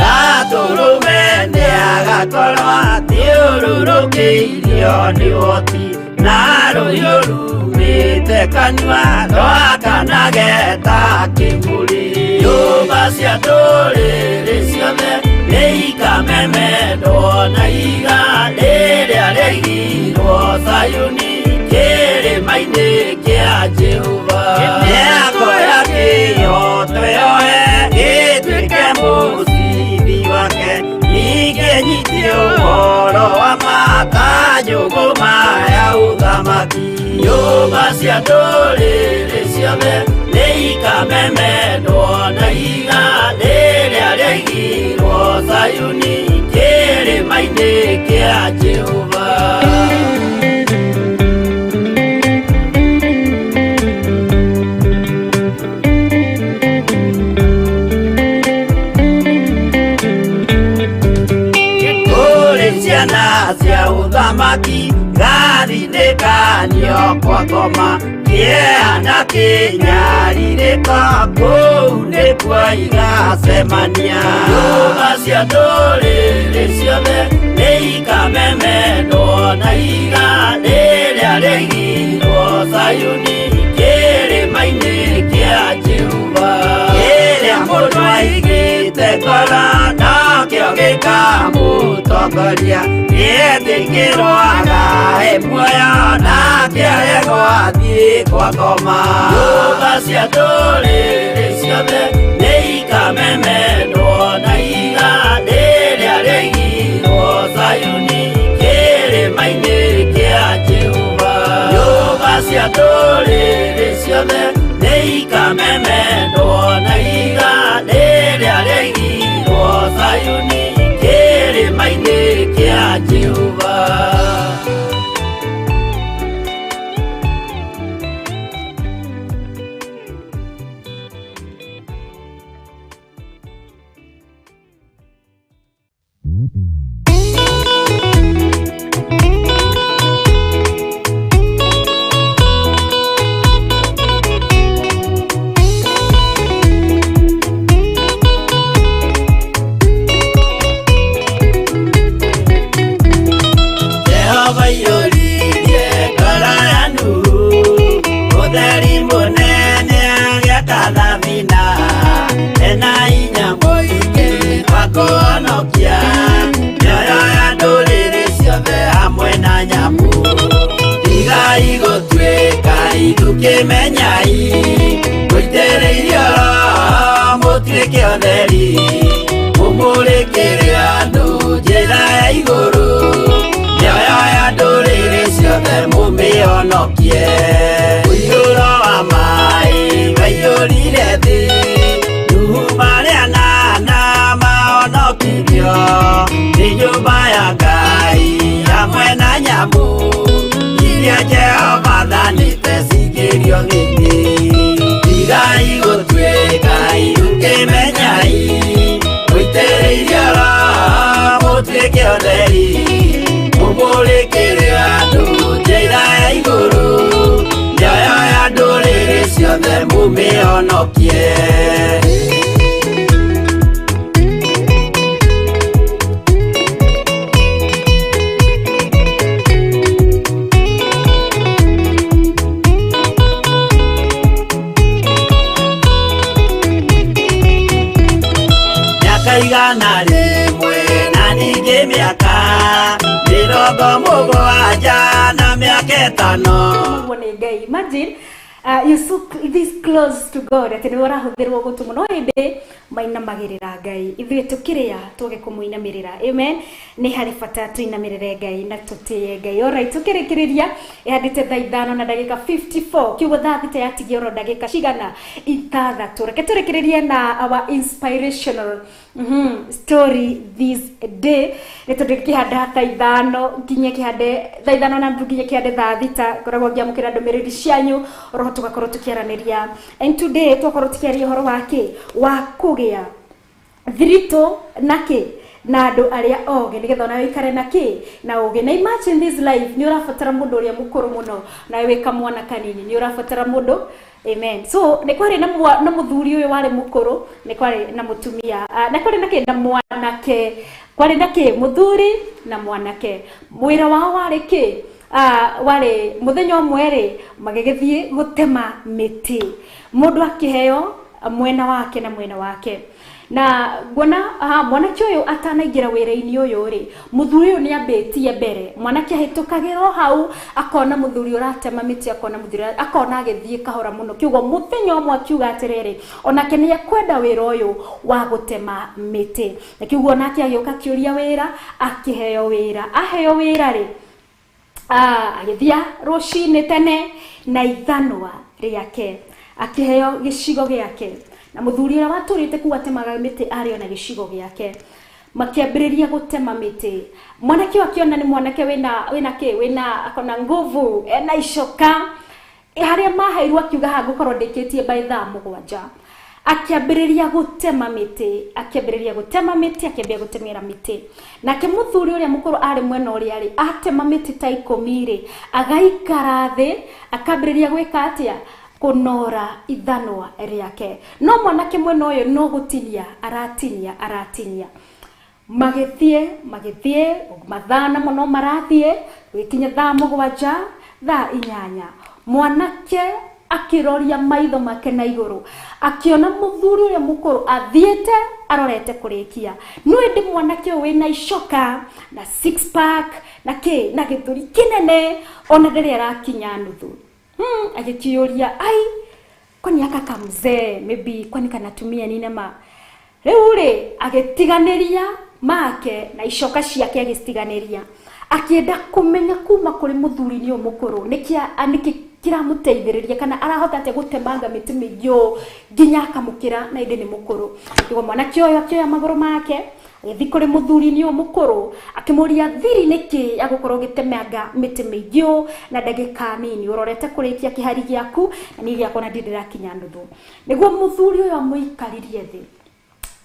Gatũrũme nĩagakorwo athiũrũrũkĩirio nĩ ũhoti, na rũhiũ rumĩte kanua rwakanage ta kĩmũrĩ. Nyũmba cia ndũrĩrĩ ciothe nĩikamemendwo na ihiga rĩrĩa rĩaigirwo Zayuni kĩrĩma-inĩ kĩa Jehova. Nĩakoya kĩhooto yoe gĩtuĩke mũcibi wake, ningĩ nyite ũhoro wa ma ta njũgũma ya ũthamaki. Nyũmba cia ndũrĩrĩ ciothe nĩikamemendwo na ihiga rĩrĩa rĩaigirwo Zayuni kĩrĩma-inĩ kĩa Jehova. Kũrĩ ciana cia ũthamaki gathinĩkanio Kwa ngoma kĩeha na kĩnyarirĩko kũu nĩkuo igacemania. Nyũmba cia ndũrĩrĩ ciothe nĩ ikamemendwo na ihiga rĩrĩa rĩaigirwo Zayuni kĩrĩma-inĩ kĩa Jehova. Kĩrĩa mũndũ aigĩte ngoro nakĩo gĩkamũtongoria, gĩetĩkĩrwo agae muoyo nake aregwo athiĩ kwa ngoma. Nyũmba cia ndũrĩrĩ ciothe nĩ ikamemendwo na ihiga rĩrĩa rĩaigirwo Zayuni kĩrĩma-inĩ kĩa Jehova. Nyũmba cia ndũrĩrĩ ciothe nĩ ikamemendwo na ihiga rĩrĩa rĩaigirwo Zayuni kĩrĩma-inĩ kĩa Jehova. Jehova iyũririe ngoro ya Nuhu ũtheri mũnene agĩaka thabina ena hinya mũingĩ wa kũhonokia mĩoyo ya ndũrĩrĩ ciothe hamwe na nyamũ. Tigai gũtuĩka ithukĩmenyai mũitĩrĩirio Roho mũtuĩke ũtheri mũmũrĩkĩre andũ njĩra ya igũrũ mĩoyo ya ndũrĩrĩ ciothe mũmĩhonokie. Mũiyũro wa maĩ waiyũrire thĩ Nuhu marĩ anana mahonokirio nĩ nyũmba ya Ngai hamwe na nyamũ iria Jehova athanĩte cingĩrio thĩinĩ. Tigai gũtuĩka ithukĩmenyai mũitĩrĩirio Roho mũtuĩke ũtheri mũmũrĩkĩre andũ njĩra ya igũrũ mĩoyo ya ndũrĩrĩ ciothe mũmĩhonokie. Mĩaka 100 na ningĩ mĩaka 70 na mĩaka 5. Ũguo nĩ Ngai. Imagine you're so this close to God atĩ nĩwe ũrahũthĩrwo gũtũmwo no hĩndĩ mainamagĩrĩra Ngai. Ithuĩ tũkĩrĩa twage kũmũinamĩrĩra. Amen. Nĩ harĩ bata tũinamĩrĩre Ngai na tũtĩe Ngai. Alright, tũkĩrĩkĩrĩria ĩhandĩte thaa 5 na ndagĩka 54 kiugo thaa 6 yatigia oro ndagĩka cigana 6. Reke tũrĩkĩrĩrie na our inspirational story this day. Nĩ tondũ kĩhanda thaa 5 nginya kĩhande thaa 5 na nuthu nginya kĩhande thaa 6 ngoragwo ngĩamũkĩra ndũmĩrĩri cianyu oroho tũgakorwo tũkĩaranĩria. And today twakorwo tũkĩaria ũhoro wa kĩ wa kũgĩa thiritũ na kĩ na andũ arĩa ogĩ nĩgetha onawe ũikare na kĩ na ũgĩ. Na imagine this life nĩ ũrabatara mũndũ ũrĩa mũkũrũ mũno nawe wĩ kamwana kanini nĩ ũrabatara mũndũ. Amen. So nĩ kwarĩ na mũthuri ũyũ warĩ mũkũrũ, nĩ kwarĩ na mũtumia, na kwarĩ na kĩ na mwanake, kwarĩ na kĩ mũthuri na mwanake. Wĩra wao warĩ kĩ? Warĩ mũthenya ũmwe rĩ magĩgĩthiĩ gũtema mĩtĩ, mũndũ akĩheo mwena wake na mwena wake. Na nguona mwanake ũyũ atanaingĩra wĩra-inĩ ũyũ rĩ mũthuri ũyũ nĩ ambĩtie mbere. Mwanake ahĩtũkagĩra hau akona mũthuri ũratema mĩtĩ, akona mũthuri akona agĩthiĩ kahora mũno. Kiugo mũthenya ũmwe akiuga atĩrĩrĩ onake nĩ ekwenda wĩra ũyũ wa gũtema mĩtĩ. Na kiugo onake agĩũka akĩũria wĩra akĩheo wĩra. Aheo wĩra rĩ agĩthiĩ rũcinĩ tene na ithanwa rĩake akĩheo gĩcigo gĩake. Na mũthuri ũrĩa watũrĩte kũu atemaga mĩtĩ arĩ ona gĩcigo gĩake. Makĩambĩrĩria gũtema mĩtĩ. Mwanake ũyũ akĩona nĩ mwanake wĩna kĩ wĩna akona nguvu ena icoka. Harĩa maheirwo akiuga ha ngũkorwo ndĩkĩtie by thaa 7. Akĩambĩrĩria gũtema mĩtĩ, akĩambĩrĩria gũtema mĩtĩ, akĩambia gũtemera mĩtĩ. Nake mũthuri ũrĩa mũkũrũ arĩ mwena ũrĩa rĩ, atema mĩtĩ ta 10 rĩ, agaikara thĩ, akambĩrĩria gwĩka atĩa? Kũnora ithanwa rĩake. No mwanake mwena ũyũ no gũtinia aratinia aratinia. Magĩthiĩ magĩthiĩ mathaa namo no marathiĩ, gũgĩkinya thaa 7, thaa 8, mwanake akĩroria maitho make na igũrũ, akĩona mũthuri ũrĩa mũkũrũ athiĩte arorete kũrĩkia. No ĩndĩ mwanake ũyũ wĩna icoka na six pack na kĩ na gĩthũri kĩnene, ona ndĩrĩ arakinya nuthu. Agĩkĩũria, ai, kwani aka kamzee maybe kwani kanatumia nini ama rĩu rĩ, agĩtiganĩria make na icoka ciake agĩcitiganĩria, akĩenda kũmenya kuma kũrĩ mũthuri-inĩ ũyũ mũkũrũ nĩkĩ kĩramũteithĩrĩria kana arahota atĩa gũtemanga mĩtĩ mĩingĩ ũũ nginya akamũkĩra na ĩndĩ nĩ mũkũrũ. Nĩguo mwanake ũyũ akĩoya magũrũ make agĩthiĩ kũrĩ mũthuri-inĩ ũyũ mũkũrũ, akĩmũria thiri nĩkĩ ya gũkorwo ũgĩtemanga mĩtĩ mĩingĩ ũũ na ndagĩka nini, ũrorete kũrĩkia kĩhari gĩaku na niĩ gĩakwa na ndirĩ ndĩrakinya nuthu. Nĩguo mũthuri ũyũ amũikaririe thĩ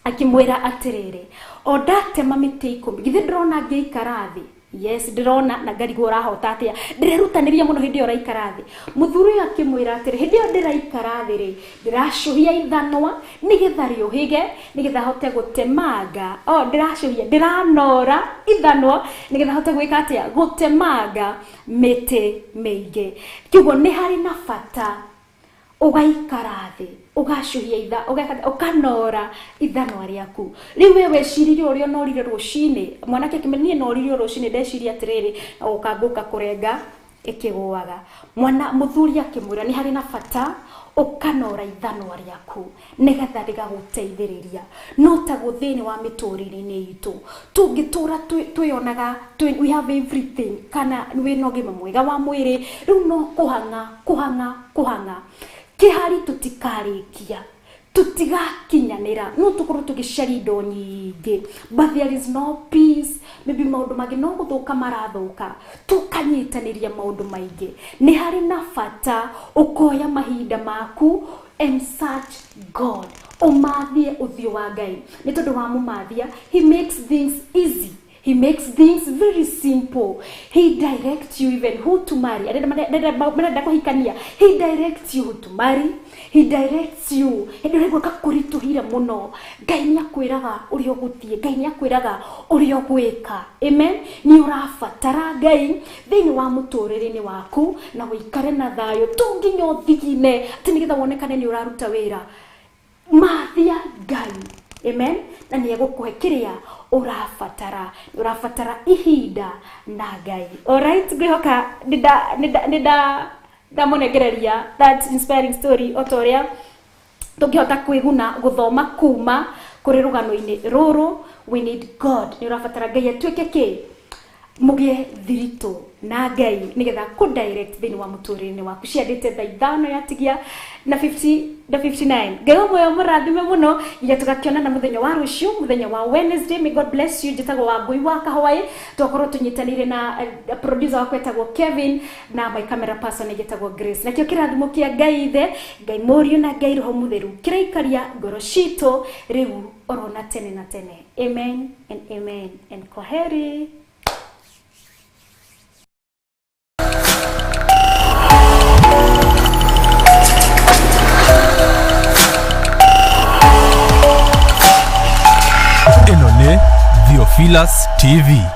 akĩmwĩra atĩrĩrĩ, o ndatema mĩtĩ 10, githĩ ndĩrona ngĩikara thĩ? Yes, ndĩrona na ngarigwo ũrahota atĩa, ndĩrerutanĩria mũno hĩndĩ ĩyo ũraikara thĩ. Mũthuri ũyũ akĩmwĩra atĩrĩ, hĩndĩ ĩyo ndĩraikara thĩ rĩ, ndĩracũhia ithanwa nĩgetha rĩũhĩge, nĩgetha hote gũtemanga. O ndĩracũhia, ndĩranora ithanwa nĩgetha hote gwĩka atĩa? Gũtemanga mĩtĩ mĩingĩ. Kĩguo nĩ harĩ na bata ũgaikara thĩ, ũgacũhia itha, ũkanora ithanwa rĩaku. Rĩu we weciririe ũrĩa ũnorire rũcinĩ, mwanake akĩmwĩra niĩ norire rũcinĩ ndeciria atĩrĩrĩ, na gũka ngũka kũrenga ĩkĩgũaga. Mwana mũthuri akĩmwĩra nĩ harĩ na bata ũkanora ithanwa rĩaku nĩgetha rĩgagũteithĩrĩria. No taguo thĩinĩ wa mĩtũrĩre-inĩ itũ tũngĩtũra twĩyonaga we have everything, kana wĩna ũgima mwega wa mwĩrĩ, rĩu no kũhang'a kũhang'a kũhang'a kĩhari tũtikarĩkia, tũtigakinyanĩra, no tũkorwo tũgĩcaria indo nyingĩ, but there is no peace. Maybe maũndũ mangĩ no gũthũka marathũka, tũkanyitanĩria maũndũ maingĩ. Nĩ harĩ na bata ũkoya mahinda maku and search God, ũmathie ũthiũ wa Ngai, nĩ tondũ wamũmathia, he makes things easy. He makes things very simple. He directs you even who to marry. Arenda kũhikania. He directs you who to marry. He directs you. Hĩndĩ ĩrĩa ũraigua kakũritũhire mũno, Ngai nĩ akwĩraga ũrĩa ũgũthiĩ, Ngai nĩ akwĩraga ũrĩa ũgwĩka. Amen. Nĩ ũrabatara Ngai thĩinĩ wa mũtũrĩre-inĩ waku na ũikare na thayũ, to nginya ũthigine atĩ nĩgetha wonekane nĩ ũraruta wĩra. Mathia Ngai. Amen. Na nĩ egũkũhe kĩrĩa ũrabatara. Ũrabatara ihinda na Ngai. Alright, ngwĩhoka nĩnda ndamũnengereria that inspiring story o ta ũrĩa tũngĩhota kwĩguna gũthoma kuma kũrĩ rũgano-inĩ rũrũ. We need God. Nĩ ũrabatara Ngai atuĩke kĩ? Mũgĩe thiritũ na Ngai nĩgetha kũ direct thĩinĩ wa mũtũrĩre-inĩ waku. Ciandĩte thaa 5 yatigia na 50 na 59. Ngai wa muoyo mũrathime mũno nginya tũgakĩonana mũthenya wa rũciũ, mũthenya wa Wednesday. May God bless you. Njĩtagwo Wangũi wa Kahwaĩ, twakorwo tũnyitanĩire na producer wakwa etagwo Kevin na my camera person etagwo Grace. Nakĩo kĩrathimo kĩa Ngai Ithe, Ngai Mũriũ na Ngai Roho Mũtheru kĩraikaria ngoro citũ rĩu orona tene na tene. Amen and amen and kwaheri. Ĩno nĩ Theophilus TV.